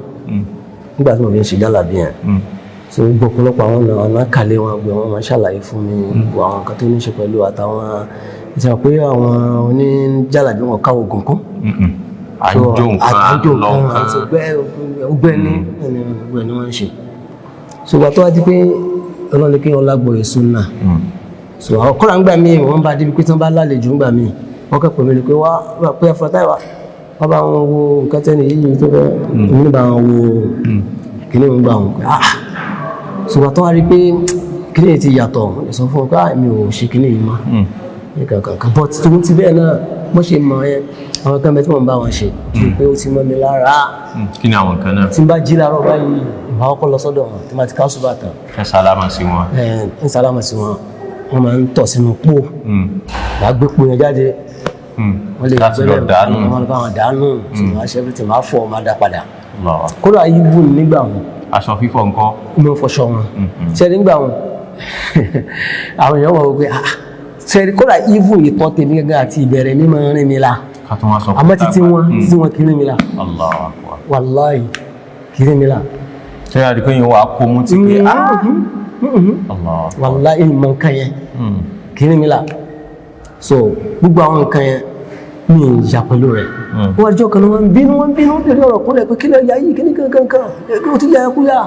nígbà tí mo fi ń ṣe jálàbí yẹn. So gbogbo ọ̀pọ̀lọpọ̀ àwọn ọ̀nà kàlẹ́ wọn gbé, wọn máa ń ṣàlàyé fún mi gbogbo àwọn nǹkan tó ní ṣe pẹ̀lú àtàwọn ìṣe pé àwọn oníjálàbí wọn ká oògùn kún. Àjò nǹkan àjò lọ nǹkan nǹkan. Àti ọgbẹ́ ní ọgbẹ́ ni wọ́n ń ṣe. So ìgbà tó wá di pé Ọlọ́run ní kí wọ́n lágbóye súnà, so àwọn kọ́ra ń gbà míì, wọ́n bá débi pé tí wọ́n bá lálejò ń gbà míì, wọ́n kẹ́kọ̀ọ́ mi ni pé wá wá pé afurata wá wá bá wọn wo nǹkan tẹ́ni yìí tó fẹ́, èmi ní bá wọn wo kíní ń gbà wọn pé ah. So ìgbà tó wá rí pé kíní yìí ti yàtọ̀, wọ́n lè sọ fún wọn pé ah, mi ò ṣe kíní yìí mọ́ ní kankan kan. But tó ti bẹ́ẹ̀ náà, wọ́n ṣe mọ̀ ẹ́, àwọn kan bẹ tí wọ́n bá wọn ṣe tó pé ó ti mọ́ mi lára. Kí ni àwọn nǹkan náà? Tí n bá jí láàárọ̀ báyìí, ìwà ọkọ̀ lọ sọ́dọ̀ wọn, tí n bá ti káṣù bàtàn, Ẹ sálámà sí wọn. Ẹ̀ ń sálámà sí wọn, wọ́n máa ń tọ̀ sínú pò, wàá gbé pò yẹn jáde, wọ́n lè Láti lọ gbẹ́lẹ̀ dànù. Wọ́n lọ bá wọn dànù tí wọ́n á ṣe everything, máa fọ̀, máa dá padà. Allah. Kódà even nígbà wọn, Aṣọ fífọ̀ ńkọ́? ó máa ń fọṣọ wọn. Ṣe nígbà wọn, àwọn èèyàn wọ̀ wọ́n pé ah, ṣe kódà even ìtọ́ tèmi gẹ́gẹ́ àti ìbẹ̀rẹ̀ mi máa ń rìn mi la. Ká tún wá sọ Àmọ́ títí wọn, títí wọn kì í rìn mi la. Allah akbar. Wàláì, kì í rìn mi la. Ṣé àdìpé yìí wà á kó mú ti pé ah, Allah. Wàláì, ìmọ̀ nǹkan yẹn kì í rìn mi la. So gbogbo àwọn nǹkan yẹn mi ì yà pẹ̀lú rẹ̀. Wọ́n àjọ kan ní wọ́n ń bínú, wọ́n ń bínú lórí ọ̀rọ̀ kúnlẹ̀ pé kílẹ̀ ya yìí kíní kankan kan kí o ti yà kú yà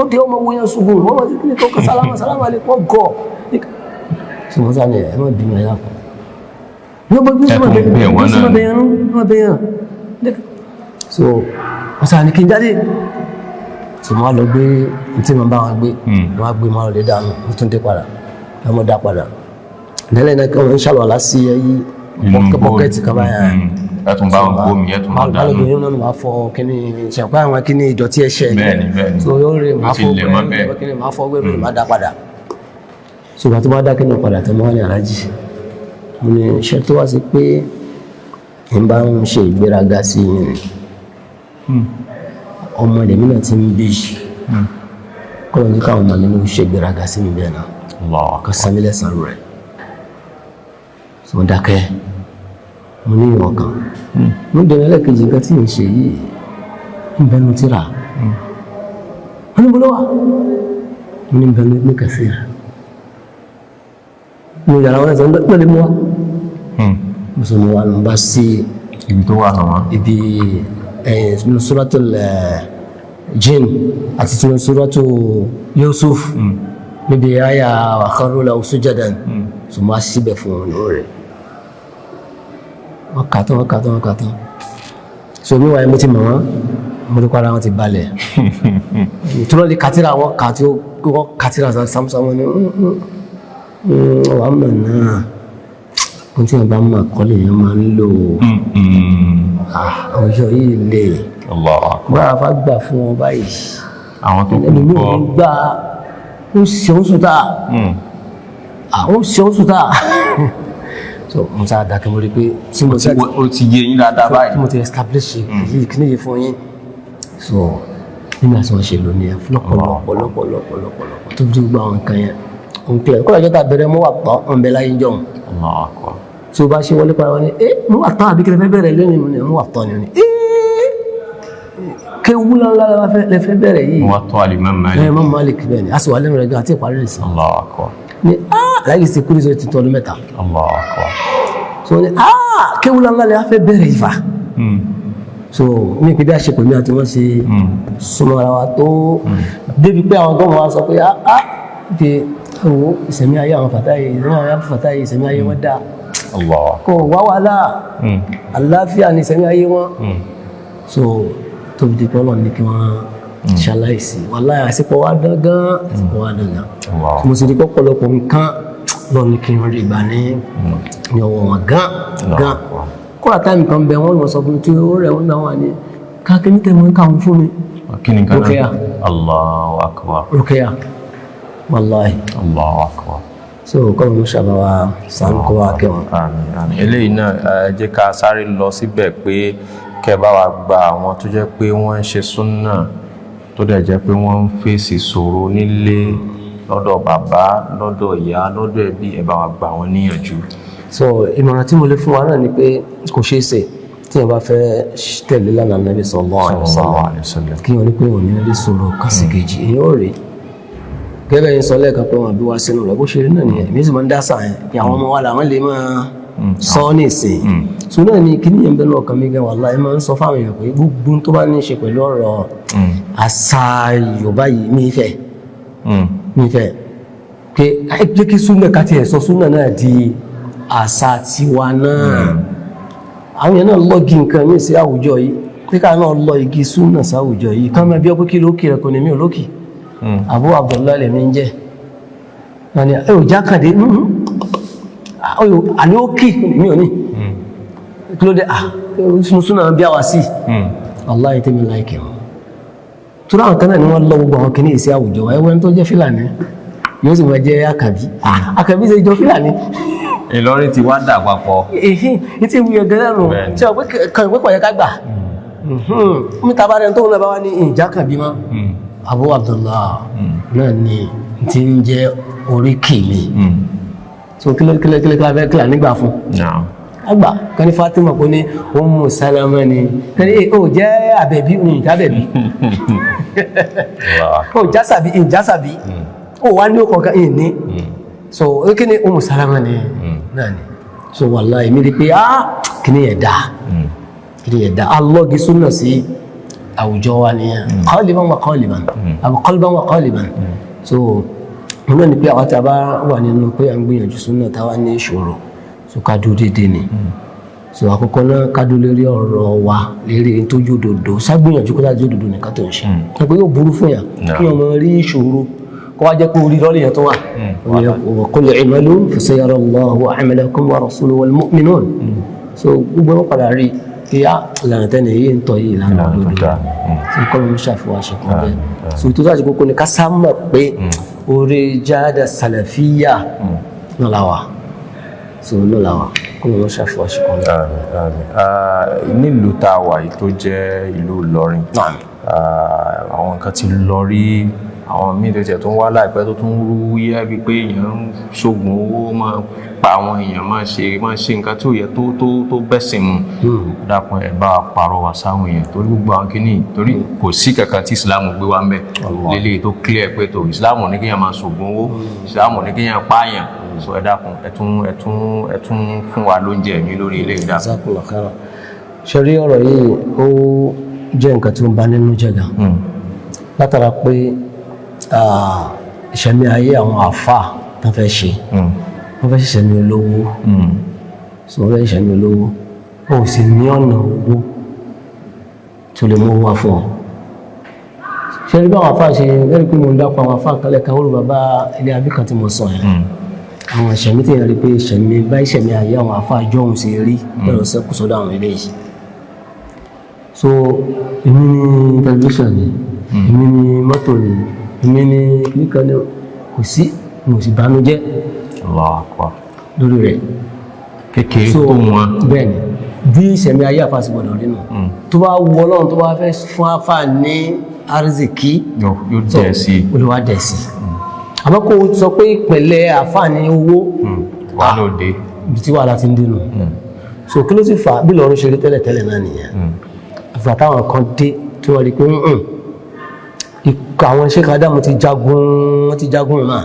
ó di ọmọ wo yẹn ṣùgbọ́n wọ́n máa ti kíní kan sálámà sálámà lè pọ̀ gọ̀. So wọ́n sá ni ẹ má bínú, ẹ yàpọ̀ ní ọmọ bí Ẹ tún bẹ̀ wọ́n náà. Sọ́mọ bẹ̀yàn nú, ọmọ bẹ̀yàn. So wọ́n sá ni kí n jáde. So So mo wá lọ gbé tí mo bá wọn gbé, mo wá gbé, mo wá lọ lè dànù, mo tún dé padà, mo dá padà nílẹ̀ náà kí wọ́n ń ṣàlùwàlá sí ẹyí bọ́kẹ́tì kan báyà. Ẹ tún bá wọn gbómi, ẹ tún lọ dànù. Balógun yóò náà máa fọ kíní ṣàpá àwọn kíní ìdọ̀tí ẹ̀ṣẹ̀. Bẹ́ẹ̀ni, bẹ́ẹ̀ni. So yóò rí máa Ó ti fọ lẹ̀ mọ́ bẹ́ẹ̀. gbẹ kíní, máa fọ gbẹ, máa dá padà. So ìgbà tó bá dá kíní padà tó máa ní alájì, mo ní iṣẹ́ tó wá sí pé n bá ń ṣe ìgbéraga sí i ni ọmọ lèmi náà ti ń bí, kọ́lọ́ ní káwọn ọmọ mi ní ṣe ìgbéraga sí mi bẹ́ẹ̀ náà Allah. kan sanmi lẹ́sàn-án rẹ̀. So mo dákẹ́, mo ní ìwọ̀n kan, mo dẹ̀rẹ̀ ẹlẹ́kejì. Nǹkan tí mo ṣe yìí ń bẹnu tíra. Wọ́n ní mo lọ́wọ́, mo ní bẹnu ní kẹsì rẹ̀ mo yàrá wọn sọ pé lè mú wa. Mo sọ mo wà ló ń bá sí Ibi tó wà hàn wọ́n. Ibi ẹ̀yìn suratul jinn àti tí suratul Yusuf níbi àyà wa kharru lahu sujadan. So mo á síbẹ̀ fún wọn lóore, wọ́n kà tán, wọ́n kà tán, wọ́n kà tán. So mi wáyé, mo ti mọ̀ wọ́n, mo rí kwara wọn ti balẹ̀ ìtura lè kàtírà wọn kà tí wọ́n kàtírà sámúsámú ni wàá mọ̀ náà. Ohun tí wọ́n bá mọ̀ kọ́ lèèyàn máa ń lò ó. Àwùjọ yìí lè Allah. bára fa gbà fún wọn báyìí. Àwọn tó kù ẹlòmíì ò kọ́. ní gbà, ó ṣe ó sùn tá, ó ṣe ó sùn tá. So mo sá dákẹ́, mo rí i pé tí mo Ó ti yé yín dáadáa tí báyìí. mo ti establish yìí kí ni yìí fún yín. So nígbà tí wọ́n ṣe lò ní ẹ lọ́pọ̀lọpọ̀ lọ́pọ̀lọpọ̀ lọ́pọ̀lọpọ̀ tó fi gbogbo àwọn nǹkan yẹn òun kílẹ̀ kó lọ́jọ́ tá a bẹ̀rẹ̀ mọ́ wà tán ọ̀nbẹ láyé ń jọ̀hún. Allah akbar. Tí o bá ṣe wọlé padà wọn ni ẹ mú wà tán àbí kí lè fẹ́ bẹ̀rẹ̀ lónìí? Mo ní mú wà tán ni. Ó ní ẹ kéwú ńlá lè fẹ́ bẹ̀rẹ̀ yìí. Wọ́n tọ́ Al-Imam Malik. Ẹ Imam Malik bẹ́ẹ̀ ni, a sì wà lẹ́nu rẹ̀ gan àti ìparí rẹ̀ sí. Allah akbar. Ni aláyé ti kúrò sí ti tọdún 3. Allah akbar. So ni kéwú ńlá lè fẹ́ bẹ̀rẹ̀ yìí fa. So ní ìpínlẹ̀ àṣepọ̀ mi àti wọ́n ṣe súnmọ́ ara wa tó débi pé àwọn gómìnà wa sọ pé pé owó ìsẹ̀mí ayé àwọn fàtáyé, ìsẹ̀mí ayé àwọn fàtáyé, ìsẹ̀mí ayé wọn dáa. Allah. Kò wá wàhálà, àlàáfíà ní ìsẹ̀mí ayé wọn. So tóbi di pé Ọlọ́run ní kí wọ́n ṣaláìsí, wàláhì àsìkò wa dán gan, àsìkò wa dán gan. Allah. Mo sì rí pọ̀pọ̀lọpọ̀ nǹkan lọ́ọ̀ ní kí n rí ìgbà ní ọwọ́ wọn gan gan. Kóra táìmù kan bẹ, wọ́n lọ sọ fún mi tí ó rẹ̀ wọ́n náà wà ní káàkiri tẹ̀ wọ́n káwọn fún mi. Kí ni nǹkan náà? Ruqya. Allahu akbar. Ruqya, wàláhì. Allahu akbar. So kọ́ ló ṣàbá wa sànù kó wa kẹwọn. Àmín, àmín. Eléyìí náà, ẹ jẹ́ ká sáré lọ síbẹ̀ pé kẹ́ bá wa gba àwọn tó jẹ́ pé wọ́n ń ṣe súnà, tó dẹ̀ jẹ́ pé wọ́n ń fèsì ìṣòro nílé, lọ́dọ̀ bàbá, lọ́dọ̀ ìyá, lọ́dọ̀ ẹbí, ẹ bá wa gbà wọ́n níyànjú. So ìmọ̀ràn tí mo lè fún wa náà ni pé kò ṣeé ṣe tí wọ́n bá fẹ́ tẹ̀lé lánàá Nabi sallallahu alaihi wasallam Sallallahu alaihi wasallam. kí wọ́n ní pé òní rí sọ̀rọ̀ kásìkejì èyí ò rí gẹ́gẹ́ yín sọ lẹ́ẹ̀kan pé wọ́n bí wá sínú rẹ̀, bó ṣe rí náà nìyẹn. Èmi sì máa ń dá sáà yẹn kí àwọn ọmọ wa làwọn lè máa sọ ọ́ nísìn. So náà ni kí nìyẹn bẹ́ẹ̀ lọ́kàn mi gan, wallahi máa ń sọ fáwọn èèyàn pé gbogbo tó bá ní í ṣe pẹ̀lú ọ̀rọ̀ àṣà Yorùbá yìí, mi fẹ́ pé ẹ jẹ́ kí súnà ká tiẹ̀ sọ súnà náà di àṣà tiwa náà. Àwọn èèyàn náà lọ́gì nǹkan mí sí àwùjọ yìí, pé ká náà lọ igi súnà sáwùjọ yìí, ká máa bí ọ pé kí lókè rẹ kò ní mí ò lókì. Abu Abdullahi lèmi ń jẹ́. Wọ́n ní ẹ ò jákàdé àní ó kì mí ò ní kí ló dé súnà bí àwà sí. Wallahi tèmi láìkì wọn tó ráwọn kan náà ni wọ́n lọ gbogbo àwọn kìíní sí àwùjọ. Ẹwẹ́n tó jẹ́ Fílàní yóò sì máa jẹ́ Àkàbí. Àkàbí ṣe jọ Fílàní. Ìlọrin ti wá dà papọ̀. Èhìn ní tí ìwúyẹ gẹ́gẹ́ nù. Bẹ́ẹ̀ni. Tí ọ̀pẹ́ kan ìpẹ́ pọ̀yẹ ká gbà mi tàbá rẹ̀ tó ń lọ bá wá ní ìjà kan bí mọ́. Abu Abdullah náà ni ti ń jẹ́ oríkì mi. So kílẹ̀ kílẹ̀ kílẹ̀ kílẹ̀ fẹ́ kílẹ̀ nígbà fún Naam. àgbà kan ní Fatima kò ní Ummu Salama ni kan ní ó jẹ́ Àbẹ̀bí ní ìjà Àbẹ̀bí. Allah. Ó jásàbí ìjásàbí ó wá ní ọkọ̀ kan ìní. So ó kí ni Ummu Salama ni náà ni. So wallahi mi rí pé kí ni yẹn dáa, kí ni yẹn dáa, alọ́gi súnà sí àwùjọ wa nìyẹn, qaliban wa qaliban àbí qalban wa qaliban. So mo náà ni pé àwọn tí a bá wà nínú pé à ń gbìyànjú súnà táwa ní ìṣòro, so ká dúró déédéé ni. So àkọ́kọ́ náà kádó lérí ọ̀rọ̀ wa lérí tó yóò dòdò, ságbìyànjú kó dájú òdòdó nìkan tó ń ṣe. Pé yóò burú fún yàn kí ọmọ rí ìṣòro kó wá jẹ́ pé orí lọ́lẹ̀ yẹn tó wà. Wa qul i'malu fasayara Allahu a'malakum wa rasuluhu wal mu'minun. So gbogbo wọn padà rí pé á ìlànà tẹ́lẹ̀ yìí ń tọ́ yìí ìlànà òdodo tí kọ́ ló ń ṣàfihàn ṣe kan bẹ́ẹ̀. So tó dájú kókó ni ká sá mọ̀ pé orí jáde sàlàfíà náà la wà. So náà la wà, kọ́ ló ń ṣàfihàn ṣe kan bẹ́ẹ̀. Àmín, àmín. Nílùú tá a wà yìí tó jẹ́ ìlú Ìlọrin, àwọn nǹkan ti lọ rí, àwọn míì tó tiẹ̀ tó ń wá láìpẹ́ tó tún rú yẹ́ bíi pé èèyàn ń ṣoògùn owó, máa pa àwọn èèyàn, máa ṣe nǹkan tí ò yẹ tó bẹ́sìn mu. Dákun, ẹ bá wa pàrọwà sáwọn èèyàn torí gbogbo àwọn kìíní, torí kò sí kankan tí Islam gbé wá ń bẹ̀ lélẹ́yìí tó clear pé tó Islam ní kéèyàn máa ṣoògùn owó, Islam ní kéèyàn pààyàn. Sọ ẹ dákun, ẹ tún fún wa lóúnjẹ mi lórí ilé ìdá. Jazakumullahu khairan. Ṣe rí ọ̀rọ̀ yìí, ó jẹ́ nǹkan tí ó ń bà nínú jẹ́ gan, látara pé ìṣẹ̀mí ayé àwọn àfà tán fẹ́ ṣe, wọ́n fẹ́ ṣẹ̀mí olówó. So wọ́n fẹ́ ṣẹ̀mí olówó, ó sì ní ọ̀nà owó tó lè mú wá fún ọ. Ṣe rí báwọn àfà ṣe lẹ́rìí pé mo ń dápọ̀ àwọn àfà kalẹ̀ kan, ó rú bàbá ilé abí kan tí mo sọ yẹn, àwọn ìṣẹ̀mí tí yẹn rí pé ìṣẹ̀mí bá ìṣẹ̀mí ayé àwọn àfà jọ̀hún ṣe rí lọ́rọ̀ sẹ́kù sọ́dọ̀ àwọn eléyìí. So èmi ní tẹlifíṣàn ni, èmi ní mọ́tò ni, èmi ní kíníkan ní, kò sí, mo sì bánújẹ́ Allahu Akbar. lórí rẹ̀. Kékeré So tó wọn. Bẹ́ẹ̀ ni, bí ìṣẹ̀mí ayé àfà sì gbọ́dọ̀ rí nù. Tó bá wù Ọlọ́run, tó bá fẹ́ fún àfà ní arzikí, yóò dẹ̀ sí i. Olùwà dẹ̀ sí. Àmọ́ kó o sọ pé ìpìlẹ̀ àfà ní owó, Wà lóde. Ibi tí wàhálà ti ń dénú. So kí ló sì fà á bí lọ́run ṣe rí tẹ́lẹ̀tẹ́lẹ̀ náà nìyẹn. Àfà táwọn kan dé tí wọ́n rí pé ikọ̀ àwọn Sheikh Adamu ti jagun, wọ́n ti jagun náà,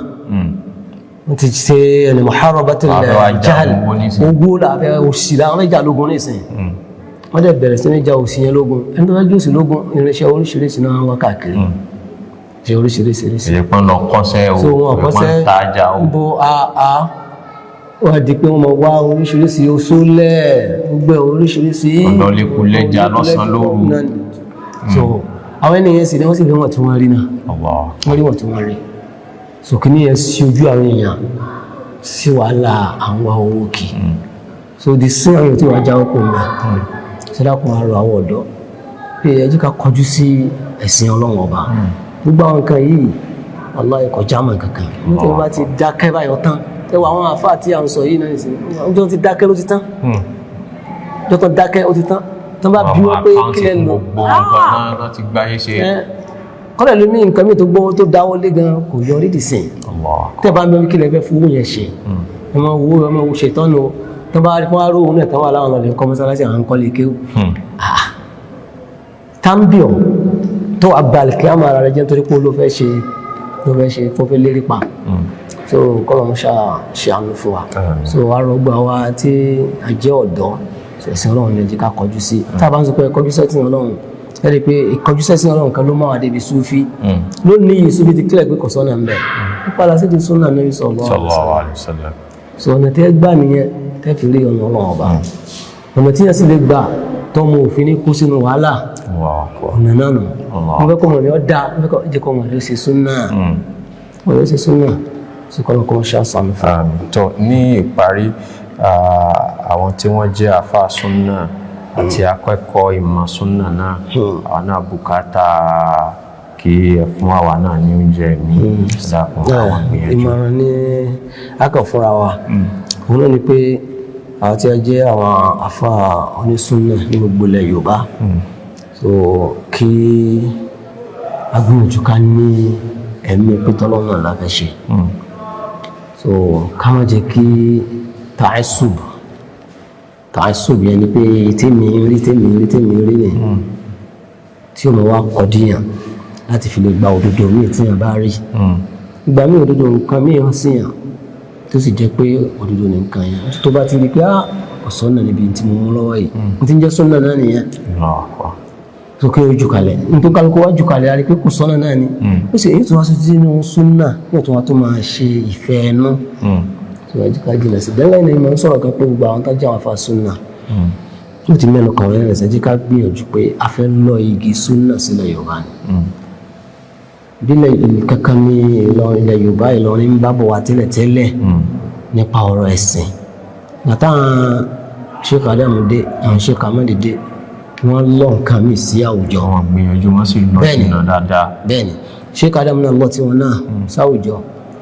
wọ́n ti ṣe ẹni muharabatul Wàá fẹ́ wá jagun jahl. owó nísìnyí. Owó làfẹ́, òsì làwọn fẹ́ jà lógun nísìnyí. Wọ́n dẹ̀ bẹ̀rẹ̀ sí ní ja òsì yẹn lógun. Ẹni tó fẹ́ jòsì lógun, irinṣẹ́ oríṣiríṣi náà wá káàkiri, ṣe oríṣiríṣi. Èyí pọ́n lọ kọ́sẹ́ o. So wọn èyí kọ́sẹ́ pọ́n tajà o. Bo a wọ́n di pé wọ́n mọ̀ wá oríṣiríṣi oṣólẹ̀, gbogbo ẹ̀ oríṣiríṣi. Ọ̀dọ́lẹ́kulẹ́ja lọ́sàn-án lóru. So àwọn ènìyàn sì ni wọ́n sì rí wọn tí wọ́n rí náà. Allah. Wọ́n rí wọn tí wọ́n rí. So kí ni yẹn sí ojú àwọn èèyàn sí wàhálà àwọn owó kì. So di sí àwọn tí wàá jáwọ́ kó mẹ́ sọdákùn àrò àwọn ọ̀dọ́ pé ẹ jẹ́ ká kọjú sí ẹ̀sìn Ọlọ́run Ọba. Gbogbo àwọn nǹkan yìí, wallahi, kò já mọ́ kankan. Nítorí wọ́n bá ti dákẹ́ báyọ̀ tán, ẹ wọ àwọn àfáà tí à ń sọ yìí náà nìsín, ọjọ́ ti dákẹ́ ló ti tán, ọjọ́ tó dákẹ́ ó ti tán. Tán bá bí wọ́n pé kílẹ̀ lò, gbogbo nǹkan náà ti gbáyé ṣe. Kọ́lẹ̀ ló ní nǹkan mi tó gbọ́ tó dáwọ́ lé gan kò yọrí dì sìn. Allah. Tẹ́ bá ń bẹ kílẹ̀ fẹ́ fowó yẹn ṣe, ẹ máa wo, ẹ máa wo ṣètọ́nù tó bá rí fún aró òun náà tán wà láwọn ọlọ́lẹ̀ kọ́ mọ́sálásí, àwọn kọ́lé kéwù tambion tó abalẹ̀ kí á máa rẹ̀ jẹ́ nítorí pé ló fẹ́ ṣe, ló fẹ́ ṣe tó fẹ́ lérí pa. So kọ́lọ̀ ń ṣe àánú fún wa. Àmín. So arọgbà wa tí a jẹ́ ọ̀dọ́, ẹ̀sìn Ọlọ́run ní ẹ jẹ́ ká kọjú sí. Tá a bá ń sọ pé kọjú sẹ́sìn Ọlọ́run, ẹ rí i pé ìkọjú sẹ́sìn Ọlọ́run kan ló máa wà débi súfí lónìí yìí. Súfí ti kílẹ̀ pé kò sọ́nà ń bẹ̀, ó padà sí ti súnà Nabi sallallahu alaihi wasallam. Sallallahu alaihi wasallam. So ọ̀nà tẹ́ gbà nìyẹn tẹ́ fi rí ọ̀nà Ọlọ́run Ọba, ọ̀nà tí yẹn sì lè gbà tọ́mọ òfin ní kó sínú wàhálà. Allahu akbar. Ọ̀nà náà nù. Allah. Mo fẹ́ kọ́ mọ̀ ní ọ́ dáa, mo fẹ́ kọ́ jẹ́ kọ́ mọ̀ ní ó ṣe súnà, mọ̀ ní ó ṣe súnà sí kọ́ lọ́kọ́ ṣe àṣàmì fún. Àmín. Tó ní ìparí, àwọn tí wọ́n jẹ́ àfáà súnà àti akẹ́kọ̀ọ́ ìmọ̀ súnà náà, àwọn náà bùkátà kí ẹ fún àwa náà ní oúnjẹ mi dákun, àwọn gbìyànjú. Ìmọ̀ràn ní akàn fúnra wa, òun náà ni pé àwọn tí a jẹ́ àwọn àfáà onísúnà ní gbogbo ilẹ̀ Yorùbá, so kí a gbìyànjú ká ní ẹ̀mí pé tọ́lọ́run náà la fẹ́ ṣe. So ká má jẹ́ kí ta'assub, ta'assub yẹn ni pé tèmi ń rí, tèmi ń rí, tèmi ń rí ni, tí ó mọ̀ wá kọ́díyàn láti fi lè gba òdodo míì tí yàn bá rí. Ìgbà míì, òdodo nǹkan míì hàn sí yàn tó sì jẹ́ pé òdodo ní nǹkan yẹn, tó bá ti rí pé ah, kò sọ́nà níbi tí mo mú lọ́wọ́ yìí, n ti ń jẹ́ sọ́nà náà nìyẹn. Allahu akbar. Tó kí o jù kalẹ̀ nítorí kálukú wá jù kalẹ̀, a rí pé kò sọ́nà náà ni. Ó sì èyí tó wá sí sínú súnà yóò tó wá tó máa ṣe ìfẹ́ ẹnu tó wá ká jìnà sí bẹ́ẹ̀. Lẹ́yìn ìmọ̀ ń sọ̀rọ̀ kan pé gbogbo àwọn tó jẹ́ àwọn afa súnà Ó ti mẹ́nu kàn wọ́n ẹ̀sẹ̀ jí ká gbìyànjú pé a fẹ́ lọ igi súnà sílẹ̀ Yorùbá ni. Bílẹ̀ kankan ní Ìlọrin, ilẹ̀ Yorùbá, Ìlọrin ń bá bọ̀ wá tẹ́lẹ̀tẹ́lẹ̀ nípa ọ̀rọ̀ ẹ̀sìn. Bàtà Sheikh Adamu dé, àwọn Sheikh Ahmed dé, wọ́n lọ nǹkan míì sí àwùjọ. Àwọn gbìyànjú wọn sì lọ sínú dáadáa. Bẹ́ẹ̀ni, Sheikh Adamu náà lọ tiwọn náà sáwùjọ.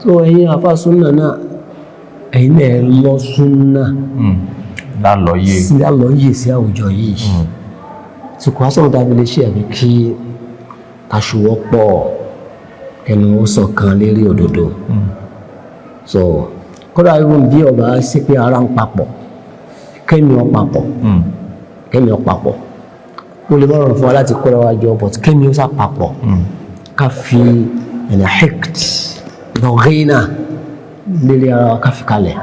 Tó ẹ̀yin afa súnà náà, ẹ̀yin náà lọ súnà lálọ́yé lálọ́yé sí àwùjọ yìí. Tí kò wá sọ̀rọ̀ tàbí lè ṣe àbí kí aṣùwọ́pọ̀ ẹnu ó ṣọ̀kan lérí òdodo. So kódà irun bí ọba sí pé ara ń papọ̀, kẹ́mi ọ papọ̀, kẹ́mi ọ papọ̀, ó lè má rọrùn fún wa láti kóra wa jọ, but kẹ́mi ó sá papọ̀, ká fi ẹ̀nà hect lọ́gẹ́nà lérí ara wa, ká fi kalẹ̀.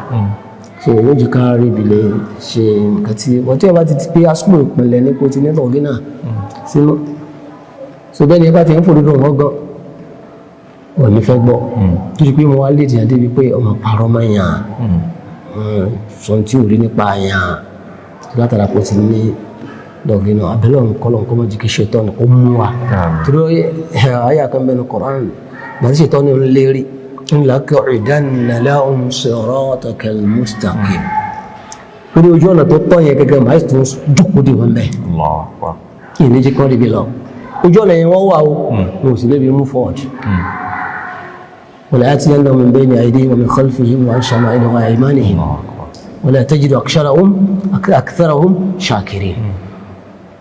So ó jẹ́ ká rí ibi lè ṣe nǹkan tí wọ́n tí wọ́n bá ti di pé asúlò ìpìlẹ̀ ní kò ti ní lọ́gẹ́nà sínú. So bẹ́ẹ̀ ni ẹ bá ti ń fòdodo wọn gan wọn ní fẹ́ gbọ́, tó di pé mo wá lè dìyàn débi pé ọmọ parọ́ máa yàn sọ tí ò rí nípa yàn látara kó ti ní lọ́gìnà abẹ́lẹ́ ọ̀hún kọ́ lọ́hún kọ́ mọ́ jìkì ṣètọ́nù kó mú wa. Torí àyà kan bẹnu Qur'an gbàtí ṣètọ́nù ń lérí ńlá la'aq'udanna lahum siratakal mustaqim, lórí ojú ọ̀nà tó tọ́ yẹn gẹ́gẹ́ máa tún jókòó dì wọ́n bẹ́ẹ̀. Allahu Akbar. Kí ní jẹ́ kí wọ́n ríbi lọ ojú ọ̀nà yẹn wọ́n wà ó, wọn ò sì lébi move forward. ولآتينهم من بين أيديهم ومن خلفهم وعن شمائلهم وعن أيمانهم ولا تجد أكثرهم شاكرين.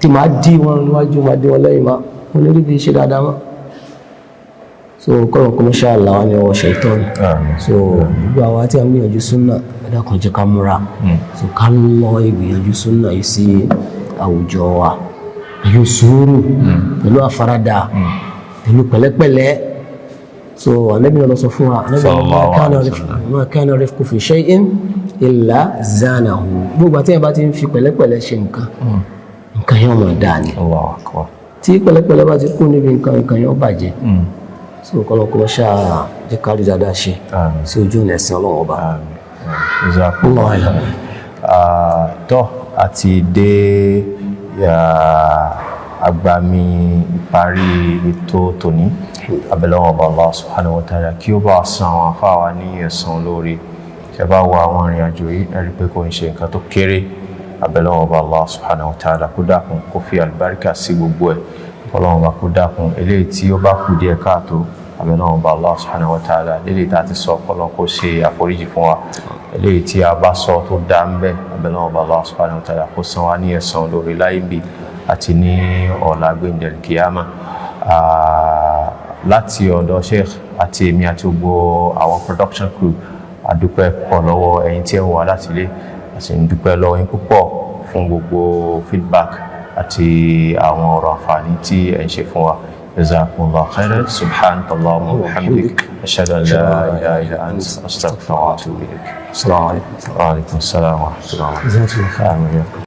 Tí màá dí wọn níwájú, màá dí wọn lẹ́yìn, máa wọn ní rí ṣe dáadáa mọ́. So kọ́lọ̀ kọ́ mọ́ ṣáà làwọn ní ọwọ́ ṣẹ̀tọ́nù. Àmín. So gbogbo àwa tí a ń gbìyànjú súnà, ẹ̀dá kan jẹ́ ká múra. So ká lọ ìgbìyànjú súnà yìí sí àwùjọ wa pẹ̀lú sùúrù, pẹ̀lú àfaradà, pẹ̀lú pẹ̀lẹ́pẹ̀lẹ́. So Ànábì náà lọ sọ fún wa, Ànábì Sallallahu alaihi wasallam. ما كان الرفق في شيء إلا زانه. Gbogbo àti ẹ̀ bá ti ń fi pẹ̀lẹ́pẹ̀lẹ́ ṣe nǹkan, nǹkan yẹn máa dáa ni. Allahu Akbar. Tí pẹ̀lẹ́pẹ̀lẹ́ bá ti kú níbi nǹkan, nǹkan yẹn ó bàjẹ́. So kọ́lọ́kọ́ ṣáà jẹ́ ká rí dáadáa ṣe Àmín. sí ojú ọ̀nà ẹ̀sìn Ọlọ́run Ọba. Àmín. Jazakumullahu Allahu a'lam. Tọ́ àti dé agbami ìparí ètò tòní. Abẹ́lẹ́wọ̀n Ọba Allah subhanahu wa ta'ala kí ó bá san àwọn afáwa wa ní ẹ̀san lórí. Tí a bá wo àwọn ìrìn àjò yìí, ẹ rí pé kò ń ṣe nǹkan tó kéré. Abẹ́lẹ́wọ̀n Ọba Allah subhanahu wa ta'ala kó dákun kó fi àlùbáríkà sí gbogbo ẹ̀. Ọlọ́run Ọba kó dákun, eléyìí tí ó bá kù díẹ̀ káàtó, abẹ́lẹ́wọ̀n Ọba Allah subhanahu wa ta'ala, eléyìí tá a ti sọ, kọ́lọ́n kó ṣe àforíjì fún wa. Eléyìí tí a bá sọ tó dá ń bẹ́, abẹ́lẹ́wọ̀n Ọba Allah subhanahu wa ta'ala kó san wá ní ẹ̀san lórí láyé bí àti ní ọ̀la gbẹ̀ndẹ̀ kíyámà. Láti ọ̀dọ̀ Sheikh àti èmi àti gbogbo àwọn production crew, a dúpẹ́ púpọ̀ lọ́wọ́ ẹ̀yin tí ẹ ń wà láti ilé, a sì ń dúpẹ́ lọ́wọ́ yín púpọ̀ fún gbogbo feedback àti àwọn ọ̀rọ̀ àǹfààní tí ẹ̀ ń ṣe fún wa. Jazakumullahu khairan. Subhanaka allahumma wa bihamdik, ashhadu an la ilaha illa anta, astaghfiruka wa atubu ilayk. Assalamu alaikum. Wa alaikum assalam wa rahmatullahi wa barakatuh.